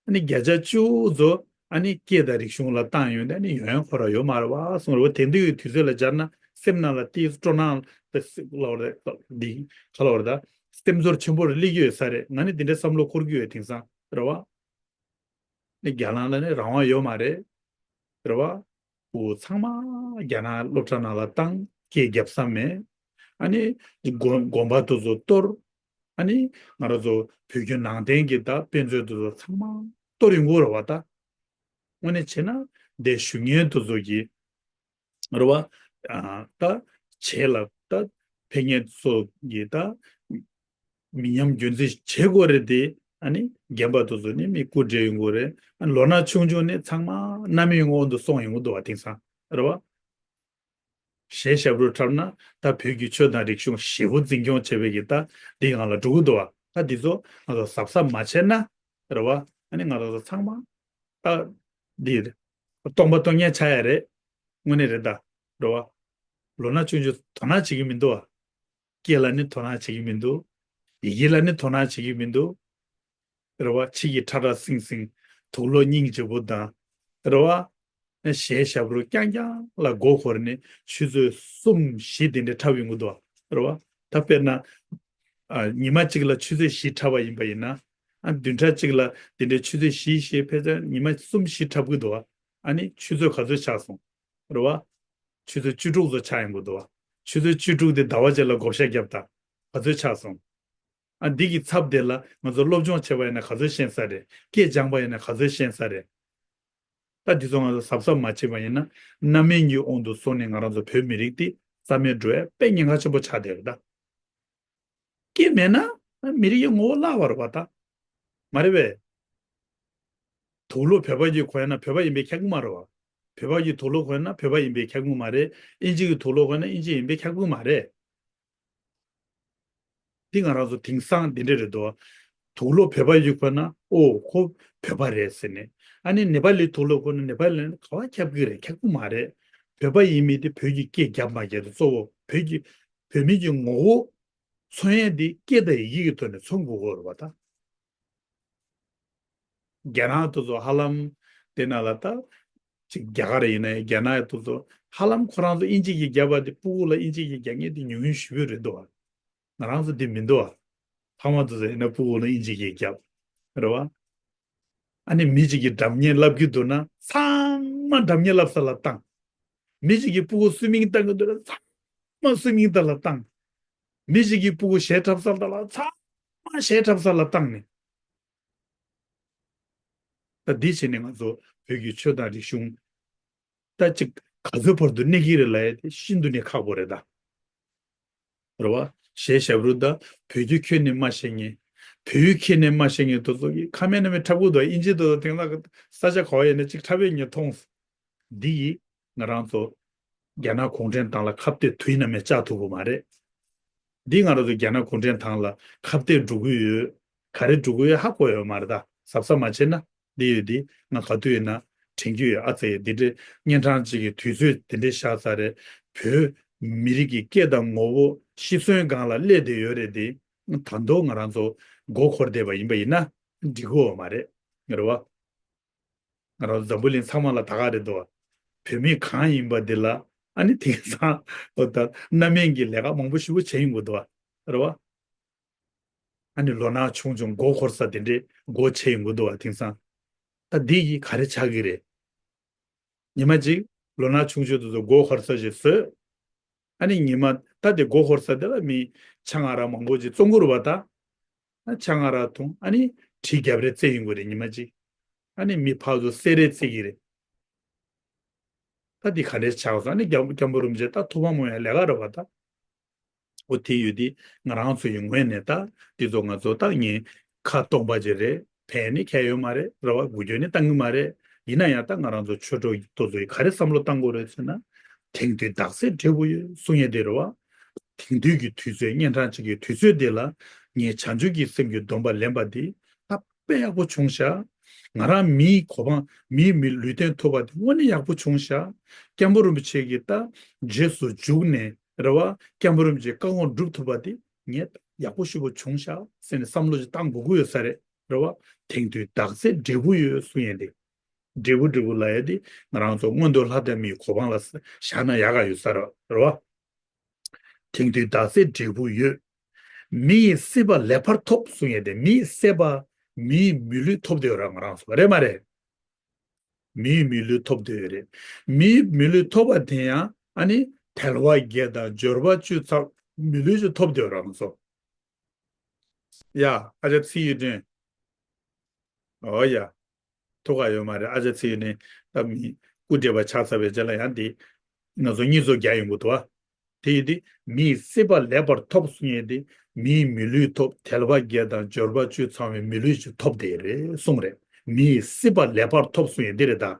ཨ་ནི་བརྒྱ་ཆ་བཅུ་ཚོ་ཨ་ནི་སྐད་དང་རིག་གཞུང་ལ་བཏང་ཡོང་དུས། ཨ་ནི་ཡོན་ཡོན་ཁོ་རང་ཡོད་མ་རེད་བ་གསུངས་རེད་བ། དེང་དུས་ཀྱི་དུས་ཚོད་ལ་སྦྱར་ན་སེམས་ནང་ལ་ཏིས་སྤྲོ་སྣང་ལ་སླེབས་པ་རེད། འདི་ག་ལབ་རེད་ད། སེམས་ཚོར་ཆེན་པོ་རེ་སླེབས་ཀྱི་ཡོད་ས་རེད། ང་ནི་འདི་འདྲའི་བསམ་བློ་འཁོར་གྱི་ཡོད། དེང་སང་རེད་བ། ནི་རྒྱ་ནག་ལ་ནི་རང་དབང་ཡོད་མ་རེད། རེད་བ། ཕྲུ་གུ་ཚང་མ་རྒྱ་ནག་སློབ་གྲྭ་ནང་ལ་བཏང་། སྐད་རྒྱབ་ས་མེད། ཨ་ནི་དགོན་དགོན་པ་དེ་ཚོ་གཏོར། ཨ་ནི་ང་རང་ཚོ་བོད་བརྒྱུད་ནང་བསྟན་གྱི་ད་དཔེ་མཛོད་དེ་ཚོ་ཚང་མ་གཏོར་ཡོང་གི་རེད་བ་ད། དངོས་གནས་བྱས་ན་འདི་ཞུ་མཁན་དེ་ཚོ་གི་རེད་བ། ཨ་ད་བྱས་ལ་ད་ཕེབས་མཁན་ཚོ་གི་ད་མི་ཉམས་རྒྱུན་འཛིན་བྱེད་དགོས་རེད་དེ། ཨ་ནི་རྒན་པ་དེ་ཚོ་ནི་མི་སྐུ་བགྲེས་ཡོང་གི་རེད། ཨ་ལོ་ན་ཆུང་ཆུང་ནི་ཚང་མ་རྣམ་གཡེང་འོག་ཏུ་སོང་ཡོང་གི་འདུག་བ། དེང་སང་རེད་བ། གཞས་ཞབས་བྲོ་འཁྲབ་ན་ད་བོད་ཀྱི་ཆོས་དང་རིག་གཞུང་ཞེ་པོ་འཛིན་སྐྱོང་བྱེད་པའི་གི་ད་འདི་ངང་ལ་འགྲོ་གི་འདུག་བ། ད་འདི་ཚོ་ང་ཚོ་གཟབ་གཟབ་མ་བྱས་ན་རེད་བ། ཨ་ནི་ང་རང་ཚོ་ཚང་མ་ད་འདི་རེད། སྟོང་པ་སྟོང་རྐྱང་ཆགས་ཡ་རེད། དངོས་གནས་རེད་ད། རེད་བ། ལོ་ན་ཆུང་ཆུང་དོ་སྣང་བྱེད་ཀྱི་མི་འདུག་བ། སྐད་ལ་ནི་དོ་སྣང་བྱེད་ཀྱི་མི་འདུག། ཡི་གེ་ལ་ནི་དོ་སྣང་བྱེད་ཀྱི་མི་འདུག། རེད་བ། ཕྱི་གི་ཁྲ་ཁྲ་སིང་སིང་། དུག་ལོག་སྙིང་རྗེ་པོ་དང་། རེད་བ། གཞས་ཞབས་བྲོ་རྐྱང་རྐྱང་ལ་མགོ་འཁོར་ནས་ཆུ་ཚོད་གསུམ་བཞི་དེ་འདྲ་འཁྲབ་ཡོང་གི་འདུག་བ། རེད་བ། ད་དཔེར་ན། ཨ་ཉི་མ་གཅིག་ལ་ཆུ་ཚོད་བཞི་འཁྲབ་པ་ཡིན་པ་ཡིན་ན། ཨ་བདུན་ཕྲག་གཅིག་ལ་དེ་འདྲའི་ཆུ་ཚོད་བཞི་བཞི་ཕལ་ཆེར་ཉི་མ་གསུམ་བཞི་འཁྲབ་གི་འདུག་བ། ཨ་ནི་ཆུ་ཚོད་ག་ཚོད་ཆགས་སོང་། རེད་བ། ཆུ་ཚོད་བཅུ་དྲུག་ཚོ་ཆགས་ཡོང་གི་འདུག་བ། ཆུ་ཚོད་བཅུ་དྲུག་དེ་ཟླ་བ་གཅིག་ལ་བགོ་བཤའ་བརྒྱབ་དང་། ག་ཚོད་ཆགས་སོང་། ཨ་འདི་གི་ཚབ་དེ་ལ་ང་ཚོ་སློབ་སྦྱོང་བྱས་པ་ཡིན་ན་ག་ཚོད་ཤེས་ས་རེད། སྐད་སྦྱངས་པ་ཡིན་ན་ག་ཚོད་ཤེས་ས་རེད། ད་འདི་ཚོ་ང་ཚོ་གཟབ་གཟབ་མ་བྱས་པ་ཡིན་ན་རྣམ་གཡེང་གི་དབང་དུ་སོང་ནས་ང་རང་ཚོ་བོད་མི་རིགས་འདི་རྩ་མེད་འགྲོ་ཡ་དཔེ་ཉེན་ཁ་ཆེན་པོ་ཆགས་བསྡད་རེད་ད། སྐད་མེད་ན་མི་རིགས་ཀྱི་ངོ་བོ་བརླག་པ་རེད་བ་ད། མ་རེད་པས། དུག་ལོག་བོད་པ་གིས་གོན་ན་བོད་པ་ཡིན་པས་ཁྱབ་ཀྱི་མ་རེད་བ། བོད་པ་གིས་དུག་ལོག་གོན་ན་བོད་པ་ཡིན་པས་ཁྱབ་ཀྱི་མ་རེད། ཨིན་ཇི་གིས་དུག་ལོག་གོན་ན་ཨིན་ཇི་ཡིན་པས་ཁྱབ་ཀྱི་མ་རེད། འདི་ང་རང་ཚོ་དེང་སང་འདི་འདྲ་རེད་དོ། དུག་ལོག་བོད་པ་གིས་གོན་ན་ཨོ་ཁོ་བོད་པ་རེད་ཟེར་ནས། ཨ་ནི་ནེ་པ་ལིས་དུག་ལོག་གོན་ན་ནེ་པ་ལི་ག་བ་ཁྱབ་ཀྱི་རེད། ཁྱབ་ཀྱི་མ་རེད། བོད་པ་ཡིན་མིན་དེ་བོད་ཀྱི་སྐད་རྒྱབ་མ་རྒྱབ་དེ་གཙོ་བོ་བོད་ཀྱི་བོད་མི་གྱི་ངོ་བོ་མཚོན་ཡས་དེ་སྐད་དང་ཡི་གེ་གི་ཐོག་ནས་མཚོན་དགོས་ཀྱི་ཡོད་རེད་བ་ད། རྒྱ་ནག་དེ་ཚོ་ཧ་ལམ་དེ་ནང་ལ་ད་ཅིག་རྒྱ་གར་ཡིན་ན་ཡང་རྒྱ་ནག་དེ་ཚོ་ཧ་ལམ་ཁོ་རང་ཚོ་ཨིན་ཇི་གིས་བརྒྱབ་པ་དེ་ཕྲུ་གུ་ལ་ཨིན་ཇི་གིས་རྒྱག་མཁན་དེ་ཉུང་ཉུང་ཞེ་པོ་རེད་འདུག་བ། ང་རང་ཚོ་དེ་མི་འདུག་བ། ཕ་མ་དེ་ཚོ་ཡིན་ན་ཕྲུ་གུ་ལ་ཨིན་ཇི་གིས་བརྒྱབ། རེད་བ། ཨ་ནི་མི་གཅིག་གིས་སྒྲ་སྙན་བསླབ་ཀྱི་འདུག་ན་ཚང་མ་སྒྲ་སྙན་བསླབ་ས་ལ་བཏང་། མི་གཅིག་གིས་ཕྲུ་གུ་སུའི་མིང་བཏགས་ཀྱི་འདུག་ན་ཚང་མ་སུའི་མིང་བཏགས་ལ་བཏང་། མི་གཅིག་གིས་ཕྲུ་གུ་གཞས་འཁྲབ་ས་ལ་ཚང་མ་གཞས་འཁྲབ་ས་ལ་བཏང་ནས། ད་འདི་བྱས་ནས་ང་ཚོ་བོད་ཀྱི་ཆོས་དང་རིག་གཞུང་ད་ཅིག་ག་ཚོད་བར་དུ་གནས་ཀྱི་རེད་ལབ་ཡ་དེ་ཤིན་ཏུ་ནས་ཁག་པོ་རེད་ད། རེད་བ། གཞས་ཞབས་བྲོ་དང་བོད་ཀྱི་ཁྱོན་ནས་མ་ཤེས་མཁན། བོད་ཡིག་ཁྱོན་ནས་མ་ཤེས་མཁན་དེ་ཚོ་གིས་ཁ་མེད་སྣ་མེད་འཁྲབ་གི་འདུག་ཨིན་ཇི་དེ་ཚོ་དེང་སང་ས་ཆ་ག་བ་ཡིན་ན་ཅིག་འཁྲབ་པའི་ངས་མཐོང་སོང་། འདི་ཡིས་ང་རང་ཚོ་རྒྱ་ནག་གུང་ཁྲན་ཏང་ལ་ཁ་གཏད་དུས་ནམ་ཡང་བཅག་ཐུབ་ཀྱི་མ་རེད། འདི་ང་རང་ཚོ་རྒྱ་ནག་གུང་ཁྲན་ཏང་ལ་ཁ་གཏད་འགྲོ་གི་ཡོད། ག་རེ་འགྲོ་གི་ཡོད་ཧ་གོ་ཡོད་མ་རེད་ད། གཟབ་གཟབ་མ་བྱས་ན། འདི་ཡོད་འདི་ང་ག་དུས་ཡིན་ན་དྲན་གྱི་ཡོད། ཨ་ཙི་འདི་འདྲའི་གཉན་འཕྲང་ཅིག་གི་དུས་ཚོད་འདི་འདྲའི་ཤར་ཚར་རེད། བོད་མི་རིགས་ཀྱི་སྐད་དང་ངོ་བོ་ཤི་གསོན་སྒང་ལ་སླེབས་བསྡད་ཡོད་རེད་དེ། ད་དུང་ང་རང་ཚོ་མགོ་འཁོར་བསྡད་པ་ཡིན་པ་ཡིན་ན་འགྲིག་གི་ཡོད་མ་རེད། རེད་བ། ང་རང་འཛམ་བུ་གླིང་ཚང་མ་ལ་ད་ག་རེད་འདུག་བ། བོད་མི་གང་ཡིན་པ་འདི་ལ་ཨ་ནི་དེང་སང་འོ་ད་རྣམ་སྨིན་གྱི་ལས་ཀ་མང་པོ་ཞེ་པོ་བྱས་ཡོང་གི་འདུག་བ། རེད་བ། ཨ་ནི་ལོ་ན་ཆུང་ཆུང་མགོ་འཁོར་ས་དེ་འདྲའི་མགོ་ཆེ་ཡོང་གི་འདུག་བ་དེང་སང་། ད་འདི་ཡིས་ག་རེ་ཆགས་ཀྱི་རེད། ཉི་མ་གཅིག་ལོ་ན་ཆུང་ཆུང་དེ་ཚོ་མགོ་འཁོར་ས་ཞིག་བཟོས། ཨ་ནི་ཉི་མ་ད་དེ་མགོ་འཁོར་ས་དེ་ལ་མི་ཆང་ཨ་རག་མང་པོ་ཅིག་བཙོང་གི་རེད་བ་ད། ཨ་ཆང་ཨ་རག་འཐུང་ཨ་ནི་གྲི་རྒྱབ་རེས་རྩེ་ཡོང་གི་རེད་ཉི་མ་གཅིག་ཨ་ནི་མི་ཕར་ཚུར་བསད་རེས་རྩེ་གི་རེད། ད་འདི་ག་འདྲས་ཆགས་སོང་། ཨ་ནི་སྐྱབས་སྐྱབས་མགོན་རིན་པོ་ཆེ་ད་ཐུགས་ཕམ་ཡང་ལས་ཀ་རེད་བ་ད། འོ་དེ་ཡོད་དེ་ང་རང་ཚོ་ཡི་ངོས་ནས་ད་འདི་ཚོ་ང་ཚོ་ད་ངས་ཁ་སྟོང་པ་ཅིག་རེད། ཕན་ནི་ཁྱད་ཡོད་མ་རེད། རེད་བ། འགུལ་སྐྱོད་ནི་བཏང་གི་མ་རེད། ཡིན་ན་ཡང་ད་ང་རང་ཚོ་ཆོས་གྲོགས་ཡིག་ཏོ་ཚོ་ཡི་ག་རེ་བསམ་བློ་བཏང་དགོས་རེད་ཟེར་ན། དེང་དུས་བདག་སྲིད་འབྲས་བུ་ཡོད་གསུང་ཡས་དེ་རེད་བ། དེང་དུས་ཀྱི་དུས་ཚོད་གཉན་འཕྲང་ཅིག་གི་དུས་ཚོད་དེ་ལ་ངས་བྱང་ཆུབ་ཀྱི་སེམས་ཀྱི་སྡོམ་པ་ལེན་པ་དེ་ད་དཔེ་ཡག་པོ་བྱུང་ཤག་ང་རང་མིའི་གོ་འཕང་མིའི་མི་ལུས་རྟེན་ཐོབ་པ་དེ་དངོས་གནས་ཡག་པོ་བྱུང་ཤག་སྐྱབས་མགོན་རིན་པོ་ཆེ་གིས་ད་རྗེས་སུ་འཇུག་ནས་རེད་བ། སྐྱབས་མགོན་རིན་པོ་ཆེའི་བཀའ་དགོངས་སྒྲུབ་ཐུབ་པ་དེ་ངས་ཡག་པོ་ཞེ་པོ་བྱུང་ཤག་ཟེར་ནས་བསམ་བློ་ཞིག་བཏང་དགོས་ཀྱི་ཡོད་ས་རེད། རེད་བ། དེང་དུས་བདག་སྲིད་འབྲས་བུ་ཡོད་གསུང་ཡས་དེ། འབྲས་བུ་འབྲས་བུ་ལབ་ཡས་དེ་ང་རང་ཚོ་མངོན་མཐོ་ལྷ་དང་མིའི་གོ་འཕང་ལ་བཞག་ན་ཡག་ག་ཡོད་ས་རེད་བ། དེང་དུས་བདག་སྲིད་འབྲས་བུ་ཡོད། མི་ཡི་སྲིད་པ་ལེགས་པར་ཐོབ་གསུང་ཡས་དེ་མི་ཡི་སྲིད་པ་མིའི་མི་ལུས་ཐོབ་བསྡད་ཡོད་ར་ང་རང་ཚོ་རེད་མ་རེད། མིའི་མི་ལུས་ཐོབ་བསྡད་ཡོད་རེད། མིའི་མི་ལུས་ཐོབ་པ་དེ་ཡང་ཨ་ནི་དལ་བ་བརྒྱད་དང་འབྱོར་པ་བཅུ་ཚང་མི་ལུས་ཅིག་ཐོབ་བསྡད་ཡོད་ར་ང་ཚོ། ཡ་ཨ་ཅག་ཚེ་ཡི་དྲན། ཨོ་ཡ། ཐུགས་ཁག་ཡོད་མ་རེད། ཨ་ཅག་ཚེ་ཡི་དྲན་ད་མི་སྐུ་བགྲེས་པ་ཆགས་ཚར་བའི་རྗེས་ལ་ཡང་དེ་ང་ཚོ་གཉིས་ཚོ་རྒྱག་ཡོང་གི་འདུག་བ། དེ་ཡིན་དུས་མིའི་སྲིད་པ་ལེགས་པར་ཐོབ་གསུང་ཡས་དེ་མིའི་མི་ལུས་ཐོབ་དལ་བ་བརྒྱད་དང་འབྱོར་པ་བཅུ་ཚང་བའི་མི་ལུས་ཅིག་ཐོབ་བསྡད་ཡོད་རེད་གསུངས་རེད། མིའི་སྲིད་པ་ལེགས་པར་ཐོབ་གསུང་ཡས་འདི་རེད་ད།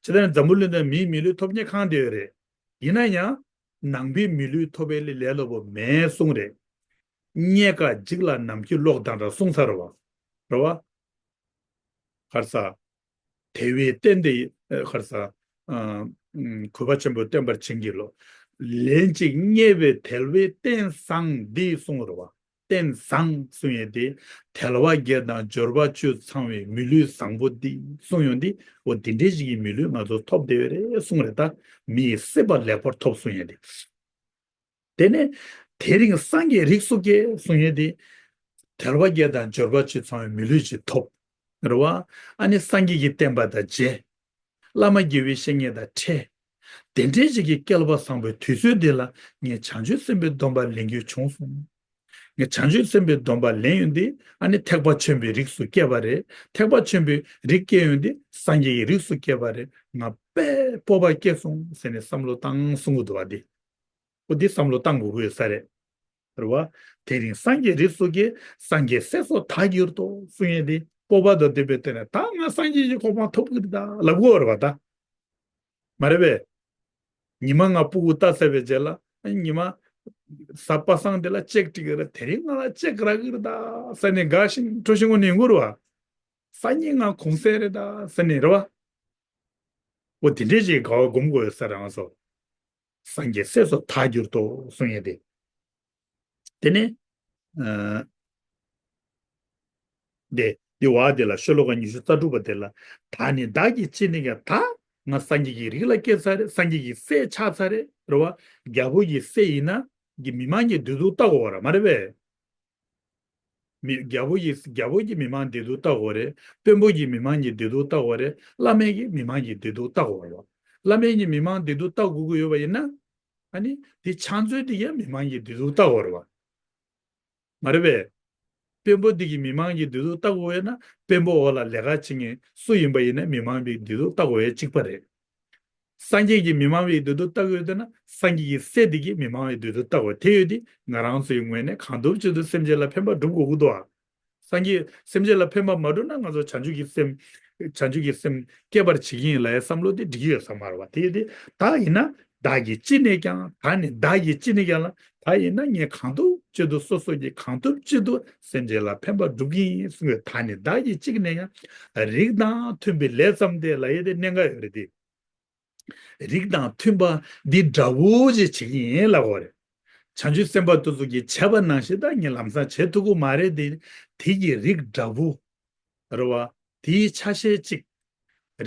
ཇི་ལྟར་འཛམ་བུ་གླིང་འདིར་མིའི་མི་ལུས་ཐོབ་མཁན་གང་དེ་ཡོད་རེད། ཡིན་ན་ཡང་ནང་པའི་མི་ལུས་ཐོབ་པའི་ལས་ལས་སླ་པོ་མེད་གསུངས་རེད། རྙེད་དཀའ་འཇིག་ལ་ནམ་འཆི་ལོག་དང་འདྲ་གསུངས་ཚར་བ། རེད་བ། ག་རེ་ཟ། དལ་བའི་རྟེན་འདི་ཨ་ག་རེ་ཟ། ཨ་ཨ་གུས་པ་ཆེན་པོས་བསྟན་པར་བྱིན་གྱིས་རློབས། ལན་གཅིག་རྙེད་པའི་དལ་བའི་རྟེན་བཟང་འདི་གསུངས་རེད་བ། རྟེན་བཟང་གསུང་ཡས་དེ་དལ་བ་བརྒྱད་དང་འབྱོར་པ་བཅུ་ཚང་བའི་མི་ལུས་བཟང་པོ་འདི་གསུང་ཡོང་དུས་འོ་འདི་འདྲའི་ཞིག་གི་མི་ལུས་ང་ཚོ་ཐོབ་བསྡད་ཡོད་རེད་གསུངས་རེད་ད། མི་ཡི་སྲིད་པ་ལེགས་པར་ཐོབ་གསུང་ཡས་དེ། དེ་ནས་དེ་རིང་སངས་རྒྱས་རིགས་སུ་སྐྱེས་གསུང་ཡས་དེ། དལ་བ་བརྒྱད་དང་འབྱོར་པ་བཅུ་ཚང་བའི་མི་ལུས་ཅིག་ཐོབ། རེད་བ། ཨ་ནི་སངས་རྒྱས་ཀྱི་བསྟན་པ་དང་མཇལ། བླ་མ་དགེ་བའི་བཤེས་གཉེན་དང་འཕྲད། དེ་འདྲའི་ཞིག་གི་སྐལ་པ་བཟང་པོའི་དུས་ཚོད་འདི་ལ་ངས་བྱང་ཆུབ་སེམས་དཔའི་སྡོམ་པ་ལེན་རྒྱུ་བྱུང་སོང་། ངས་བྱང་ཆུབ་སེམས་དཔའི་སྡོམ་པ་ལེན་ཡོང་དུས་ཨ་ནི་ཐེག་པ་ཆེན་པོའི་རིགས་སུ་སྐྱེས་པ་རེད། ཐེག་པ་ཆེན་པོའི་རིགས་སྐྱེས་ཡོང་དུས་སངས་རྒྱས་ཀྱི་རིགས་སུ་སྐྱེས་པ་རེད། ང་དཔེ་སྤོབས་པ་སྐྱེས་སོང་ཟེར་ནས་བསམ་བློ་བཏང་གསུང་གི་འདུག་བ་འདི། འོ་འདི་བསམ་བློ་བཏང་དགོས་ཀྱི་ཡོད་ས་རེད། རེད་བ། དེ་རིང་སངས་རྒྱས་རིགས་སུ་སྐྱེས། སངས་རྒྱས་སྲས་སུ་ད་གྱུར་ཏོ་གསུང་ཡས་འདི་སྤོབས་པ་དང་ལྡན་པའི་སྟེང་ནས་ད་ང་སངས་རྒྱས་ཀྱི་གོ་འཕང་ཐོབ་ཀྱི་རེད་ད་ལབ་དགོས་རེད་བ་ད། མ་རེད་པས། ཉི་མ་ང་སྤུ་གུ་ལྟ་ཚར་བའི་རྗེས་ལ་ཉི་མ་གཟའ་པ་སངས་དེ་ལ་ལྕེ་སྤྲིག་གི་རེད། དེ་རིང་ང་ལ་ལྕེ་རག་གི་རེད་ད་ཟེར་ནས་དགའ་ཞིང་སྤྲོ་ཞིང་ངུ་ནས་ཡོང་གི་རེད་བ། སང་ཉིན་ང་གུང་སེང་རེད་ད་ཟེར་ནས་རེད་བ། འོ་དེ་འདྲས་ཅིག་དགའ་བ་སྒོམ་དགོས་ཡོད་ས་རེད་ང་ཚོ། སངས་རྒྱས་སྲས་སུ་ད་གྱུར་ཏོ་གསུང་ཡས་དེ། དེ་ནས་ཨ་དེ་དེ་བ་དེ་ལ་ཤོ་ལོ་ཀ་ཉི་ཤུ་རྩ་དྲུག་པ་དེ་ལ་ད་ནི་བདག་གིས་ཅི་ནས་ཀྱང་ད་ང་སངས་རྒྱས་ཀྱི་རིགས་ལ་སྐྱེས་ཚར་རེད། སངས་རྒྱས་ཀྱི་སྲས་ཆགས་ཚར་རེད། རེད་བ། རྒྱལ་པོ་ཡི་སྲས་ཡིན་ན་གི་མི་མང་གི་བདེ་སྡུག་བལྟ་དགོས་བ་ར་མ་རེད་པས། མི་རྒྱལ་པོ་ཡི་རྒྱལ་པོ་གི་མི་མང་བདེ་སྡུག་བལྟ་དགོས་རེད། དཔོན་པོ་གི་མི་མང་གི་བདེ་སྡུག་བལྟ་དགོས་རེད། བླ་མའི་གི་མི་མང་གི་བདེ་སྡུག་བལྟ་དགོས་རེད་བ། བླ་མའི་གི་མི་མང་བདེ་སྡུག་བལྟ་དགོས་ཀྱི་ཡོད་པ་ཡིན་ན། ཨ་ནི་དེ་ཕྱག་མཛོད་དེ་ཡང་མི་མང་གི་བདེ་སྡུག་བལྟ་དགོས་རེད་བ། མ་རེད་པས། དཔོན་པོ་འདི་གིས་མི་མང་གི་བདེ་སྡུག་བལྟ་དགོས་ཡོད་ན། དཔོན་པོ་འོག་ལ་ལས་ཀ་བྱེད་མཁན་སུ་ཡིན་པ་ཡིན་ན་མི་མང་གི་བདེ་སྡུག་བལྟ་དགོས་ཡ་གཅིག་པ་རེད། སངས་རྒྱས་ཀྱིས་མི་མང་བའི་བདེ་སྡུག་བལྟ་དགོས་འདོད་ན། སངས་རྒྱས་ཀྱི་སྲས་འདི་གིས་མི་མང་བའི་བདེ་སྡུག་བལྟ་དགོས། དེ་ཡོད་དེ་ང་རང་ཚོའི་ངོས་ནས་གང་ཐུབ་ཅི་ཐུབ་སེམས་ཅན་ལ་ཕན་པ་སྒྲུབ་དགོས་ཀྱི་འདུག་ཨ། སངས་རྒྱས་སེམས་ཅན་ལ་ཕན་པ་མ་སྒྲུབ་ན། ང་ཚོ་བྱང་ཆུབ་ཀྱི་སེམས། བྱང་ཆུབ་ཀྱི་སེམས་སྐྱེད་པར་བྱེད་ཀྱི་ཡིན་ལབ་ཡའི་བསམ་བློ་དེ་འགྲིག་གི་ཡོད་ས་མ་རེད་བ། དེ་ཡོད་དེ་ད་ཡིན་ན་བདག་གིས་ཅི་ནས་ཀྱང་། ད་ནི་བདག་གིས་ཅི་ནས་ཀྱང་ལ། ད་ཡིན་ན་ངས་གང་ཐུབ་ཅི་ཐུབ། སོ་སོ་གིས་གང་ཐུབ་ཅི་ཐུབ་སེམས་ཅན་ལ་ཕན་པ་སྒྲུབ་ཀྱི་ཡིན་གསུང་གི། ད་ནི་བདག་གིས་ཅི་ནས་ཀྱང་། རིགས་དང་མཐུན་པའི་ལས་བརྩམས་ཏེ་ལབ་ཡ་དེ་གནད་འགག་ཡོད་རེད་དེ། རིགས་དང་མཐུན་པ་འདི་འདྲ་བོ་ཅིག་བྱེད་ཀྱི་ཡིན་ལབ་དགོས་རེད། བྱང་ཆུབ་སེམས་དཔའ་དེ་ཚོ་གིས་བྱས་པ་ནང་བཞིན་ད་ངས་ལམ་སང་བྱེད་ཐུབ་ཀྱི་མ་རེད་དེ། དེ་གི་རིགས་འདྲ་བོ་རེད་བ། དེའི་ཆ་ཤས་གཅིག།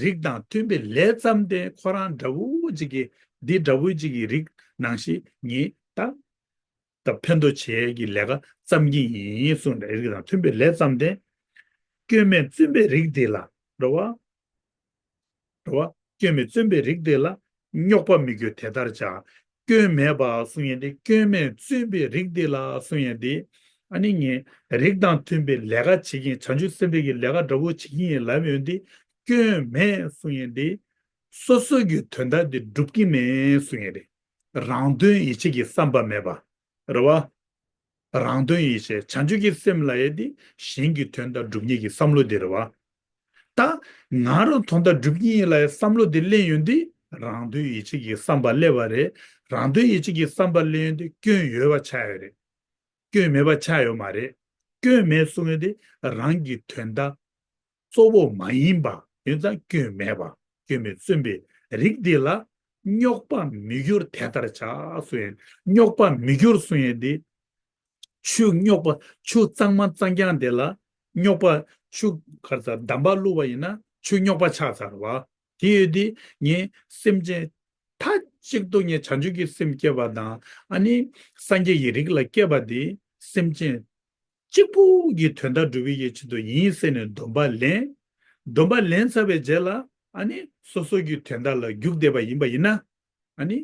རིགས་དང་མཐུན་པའི་ལས་བརྩམས་ཏེ། ཁོ་རང་འདྲ་བོ་ཅིག་གི། འདི་འདྲ་བོ་ཅིག་གི་རིགས་ནང་བཞིན་ངས་ད་ད་ཕན་ཐོགས་བྱེད་ཀྱི་ལས་ཀ་བརྩམ་གྱི་ཡིན་གསུངས་ནས། རིགས་དང་མཐུན་པའི་ལས་བརྩམས་ཏེ། སྐྱོན་མེད་བཙུན་པའི་རིགས་འདི་ལ་རེད་བ། རེད་བ། སྐྱོན་མེད་བཙུན་པའི་རིགས་འདི་ལ། རྙོག་པ་མི་འགྱུར་དེ་ལྟར་བྱ། སྐྱོན་མེད་པ་གསུང་ཡས་དེ། སྐྱོན་མེད་བཙུན་པའི་རིགས་འདི་ལ་གསུང་ཡས་དེ། ཨ་ནི་ངས་རིགས་དང་མཐུན་པའི་ལས་ཀ་བྱེད་ཀྱི་ཡིན། བྱང་ཆུབ་སེམས་དཔའི་གི་ལས་ཀ་འདྲ་བོ་བྱེད་ཀྱི་ཡིན་ལབ་ཡོང་དུས། སྐྱོན་མེད་གསུང་ཡས་དེ། སོ་སོ་གི་དོན་དག་དེ་སྒྲུབ་ཀྱི་མེད་གསུང་ཡས་རེད། རང་དོན་ཡིད་བྱེད་ཀྱི་བསམ་པ་མེད་པ། རེད་བ། རང་དོན་ཡིད་བྱེད། བྱང་ཆུབ་ཀྱི་སེམས་ལབ་ཡས་དེ་གཞན་གྱི་དོན་དག་སྒྲུབ་མཁན་གྱི་བསམ་བློ་དེ་རེད་བ། ད་ང་རང་དོན་དག་སྒྲུབ་ཀྱི་ཡིན་ལབ་ཡས་བསམ་བློ་དེ་སླེབས་ཡོང་དུས། རང་དོན་ཡིད་བྱེད་ཀྱི་བསམ་པ་སླེབས་པ་རེད། རང་དོན་ཡིད་བྱེད་ཀྱི་བསམ་པ་སླེབས་ཡོང་དུས་སྐྱོན་ཡོད་པ་ཆགས་ཡོད་རེད། སྐྱོན་མེད་པ་ཆགས་ཡོད་མ་རེད། སྐྱོན་མེད་གསུང་ཡས་དེ་རང་གི་དོན་དག་གཙོ་བོ་མ་ཡིན་པ། ཡིན་ཙང་སྐྱོན་མེད་པ། སྐྱོན་མེད་བཙུན་པའི་རིགས་འདི་ལ། རྙོག་པ་མི་འགྱུར་དེ་ལྟར་བྱ་གསུང་ཡས། རྙོག་པ་མི་འགྱུར་གསུང་ཡས་འདི། ཆུ་རྙོག་པ། ཆུ་གཙང་མ་གཙང་རྐྱང་དེ་ལ་རྙོག་པ། ཆུ་ག་རེ་ཟ། འདམ་བག་བླུགས་པ་ཡིན་ན་ཆུ་རྙོག་པ་ཆགས་ཚར་བ། དེ་ཡོད་དེ་ངས་སེམས་ཅན་མཐའ་གཅིག་ཏུ་ངས་བྱང་ཆུབ་ཀྱི་སེམས་བསྐྱེད་པ་དང་། ཨ་ནི་སངས་རྒྱས་ཀྱི་རིགས་ལ་སྐྱེས་པ་དེ་སེམས་ཅན་གཅིག་པུ་གི་དོན་དག་སྒྲུབ་པའི་ཆེད་དུ་ཡིན་ཟེར་ནས་སྡོམ་པ་ལེན། སྡོམ་པ་ལེན་ཚར་བའི་རྗེས་ལ། ཨ་ནི་སོ་སོ་གི་དོན་དག་ལ་རྒྱུག་བསྡད་པ་ཡིན་པ་ཡིན་ན། ཨ་ནི་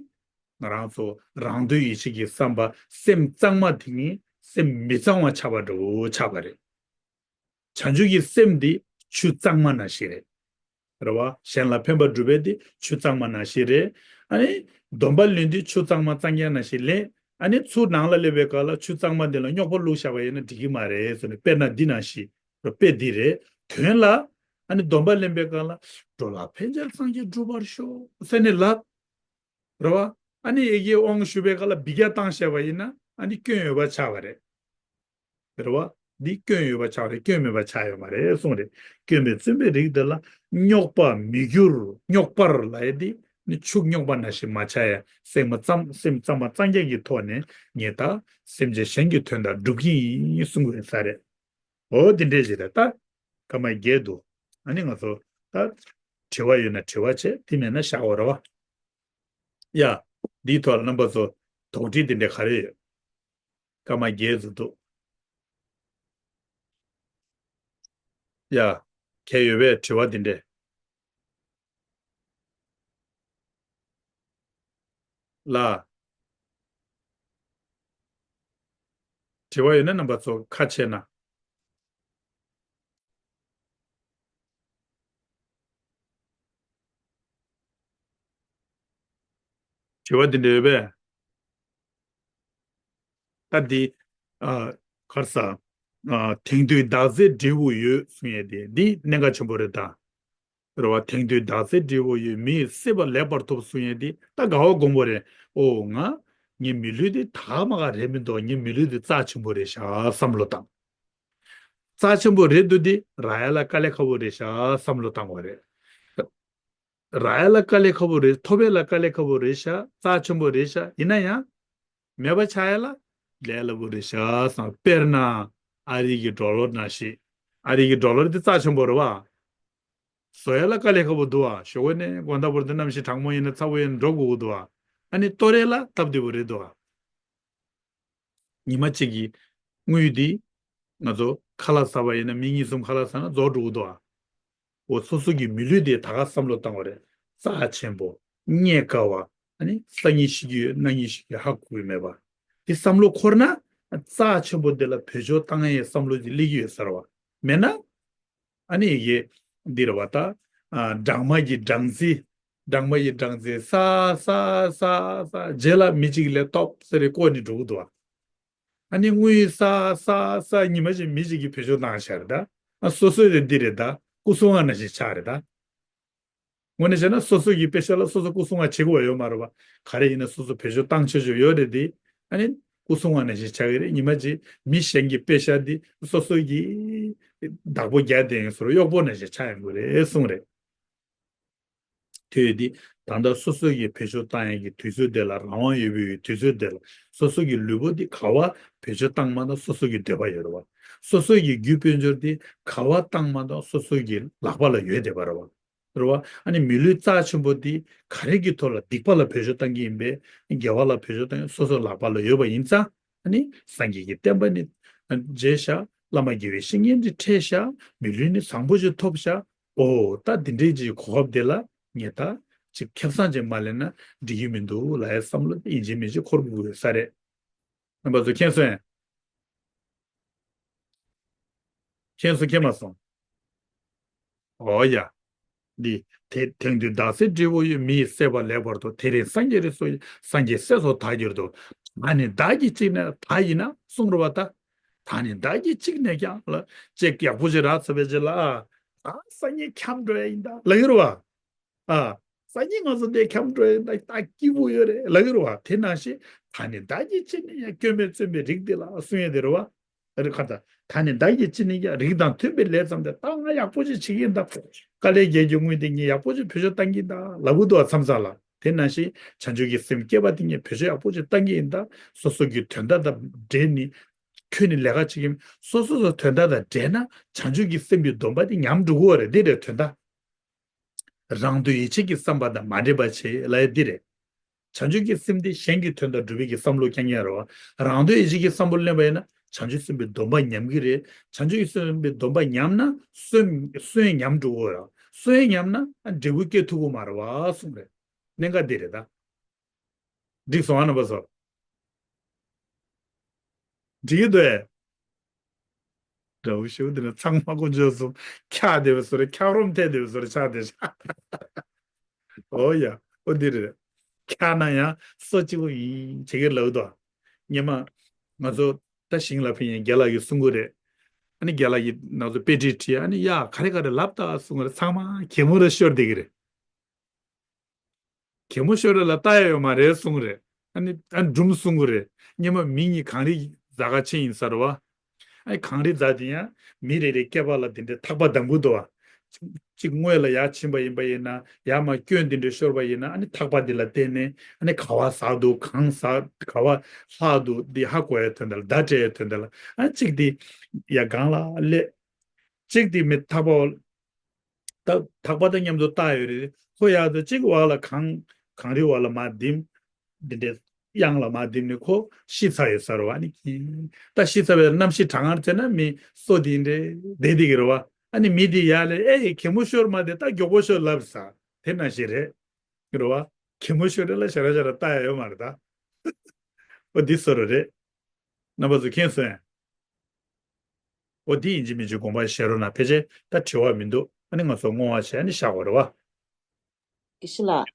ང་རང་ཚོ་རང་དོན་ཡིད་བྱེད་ཀྱི་བསམ་པ། སེམས་གཙང་མ་དེ་ནི་སེམས་མི་གཙང་བ་ཆགས་པ་འདྲ་བོ་ཆགས་པ་རེད། བྱང་ཆུབ་ཀྱི་སེམས་འདི་ཆུ་གཙང་མ་ནང་བཞིན་རེད། རེད་བ། གཞན་ལ་ཕན་པ་སྒྲུབ་པའི་དེ་ཆུ་གཙང་མ་ནང་བཞིན་རེད། ཨ་ནི་སྡོམ་པ་ལེན་དུས་ཆུ་གཙང་མ་གཙང་རྐྱང་ནང་བཞིན་ལེན། ཨ་ནི་ཆུ་ནང་ལ་སླེབས་པའི་སྐབས་ལ་ཆུ་གཙང་མ་འདི་ལ་རྙོག་པ་བླུགས་བཞག་པ་ཡིན་ན་འགྲིག་གི་མ་རེད་ཟེར་ནས། དཔེར་ན་འདི་ནང་བཞིན་རེད། དཔེ་འདི་རེད། དོན་ལ། ཨ་ནི་སྡོམ་པ་ལེན་པའི་སྐབས་ལ། འགྲོ་ལ་ཕན་ཕྱིར་སངས་རྒྱས་འགྲུབ་པར་ཤོག་ཟེར་ནས་ལབ། རེད་བ། ཨ་ནི་ཡི་གེ་དབང་ཞུ་བའི་སྐབས་ལ་འབུད་རྒྱག་བཏང་བཞག་པ་ཡིན་ན། ཨ་ནི་སྐྱོན་ཡོད་པ་ཆགས་པ་རེད། རེད་བ། འདི་སྐྱོན་ཡོད་པ་ཆགས་རེད། སྐྱོན་མེད་པ་ཆགས་ཡོད་མ་རེད་གསུངས་རེད། སྐྱོན་མེད་བཙུན་པའི་རིགས་འདི་ལ། རྙོག་པ་མི་འགྱུར། རྙོག་པར་ལབ་ཡས་འདི་ནི་ཆུ་རྙོག་པ་ནང་བཞིན་མ་ཆགས་ཡ། སེམས་མ་གཙང་། སེམས་གཙང་མ་གཙང་རྐྱང་གི་ཐོག་ནས་ངས་ད་སེམས་ཅན་གཞན་གྱི་དོན་དག་སྒྲུབ་ཀྱི་ཡིན་གསུང་གི་ཡོད་ས་རེད། འོ་དེ་འདྲས་ཞིག་རེད། ད་སྐར་མ་བརྒྱད་འདུག་ཨ་ནི་ང་ཚོ་ད་དྲི་བ་ཡོད་ན་དྲི་བ་བྱེད། དེ་མེད་ན་བཞག་འོ་ར་བ། ཡ། འདིའི་ཐོག་ལ་རྣམ་པ་ཚོ་དོགས་འདྲི་དེ་འདྲས་ག་རེ་ཡོད། སྐར་མ་བརྒྱད་ཙམ་འདུག་ཡ། གལ་ཡོད་པས་དྲི་བ་དེ་འདྲས། ལ། དྲི་བ་ཡོད་ན་རྣམ་པ་ཚོ་ཁ་ཕྱེ་ན། དྲི་བ་འདི་འདྲ་ཡོད་པས། ད་འདི། ཨ། ག་རེ་ཟ། ཨ། དེང་དུས་བདག་འཛིན་འབྲས་བུ་ཡོད་གསུང་ཡས་དེ། འདི་གནད་འགག་ཆེན་པོ་རེད་ད། རེད་བ། དེང་དུས་བདག་འཛིན་འབྲས་བུ་ཡོད། མི་ཡི་སྲིད་པ་ལེགས་པར་ཐོབ་གསུང་ཡས་འདི་ད་དགའ་བ་སྒོམ་པོ་རེད། ཨོ་ང་། ངའི་མི་ལུས་འདི་ད་མ་ག་རེད་མི་འདུག་ངའི་མི་ལུས་འདི་རྩ་ཆེན་པོ་རེད་ཤག་བསམ་བློ་བཏང་། རྩ་ཆེན་པོ་རེད་འདུག་འདི་རག་ཡ་ལ་དཀའ་ལས་ཁག་པོ་རེད་ཤག་བསམ་བློ་བཏང་བ་རེད། རག་ཡ་ལ་དཀའ་ལས་ཁག་པོ་རེད། ཐོབ་ཡ་ལ་དཀའ་ལས་ཁག་པོ་རེད་ཤག་རྩ་ཆེན་པོ་རེད་ཤག་ཡིན་ན་ཡང་། མེད་པ་ཆགས་ཡ་ལ་ལས་སླ་པོ་རེད་ཤག་བསམ། དཔེར་ན། ཨ་རི་གི་ཌོ་ལར་ནང་བཞིན། ཨ་རི་གི་ཌོ་ལར་དེ་རྩ་ཆེན་པོ་རེད་བ། བཟོ་ཡ་ལ་དཀའ་ལས་ཁག་པོ་འདུག་བ། ཞོགས་པ་ནས་དགོང་དག་བར་དུ་གནམ་གཤིས་གྲང་མོ་ཡིན་ན་ཚ་པོ་ཡིན་ན་འགྲོ་དགོས་ཀྱི་འདུག་བ། ཨ་ནི་གཏོར་ཡ་ལ་སྟབས་བདེ་པོ་རེད་འདུག་བ། ཉི་མ་གཅིག་གི་དངུལ་འདི་ང་ཚོ་ཁ་ལག་ཟ་བ་ཡིན་ན་མི་གཉིས་གསུམ་ཁ་ལག་ཟ་ན་རྫོགས་འགྲོ་གི་འདུག་ཨ། འོ་སོ་སོ་གི་མི་ལུས་དེ་ད་ག་བསམ་བློ་བཏང་བ་རེད། རྩ་ཆེན་པོ། རྙེད་དཀའ་བ། ཨ་ནི་སང་ཉིན་ཤི་གི་ཡོད་གནངས་ཉིན་ཤི་གི་ཡོད་ཧ་གོ་གི་མེད་པ། དེ་བསམ་བློ་འཁོར་ན་ རྩ་ཆེན་པོ་འདི་ལ་བེད་སྤྱོད་བཏང་ཡའི་བསམ་བློ་ཅིག་སླེབས་ཀྱི་ཡོད་ས་རེད་བ། མེད་ན། ཨ་ནི་ཡི་གེ་འདི་རེད་བ་ད། ཨ། སྦྲང་མ་ཡི་སྦྲང་རྩི། སྦྲང་མ་ཡི་སྦྲང་རྩི་ས་ས་ས་ས་རྗེས་ལ་མི་གཅིག་ལ་ཐོབ་ཟེར་རེ་བཀོད་ནས་འགྲོ་གི་འདུག་བ། ཨ་ནི་དངུལ་ས་ས་ས་ཉི་མ་ཅིག་མི་གཅིག་གིས་བེད་སྤྱོད་བཏང་ཤག་རེད་ད། ཨ། སོ་སོའི་རེད་འདི་རེད་ད། སྐུ་སྲུང་བ་ནང་བཞིན་ཆགས་རེད་ད། དངོས་གནས་བྱས་ན་སོ་སོ་གི་དཔེ་ཆ་ལ་སོ་སོ་སྐུ་སྲུང་བ་བྱེད་དགོས་པ་ཡོད་མ་རེད་བ། ག་རེ་ཡིན་ན་སོ་སོ་བེད་སྤྱོད་བཏང་ཆོག་ཆོག་ཡོད་རེད་དེ། ཨ་ནི་སྐུ་སྲུང་བ་ནང་བཞིན་ཆགས་ཀྱི་རེད། ཉི་མ་གཅིག་མི་གཞན་གྱི་དཔེ་ཆ་འདི་སོ་སོ་གི་བདག་པོ་རྒྱག་བསྡད་ཡོང་ཟེར་གཡོག་པོ་ནང་བཞིན་ཆགས་ཡོང་གི་རེད་གསུངས་རེད། དེ་ཡོད་དེ། ད་ལྟ་སོ་སོ་གི་བེད་སྤྱོད་བཏང་ཡག་གི་དུས་ཚོད་དེ་ལ་རང་དབང་ཡོད་པའི་དུས་ཚོད་དེ་ལ་སོ་སོ་གི་ལུས་པོ་འདི་ག་བ་བེད་སྤྱོད་བཏང་མ་བཏང་སོ་སོ་གི་འདོད་པ་ཡོད་རེད་བ། སོ་སོ་གི་རྒྱུ་དཔལ་འབྱོར་འདི་ག་བ་བཏང་མ་བཏང་སོ་སོ་གི་ལག་པ་ལ་ཡོད་བསྡད་པ་རེད་བ། རེད་བ། ཨ་ནི་མི་ལུས་རྩ་ཆེན་པོ་འདི་ག་རེ་གི་ཐོག་ལ་སྡིག་པ་ལ་བེད་སྤྱོད་བཏང་གི་ཡིན་པས་དགེ་བ་ལ་བེད་སྤྱོད་བཏང་ཡིན་སོ་སོ་ལག་པ་ལ་ཡོད་པ་ཡིན་ཙང་། ཨ་ནི་སངས་རྒྱས་ཀྱི་བསྟན་པ་ནི་མཇལ་ཤག་བླ་མ་དགེ་བའི་བཤེས་གཉེན་འདི་འཕྲད་ཤག་མི་ལུས་ནི་བཟང་པོ་ཞིག་ཐོབ་ཤག་འོ་ད་འདི་འདྲའི་ཅིག་གོ་སྐབས་དེ་ལ་ངས་ད་ཅིག་ཁེ་བཟང་ཅིག་མ་ལེན་ན་འགྲིག་གི་མི་འདུག་ལབ་ཡའི་བསམ་བློ་ཡིན་གཅིག་མིན་གཅིག་འཁོར་དགོས་ས་རེད། རྣམ་པ་ཚོ་མཁྱེན་སོང་ངས། མཁྱེན་སོང་མཁྱེན་མ་སོང་། འོ་ཡ། འདི། དེ་དེང་དུས་བདག་སྲིད་འབྲས་བུ་ཡོད། མི་ཡི་སྲེད་པ་ལེགས་པར་ཐོབ། དེ་རིང་སངས་རྒྱས་རིགས་སུ་ཡིན། སངས་རྒྱས་སྲས་སུ་བདག་གྱུར་ཏོ། ད་ནི་བདག་གིས་ཅི་ནས་ད་ཡིན་ན་གསུང་རུ་བ་ད། ད་ནི་བདག་གིས་ཅི་ནས་ཀྱང་ལ་ཅེས་ཡག་པོ་ཞིག་རག་ཚར་བའི་རྗེས་ལ་ཨ། ད་སང་ཉིན་འཁྱམས་འགྲོ་ཡ་ཡིན་ད་ལབ་ཡོད་རུ་བ། ཨ། སང་ཉིན་ང་ཚོ་འདིར་འཁྱམས་འགྲོ་ཡིན་ད་ད་སྐྱིད་པོ་ཡོད་རེད་ལབ་ཡོད་རུ་བ། དེ་ནང་བཞིན་ད་ནི་བདག་གིས་ཅི་ནས་ཡང་སྐྱོན་མེད་བརྩོན་པའི་རིགས་འདི་ལ་གསུང་ཡ་དེ་རུ་བ། རེད་ཁ་ད། ད་ནི་བདག་གིས་ཅི་ནས་ཀྱང་རིགས་དང་མཐུན་པའི་ལས་བརྩམས་ཏེ་ད་ང་ཡག་པོ་ཅིག་བྱེད་ཀྱི་ཡིན་ད། དཀའ་ལས་རྒྱལ་གྱི་དངུལ་འདི་ངས་ཡག་པོ་ཅིག་བེད་སྤྱོད་བཏང་གི་ཡིན་ད་ལབ་གི་འདུག་བ་མཚམས་མཚམས་ལ། དེ་ནང་བཞིན་བྱང་ཆུབ་ཀྱི་སེམས་བསྐྱེད་པ་དེ་ངས་བེད་སྤྱོད་ཡག་པོ་ཅིག་བཏང་གི་ཡིན་ད། སོ་སོ་གི་དོན་དག་དང་འབྲེལ་ནས་ཁྱོན་ནས་ལས་ཀ་བྱེད་ཀྱི་ཡིན། སོ་སོ་སོ་དོན་དག་དང་འབྲེལ་ན་བྱང་ཆུབ་ཀྱི་སེམས་ཀྱི་སྡོམ་པ་དེ་ཉམས་འགྲོ་གི་ཡོད་རེད། འདི་རེད་དོན་དག་རང་དོན་ཡིད་བྱེད་ཀྱི་བསམ་པ་དང་མ་འདྲེས་པ་བྱེད་ལབ་ཡ་འདི་རེད། བྱང་ཆུབ་ཀྱི་སེམས་དེ་གཞན་གྱི་དོན་དང་སྒྲུབ་པའི་གི་བསམ་བློ་རྐྱང་རྐྱང་རེད་བ། རང་དོན་ཡིད་བྱེད་ཀྱི་བསམ་བློ་ལེན་པ་ཡིན་ན་བྱང་ཆུབ་སེམས་དཔའི་སྡོམ་པ་ཉམས་ཀྱི་རེད། བྱང་ཆུབ་ཀྱི་སེམས་དཔའི་སྡོམ་པ་ཉམས་ན་གསོན་གསོན་ཉམས་འགྲོ་གི་རེད། གསོན་ཉམས་ན་འབྲས་བུ་སྐྱེ་ཐུབ་ཀྱི་མ་རེད་བ་གསུངས་རེད། གནད་འགག་འདི་རེད་ད། འགྲིག་སོང་ཨ་རྣམ་པ་ཚོ། འགྲིག་གི་འདུག་ཨེ། དགྲ་བོ་ཞེ་པོ་འདི་ནི་ཚང་མ་དཀོན་མཆོག་གསུམ་འཁྱག་བསྡད་པའི་བཟོ་རེད། འཁྱག་རོམ་ཐལ་བསྡད་པའི་བཟོ་རེད་ཆགས་བསྡད་ཤག་འོ་ཡ། འོ་འདི་རེད། འཁྱག་ན་ཡང་སོ་གཅིག་པོ་ཡིན་བྱེད་ཀྱི་ལབ་དོ། སྙེ་མ། ང་ཚོ་ད་ཞིང་ལ་ཕེབས་ཡིན་རྒན་ལགས་ཀྱིས་གསུང་གི་རེད། ཨ་ནི་རྒན་ལགས་ཀྱིས་ང་ཚོ་དཔེ་ཁྲིད་ཁྲིད་ཨ་ནི་ཡ་ག་རེ་ག་རེ་ལབ་ད་གསུང་གི་རེད། ཚང་མ་གད་མོ་རེ་ཤོར་བསྡད་ཀྱི་རེད། གད་མོ་ཤོར་རེ་ལ་ལྟ་ཡ་ཡོད་མ་རེད་གསུང་རེད། ཨ་ནི་ཨ་ནི་སྒྲུང་གསུང་གི་རེད། སྙེ་མ་མི་གཉིས་གངས་རི་འཛེག་ག་ཕྱིན་ཡིན་ས་རེད་བ། ཨ་ནི་གངས་རི་འཛེག་དེ་ཡང་མི་རེ་རེ་སྐེད་པ་ལ་དེ་འདྲའི་ཐག་པ་བསྡམས་གི་འདུག་བ། གཅིག་སྔོན་ལ་ཡར་ཕྱིན་པ་ཡིན་པ་ཡིན་ན་ཡར་མར་སྐྱོན་དེ་འདྲ་ཤོར་བ་ཡིན་ན་ཨ་ནི་ཐག་པ་འདི་ལ་བརྟེན་ནས་ཨ་ནི་ག་བ་ཟག་འདུག་གང་ཟག་ག་བ་ལྷག་འདུག་འདི་ཧ་གོ་ཡའི་དོན་དག་ལ་བརྡ་སྤྲད་ཡའི་དོན་དག་ལ་ཨ་ནི་གཅིག་དེ་ཡར་སྒང་ལ་སླེབས། གཅིག་དེ་མི་ཐག་པ་ད་ཐག་པ་དང་མཉམ་དུ་བཏགས་ཡོད་རེད། ཁོ་ཡར་དུ་གཅིག་འོག་ལ་གངས་གངས་རི་འོག་ལ་མར་ལྡེམ། འདི་འདྲའི་གཡང་ལ་མར་ལྡེམ་ནས་ཁོ་ཤི་ཚར་ཡོད་ས་རེད་བ། ཨ་ནི་ད་ཤི་ཚར་བའི་གནམ་གཤིས་གྲང་ངར་བྱས་ན་མི་སོ་དེ་འདྲའི་བསྡད་བསྡད་ཀྱི་རེད་བ། ཨ་ནི་མི་དེ་ཡར་ལ་ཨེ་གད་མོ་ཤོར་མ་བསྡད་ད་མགྱོགས་པོ་ཤོར་ལབ་ས་དེ་ནང་བཞིན་རེད། རེད་བ། གད་མོ་ཤོར་རེད་ལ་ཞེ་དྲག་ཞེ་དྲག་བལྟ་ཡ་ཡོད་མ་རེད་ད། འོ་འདི་བཟོ་འདྲ་རེད། རྣམ་པ་ཚོ་མཁྱེན་སོང་ངས། འོ་འདི་ཡིན་གཅིག་མིན་གཅིག་དགོངས་པ་བཞེས་རོགས་གནང་། ཕལ་ཆེར་ད་དྲི་བ་མི་འདུག་ཨ་ནི་ང་ཚོ་བསྔོ་བ་བྱས་ཨ་ནི་བཞག་དགོས་རེད་བ། དགེ་བཤེས་ལགས།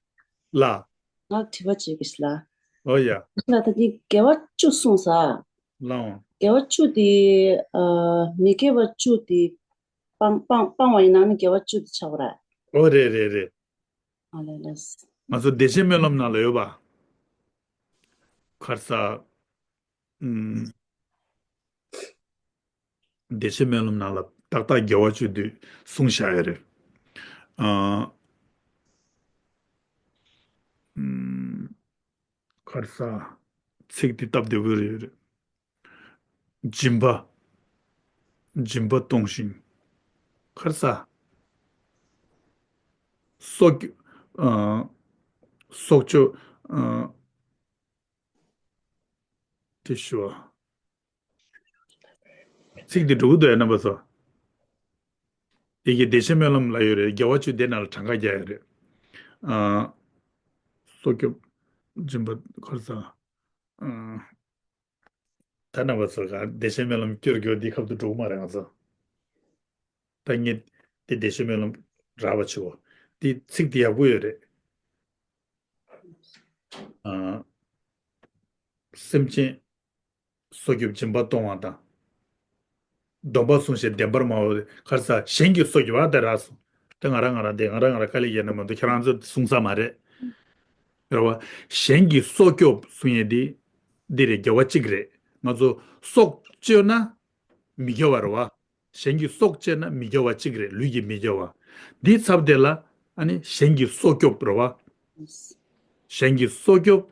ལགས། ང་དྲི་བ་བྱེད་དགེ་བཤེས་ལགས། འོ་ཡ། དགེ་བཤེས་ལགས་ད་ཅི་དགེ་བ་བཅུ་གསུངས་ས། ལགས་འོང་། དགེ་བ་བཅུ་དེ་ཨ་མི་དགེ་བ་བཅུ་དེ་སྤང་སྤང་སྤང་བ་ཡིན་ན་ནི་དགེ་བ་བཅུ་དེ་ཆགས་པ་རེད། འོ་རེད་རེད་རེད། ཨ་ལས་ལས། ང་ཚོ་བདེ་ཆེན་སྨོན་ལམ་ནང་ལ་ཡོད་པ། ཁར་ས། ཨུམ། བདེ་ཆེན་སྨོན་ལམ་ནང་ལ་ཏག་ཏག་དགེ་བ་བཅུ་འདུས་གསུངས་བཞག་ཡོད་རེད། ཨ། ཨུམ། ཁར་ས། ཚིག་འདི་སྟབས་བདེ་པོ་རེད། སྦྱིན་པ། སྦྱིན་པ་གཏོང་ཞིང་། ཁར་ས། སྲོག་ཨ། སྲོག་གཅོད་ཨ། དེ་ཞུ་བ། ཚིག་འདི་འགྲོ་གི་འདུག་ཨེ་རྣམ་པ་ཚོ། ཡི་གེ་བདེ་ཆེན་སྨོན་ལམ་ལ་ཡོད་རེད། དགེ་བ་བཅུ་དེ་ནང་ལ་གྲངས་ཀ་རྒྱག་ཡོད་རེད། ཨ། སྲོག་སྐྱོབ། སྦྱིན་པ་ཁར་ས། ཨ། ད་རྣམ་པ་ཚོ་ག་བདེ་ཆེན་སྨོན་ལམ་སྐྱོར་སྐྱོར་འདི་ཁབ་ཏུ་འགྲོ་གི་མ་རེད་ང་ཚོ། ད་ངས་དེ་བདེ་ཆེན་སྨོན་ལམ་རག་པ་བྱེད་འོ། དེ་ཚིག་དེ་ཡག་པོ་ཡོད་རེད། ཨ། སེམས་ཅན་སྲོག་སྐྱོབ་སྦྱིན་པ་གཏོང་བ་དང་། སྡོམ་པ་བསྲུང་ཞིང་བདེན་པར་སྨྲ་བ། ག་རེ་ཟེར། གཞན་གྱི་སྲོག་སྐྱོབ་པ་དེ་རག་སོང་། དེ་ང་རང་ང་རང་དེ་ང་རང་ང་རང་དཀའ་ལས་བརྒྱབ་ན་མ་གཏོགས་ཁྱེད་རང་ཚོ་གསུང་ས་མ་རེད། རེད་བ། གཞན་གྱི་སྲོག་སྐྱོབ་གསུང་ཡས་འདི། འདི་རེད། དགེ་བ་གཅིག་རེད། ང་ཚོ་སྲོག་གཅོད་ན་མི་དགེ་བ་རེད་བ། གཞན་གྱི་སྲོག་གཅོད་ན་མི་དགེ་བ་གཅིག་རེད། ལུས་ཀྱི་མི་དགེ་བ། འདིའི་ཚབ་དེ་ལ་ཨ་ནི་གཞན་གྱི་སྲོག་སྐྱོབ་རེད་བ། གཞན་གྱི་སྲོག་སྐྱོབ།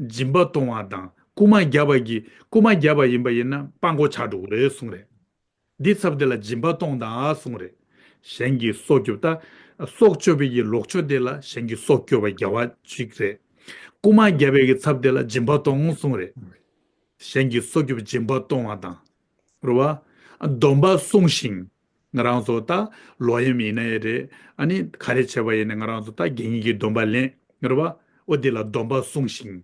སྦྱིན་པ་གཏོང་བ་དང་རྐུ་མ་བརྒྱབ་པ་གི་རྐུ་མ་བརྒྱབ་པ་ཡིན་པ་ཡིན་ན་དཔའ་རྒོད་ཆགས་འགྲོ་གི་རེད་གསུངས་རེད། འདི་ཚབ་དེ་ལ་སྦྱིན་པ་གཏོང་དང་གསུངས་རེད། གཞན་གྱི་སྲོག་སྐྱོབ། ད་སྲོག་གཅོད་པའི་གི་ལོག་ཕྱོགས་དེ་ལ་གཞན་གྱི་སྲོག་སྐྱོབ་པ་དགེ་བ་ཅིག་རེད། རྐུ་མ་བརྒྱབ་པའི་གི་ཚབ་དེ་ལ་སྦྱིན་པ་གཏོང་གསུངས་རེད། གཞན་གྱི་སྲོག་སྐྱོབ་སྦྱིན་པ་གཏོང་བ་དང་། རེད་བ། སྡོམ་པ་བསྲུང་ཞིང་། ང་རང་ཚོ་ད་ལོག་གཡེམ་ཡིན་ན་ཡང་རེད། ཨ་ནི་ག་རེ་བྱས་པ་ཡིན་ན་ང་རང་ཚོ་ད་དགེ་བསྙེན་གྱི་སྡོམ་པ་ལེན། རེད་བ། འོ་དེ་ལ་སྡོམ་པ་བསྲུང་ཞིང་།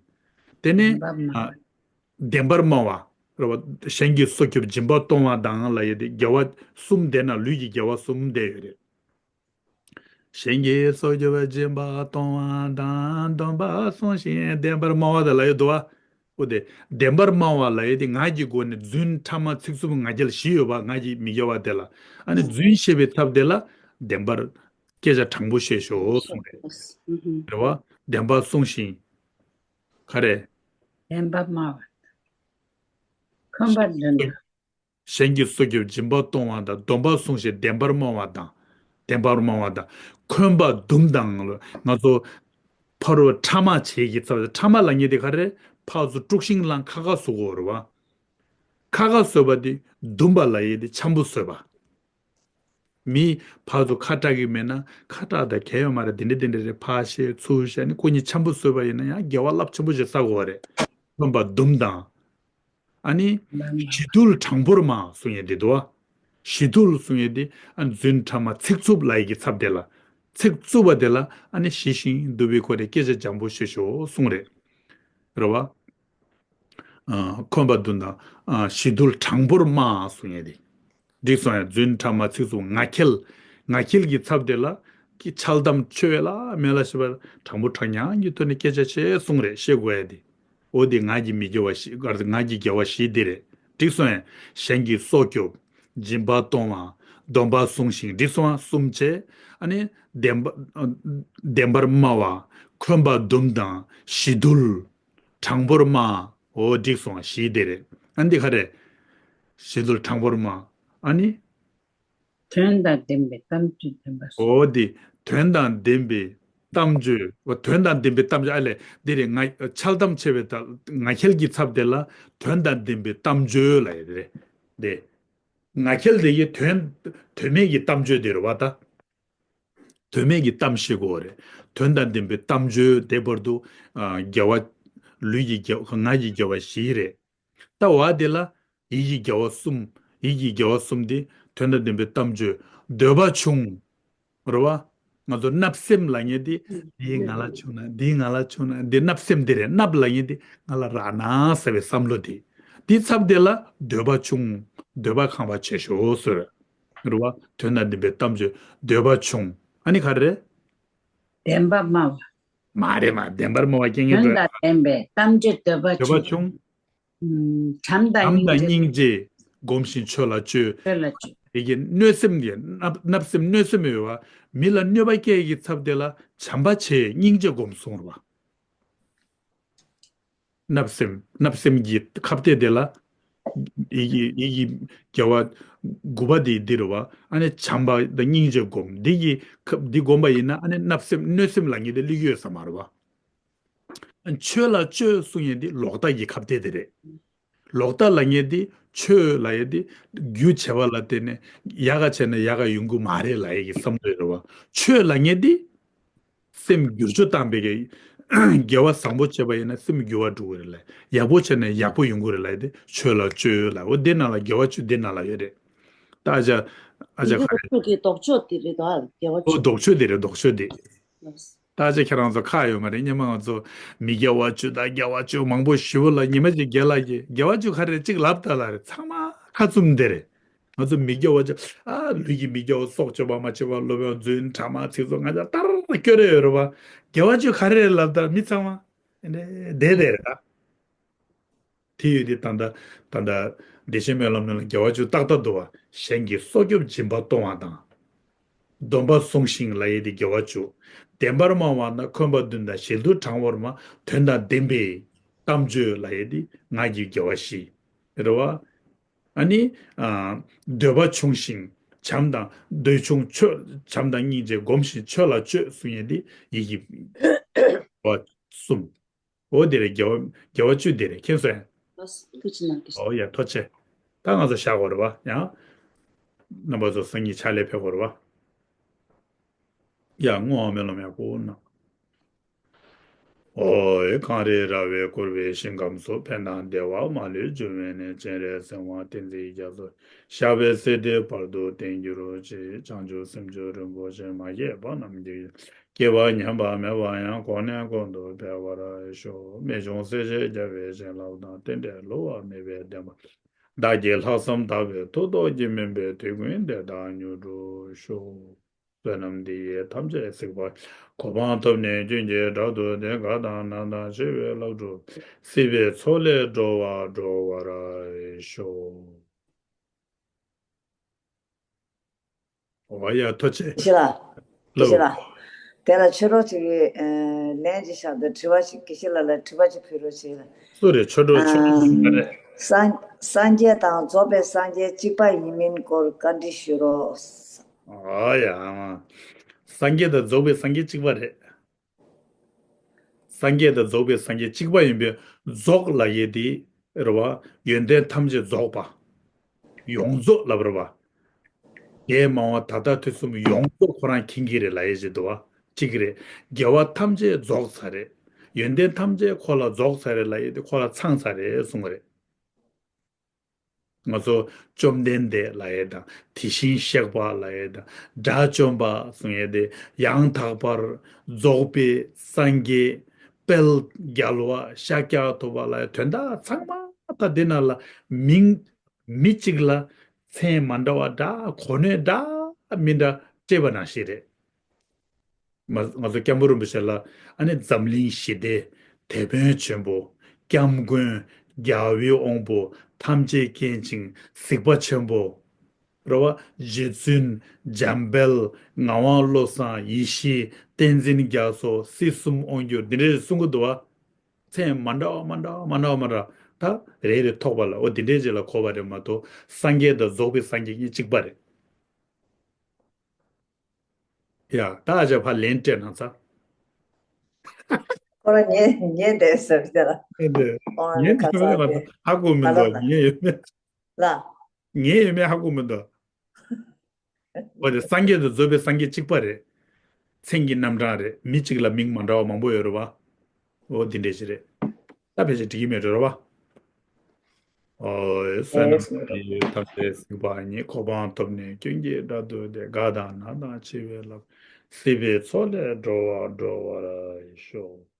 དེ་ནས་བདེན་པར་སྨྲ་བ། ཨ། བདེན་པར་སྨྲ་བ། རེད་བ། གཞན་གྱི་སྲོག་སྐྱོབ་སྦྱིན་པ་གཏོང་བ་དང་ལབ་ཡས་དེ་དགེ་བ་གསུམ་དེ་ན་ལུས་ཀྱི་དགེ་བ་གསུམ་བསྡད་ཡོད་རེད། གཞན་གྱི་སྲོག་སྐྱོབ་སྦྱིན་པ་གཏོང་བ་དང་། སྡོམ་པ་བསྲུང་ཞིང་བདེན་པར་སྨྲ་བ་དེ་ལབ་ཡས་འདུག་བ། འོ་དེ་བདེན་པར་སྨྲ་བ་ལབ་ཡས་དེ་ངག་གི་སྒོ་ནས་རྫུན་ཕྲ་མ་ཚིག་རྩུབ་ངག་འཁྱལ་བཞི་ཡོད་པ། ངག་གི་མི་དགེ་བ་དེ་ལ། ཨ་ནི་རྫུན་བཤད་པའི་ཚབ་དེ་ལ་བདེན་པར་སྐད་ཆ་དྲང་པོ་བཤད་ཤོག་གསུངས་རེད། རེད་བ། བདེན་པ་བསྲུང་ཞིང་། ག་རེ། བདེན་པར་སྨྲ་བ། འཁོན་པ་འདོན་པ། གཞན་གྱི་སྲོག་སྐྱོབ་སྦྱིན་པ་གཏོང་བ་དང་། སྡོམ་པ་བསྲུང་ཞིང་བདེན་པར་སྨྲ་བ་དང་། བདེན་པར་སྨྲ་བ་དང་། འཁོན་པ་འདུམ་དང་། ང་ཚོ་ཕ་རོལ་ཕྲ་མ་བྱེད་ཀྱི་ཚབ། ཕྲ་མ་ལབ་མཁན་དེ་ག་རེ། ཕར་ཚུར་དཀྲུག་ཤིང་བསླངས་ཁ་ཁ་བཟོ་དགོས་རེད་བ། ཁ་ཁ་བཟོས་པ་དེ་འདུམ་པ་ལབ་ཡས་དེ་འཆམ་པོ་བཟོས་པ། མི་ཕར་ཚུར་ཁ་གྲག་གི་མེད་ན། ཁ་གྲག་ད་གལ་ཡོད་མ་རེད། དེ་འདྲ་དེ་འདྲ་རེད། ཕར་བཤད་ཚུར་བཤད་ནི་ཁོ་གཉིས་འཆམ་པོ་བཟོས་པ་ཡིན་ན་ཡང་དགེ་བ་རླབས་ཆེན་པོ་ཞིག་བསགས་དགོས་པ་རེད། འཁོན་པ་འདུམ་དང་། ཨ་ནི། ཞི་དུལ་དྲང་པོར་སྨྲ་གསུང་ཡས་དེ་འདུག་བ། ཞི་དུལ་གསུང་ཡས་དེ་ཨ་ནི་རྫུན་ཕྲ་མ་ཚིག་རྩུབ་ལབ་ཡས་ཀྱི་ཚབ་དེ་ལ། ཚིག་རྩུབ་པ་དེ་ལ་ཨ་ནི་ཞི་ཞིང་དུལ་བའི་སྒོ་ནས་སྐད་ཆ་འཇམ་པོ་བཤད་ཤོག་གསུང་རེད། རེད་བ། ཨ། འཁོན་པ་འདུམ་དང་། ཨ། ཞི་དུལ་དྲང་པོར་སྨྲ་གསུང་ཡས་དེ། འགྲིག་སོང་ཡ། རྫུན་ཕྲ་མ་ཚིག་རྩུབ་ངག་འཁྱལ། ངག་འཁྱལ་གྱི་ཚབ་དེ་ལ། ཀྱི་འཆལ་གཏམ་འཆོལ་བ་ལ་མེད་ལ་ཞེས་པ་དྲང་པོ་དྲང་སྙམ་གྱི་ཐོག་ནས་སྐད་ཆ་བཤད་གསུང་རེད། བཤད་དགོས་ཡ་དེ། འོ་དེ་ངག་གི་མི་དགེ་བ་བཞི། ངག་གི་དགེ་བ་བཞི་དེ་རེད། འགྲིག་སོང་ཡ། གཞན་གྱི་སྲོག་སྐྱོབ། སྦྱིན་པ་གཏོང་བ། སྡོམ་པ་བསྲུང་ཞིང་། འགྲིག་སོང་བ་གསུམ་བྱས། ཨ་ནི་བདེན་པ། བདེན་པར་སྨྲ་བ། འཁོན་པ་འདུམ་དང་ཞི་དུལ། དྲང་པོར་སྨྲ། འོ་འགྲིག་སོང་བ་བཞི་དེ་རེད། ཨ་འདི་ག་རེ། ཞི་དུལ་དྲང་པོར་སྨྲ། ཨ་ནི། དོན་དང་ལྡན་པའི་གཏམ་བརྗོད་བདེན་པ། འོ་འདི། དོན་དང་ལྡན་པའི་གཏམ་བརྗོད། འོ་དོན་དང་ལྡན་པའི་གཏམ་བརྗོད། ཨ་ལས་འདི་རེད། ང་འཆལ་གཏམ་བྱས་པའི་ད་ངག་འཁྱལ་གྱི་ཚབ་དེ་ལ་དོན་དང་ལྡན་པའི་གཏམ་བརྗོད་ལབ་ཡས་དེ་རེད། འདི། ངག་འཁྱལ་དེ་ཡི་དོན། དོན་མེད་ཀྱི་གཏམ་བརྗོད་དེ་རེད་བ་ད། དོན་མེད་ཀྱི་གཏམ་བཤད་དགོས་རེད། དོན་དང་ལྡན་པའི་གཏམ་བརྗོད་དེ་བར་དུ། ཨ། དགེ་བ། ལུས་ཀྱི་དགེ་བ། ངག་གི་དགེ་བ་བཞི་རེད། ལྟ་བ་དེ་ལ་ཡིད་ཀྱི་དགེ་བ་གསུམ། ཡིད་ཀྱི་དགེ་བ་གསུམ་དེ་དོན་དང་ལྡན་པའི་གཏམ་བརྗོད། འདོད་པ་ཆུང་། རེད་བ། ང་ཚོ་བརྣབ་སེམས་ལབ་མཁན་དེ། འདི་ང་ལ་བྱུང་ན། འདི་ང་ལ་བྱུང་ན། འདི་བརྣབ་སེམས་དེ་རེད། བརྣབ་ལབ་མཁན་དེ་ང་ལ་རག་ན་ཟེར་བའི་བསམ་བློ་དེ། དེའི་ཚབ་དེ་ལ་འདོད་པ་ཆུང་། འདོད་པ་ཁེངས་པ་ཆེ་ཤོས་ཟེར། རེད་བ། དོན་དང་ལྡན་པའི་གཏམ་བརྗོད། འདོད་པ་ཆུང་། ཨ་ནི་ག་རེ་རེད། བདེན་པར་སྨྲ་བ། མ་རེད་མ། བདེན་པར་སྨྲ་བ་རྐྱང་རྐྱང་དོན་དང་ལྡན་པའི་གཏམ་བརྗོད། འདོད་པ་འདོད་པ་ཆུང་། ཆུང་། ཨུམ། བྱམས་དང་བྱམས་དང་སྙིང་རྗེ། སྙིང་རྗེ་སྒོམ་ཞིང་ཆོས་ལ་སྤྱོད། ཆོས་ལ་སྤྱོད། དེ་གི་གནོད་སེམས་ཀྱི་བརྣབ་བརྣབ་སེམས་གནོད་སེམས་ཡོད་བ། མི་ལ་གནོད་པ་སྐྱེལ་གྱི་ཚབ་དེ་ལ་བྱམས་པ་བྱེད། སྙིང་རྗེ་སྒོམ་གསུངས་རེད་བ། བརྣབ་སེམས། བརྣབ་སེམས་ཀྱི་ཁ་གཏད་དེ་ལ། ཡིད་ཀྱི་ཡིད་ཀྱི་དགེ་བ་དགུ་པ་དེ་འདི་རེད་བ། ཨ་ནི་བྱམས་པ་དང་སྙིང་རྗེ་སྒོམ། འདི་གི་ཁ་འདི་སྒོམ་པ་ཡིན་ན་ཨ་ནི་བརྣབ་སེམས་གནོད་སེམས་ལབ་མཁན་དེ་སླེབས་ཀྱི་ཡོད་ས་མ་རེད་བ། ཨ་ནི་ཆོས་ལ་སྤྱོད་གསུང་མཁན་དེ་ལོག་ལྟ་གི་ཁ་གཏད་དེ་རེད། ལོག་ལྟ་ལབ་མཁན་དེ། ཆོས་ལབ་ཡས་དེ་རྒྱུ་བྱས་པ་ལ་བརྟེན་ནས་ཡག་ག་བྱས་ན་ཡག་ག་ཡོང་གི་མ་རེད་ལབ་ཡས་ཀྱི་བསམ་བློ་རེད་བ། ཆོས་ལབ་མཁན་དེ། སེམས་བསྒྱུར་བཅོས་བཏང་པའི་གི་དགེ་བ་བཟང་པོ་བྱས་པ་ཡིན་ན་སེམས་འགྱུར་བ་འགྲོ་གི་རེད་ལ། ཡག་པོ་བྱས་ན་ཡག་པོ་ཡོང་གི་རེད་ལ། དེ་ཆོས་ལ་སྤྱོད་ལ། འོ་དེ་ནང་ལ་དགེ་བ་བཅུ་དེ་ནང་ལ་ཡོད་རེད། ད་ཨ་ཅག་ཨ་ཅག་ག་རེ། ཆོས་ཀྱི་ལྡོག་ཕྱོགས་དེ་རེད་དོ། དགེ་བ་བཅུ། ཨོ་ལྡོག་ཕྱོགས་དེ་རེད། ལྡོག་ཕྱོགས་དེ། ལགས། ད་ཅི་ཁྱེད་རང་ཚོ་ཁག་ཡོད་མ་རེད། སྔོན་མ་ང་ཚོ་མི་དགེ་བ་བཅུ་དང་དགེ་བ་བཅུ་མང་པོ་ཞེ་པོ་ལ་ཉི་མ་གཅིག་རྒན་ལགས་ཀྱིས་དགེ་བ་བཅུ་ག་རེ་རེད་གཅིག་ལབ་ད་ལ་རེད། ཚང་མ་ཁ་བཙུམ་བསྡད་རེད། ང་ཚོ་མི་དགེ་བ་བཅུ་ཨ་ལུས་ཀྱི་མི་དགེ་བ་སྲོག་གཅོད་པ་མ་བྱེད་པ་སློབ་དཔོན་རྫུན་ཕྲ་མ་ཚིག་རྩུབ་ང་ཚོ་ལྟར་སྐྱོ་རེ་ཡོད་རེད་བ། དགེ་བ་བཅུ་ག་རེ་རེད་ལབ་ད་མི་ཚང་མ་བསྡད་བསྡད་རེད་ད། དེ་ཡོད་དེ་ད་ལྟ་ད་ལྟ་བདེ་ཆེན་སྨོན་ལམ་ནང་ལ་དགེ་བ་བཅུ་ཏག་ཏག་འདུག་བ། གཞན་གྱི་སྲོག་སྐྱོབ་སྦྱིན་པ་གཏོང་བ་དང་། སྡོམ་པ་བསྲུང་ཞིང་ལབ་ཡས་དེ་དགེ་བ་བཅུ། བདེན་པར་སྨྲ་བ་ན་འཁོན་པ་བདུན་དང་ཞི་དུལ་དྲང་བོར་སྨྲ། དོན་དང་ལྡན་པའི་གཏམ་བརྗོད་ལབ་ཡས་དེ་ངག་གི་དགེ་བ་བཞི། རེད་བ། ཨ་ནི། ཨ། འདོད་པ་ཆུང་ཞིང་བྱམས་དང་འདོད་ཆུང་ཆོས་བྱམས་དང་སྙིང་རྗེ་སྒོམ་ཞིང་ཆོས་ལ་སྤྱོད་གསུང་ཡས་དེ་ཡིད་ཀྱི་དགེ་བ་གསུམ། འོ་དེ་རེད། དགེ་བ་དགེ་བ་བཅུ་དེ་རེད། མཁྱེན་སོང་ངས། ལགས་སོ། ཐུགས་རྗེ་གནང་། ཨོ་ཡ་ཐུགས་རྗེ་ཆེ། ད་ང་ཚོ་བཞག་དགོས་རེད་བ། ཡང་། རྣམ་པ་ཚོ་སང་ཉིན་ཕྱག་ལས་ཕེབས་དགོས་རེད་བ། ཡ་བསྔོ་བ་སྨོན་ལམ་ཡག་པོ་གནང་། ཨོ་ཡ། གངས་རི་ར་བས་བསྐོར་བའི་ཞིང་ཁམས་སུ། ཕན་དང་བདེ་བ་མ་ལུས་འབྱུང་བའི་གནས། སྤྱན་རས་གཟིགས་དབང་བསྟན་འཛིན་རྒྱ་མཚོ། ཞབས་པད་སྲིད་མཐའི་བར་དུ་བརྟན་གྱུར་ཅིག། བྱང་ཆུབ་སེམས་མཆོག་རིན་པོ་ཆེ། མ་སྐྱེས་པ་རྣམས་ཀྱི། སྐྱེས་པ་ཉམས་པ་མེད་པ་ཡང་། གོང་ནས་གོང་དུ་འཕེལ་བར་ཤོག། རྨད་བྱུང་སྲས་བཅས་རྒྱལ་བའི་བྱིན་རླབས་དང་། རྟེན་འབྲེལ་བསླུ་བ་མེད་པའི་བདེན་པ། བདག་གི་ལྷག་བསམ་དག་པའི་མཐུ་སྟོབས་ཀྱིས། སྨིན་པའི་དུས་ཀུན་བདེ་ཐང་མྱུར་འགྲུབ་ཤོག། བསོད་ནམས་འདི་ཡིས་ཐམས་ཅད་གཟིགས་པ། གོ་འཕང་ཐོབ་ནས་ཀུན་གྱི་བདག་ཏུ་སྟེ། དགའ་དང་ན་དང་ཆེ་བའི་ལྷ་འགྲུབ། སྲིད་པའི་མཚོ་ལས་འགྲོ་བ་སྒྲོལ་བར་ཤོག། འོ་ཡ་ཐུགས་རྗེ་ཆེ། དགེ་བཤེས་ལགས། དགེ་བཤེས་ལགས། དེ་ལ་ཆོས་གྲོགས་ཅིག་གིས་ལན་ཅིག་བཞག་འདུག་དྲི་བ་ཞིག་དགེ་བཤེས་ལགས་ལ་དྲི་བ་ཅིག་ཕུལ་རོགས་བྱེད། སུ་རེད། ཆོས་གྲོགས་ཆོས་གྲོགས་ག་རེ། སངས་སངས་རྒྱས་དང་རྫོགས་པའི་སངས་རྒྱས་གཅིག་པ་ཡིན་མིན་སྐོར་བཀའ་འདྲི་ཞུ་རོགས། ཨ་ཡ། སངས་རྒྱས་དང་རྫོགས་པའི་སངས་རྒྱས་གཅིག་པ་རེད། སངས་རྒྱས་དང་རྫོགས་པའི་སངས་རྒྱས་གཅིག་པ་ཡིན་པས། རྫོགས་ལབ་ཡས་དེ་རེད་བ། ཡོན་ཏན་ཐམས་ཅད་རྫོགས་པ། ཡོངས་རྫོགས་ལབ་རེད་བ། འདས་མ་འོངས་ད་ལྟ་དུས་གསུམ་ཡོངས་རྫོགས་ཁོ་རང་མཁྱེན་གྱི་རེད་ལབ་ཡས་ཅིག་འདུག་བ། གཅིག་རེད། དགེ་བ་ཐམས་ཅད་རྫོགས་ཚར་རེད། ཡོན་ཏན་ཐམས་ཅད་ཁོ་ལ་རྫོགས་ཚར་རེད་ལབ་ཡས་དེ་ཁོ་ལ་ཚང་ཚར་རེད་གསུང་གི་རེད། ང་ཚོ་བཅོམ་ལྡན་འདས་ལབ་ཡས་དང་དེ་བཞིན་གཤེགས་པ་ལབ་ཡས་དང་དགྲ་བཅོམ་པ་གསུང་ཡས་དེ་ཡང་དག་པར་རྫོགས་པའི་སངས་རྒྱས་དཔལ་རྒྱལ་བ་ཤཱཀྱ་ཐུབ་པ་ལབ་ཡས་དོན་དག་ཚང་མ་ད་འདི་ནང་ལ་མིང་མི་གཅིག་ལ་མཚན་མ་འདྲ་བ་འདྲ་གོ་གནས་འདྲ་མི་འདྲ་སྤྲད་པ་ནང་བཞིན་རེད། ང་ང་ཚོ་སྐྱབས་མགོན་རིན་པོ་ཆེ་ལ་ཨ་ནི་འཛམ་གླིང་ཞི་བདེའི་དེད་དཔོན་ཆེན་པོ། སྐྱབས་མགོན། རྒྱལ་བའི་དབང་པོ། ཐམས་ཅད་མཁྱེན་ཅིང་གཟིགས་པ་ཆེན་པོ། རེད་བ། རྗེ་བཙུན། འཇམ་དཔལ། ངག་དབང་བློ་བཟང་། ཡེ་ཤེས། བསྟན་འཛིན་རྒྱ་མཚོ། སྲིད་གསུམ་དབང་སྒྱུར། འདི་འདྲའི་གསུང་གི་འདུག་བ། མཚན་མ་འདྲ་བ་མ་འདྲ་བ་མ་འདྲ་བ་མ་འདྲ་བ་ད་རེ་རེ་ཐོགས་པ་ལ་འོ་འདི་འདྲའི་རྗེས་ལ་གོ་བ་རེད་མ་གཏོགས་སངས་རྒྱས་དང་རྫོགས་པའི་སངས་རྒྱས་གཉིས་གཅིག་པ་རེད། ཡ། ད་ཨ་ཅག་ཕར་ལན་སྤྲད་གནང་ཚར། ཁོ་རང་ཉན་ཉན་བསྡད་ཟེར་དེ་ལ། ཨེ་འདི། ཨོ་ཉན་ཁ་ཚ་ཡོད་མེད་དེ། ཧ་གོ་མི་ཨ་ལ་འདུག་ལ། ཉན་ཡོད་མེད། ལ། ཉན་ཡོད་མེད་ཧ་གོ་མི་འདུག་འོ་དེ་སངས་རྒྱས་དང་རྫོགས་པའི་སངས་རྒྱས་གཅིག་པ་རེད། མཚན་གྱི་རྣམ་གྲངས་རེད། མི་གཅིག་ལ་མིང་མ་འདྲ་བ་མང་པོ་ཡོད་རེད་བ། འོ་འདི་འདྲས་ཞིག་རེད། ད་ཕལ་ཆེར་འགྲིག་གི་མེད་འགྲོ་རེད་བ། ཨོ། བསོད་ནམས་འདི་ཡིས་ཐམས་ཅད་གཟིགས་པ་ཉིད། གོ་འཕང་ཐོབ་ནས་ཀུན་གྱི་བདག་ཏུ་སྟེ། དགའ་དང་ན་དང་འཆི་བའི་ལམ། སྲིད་པའི་མཚོ་ལས་འགྲོ་བ་སྒྲོལ་བར་ཤོག།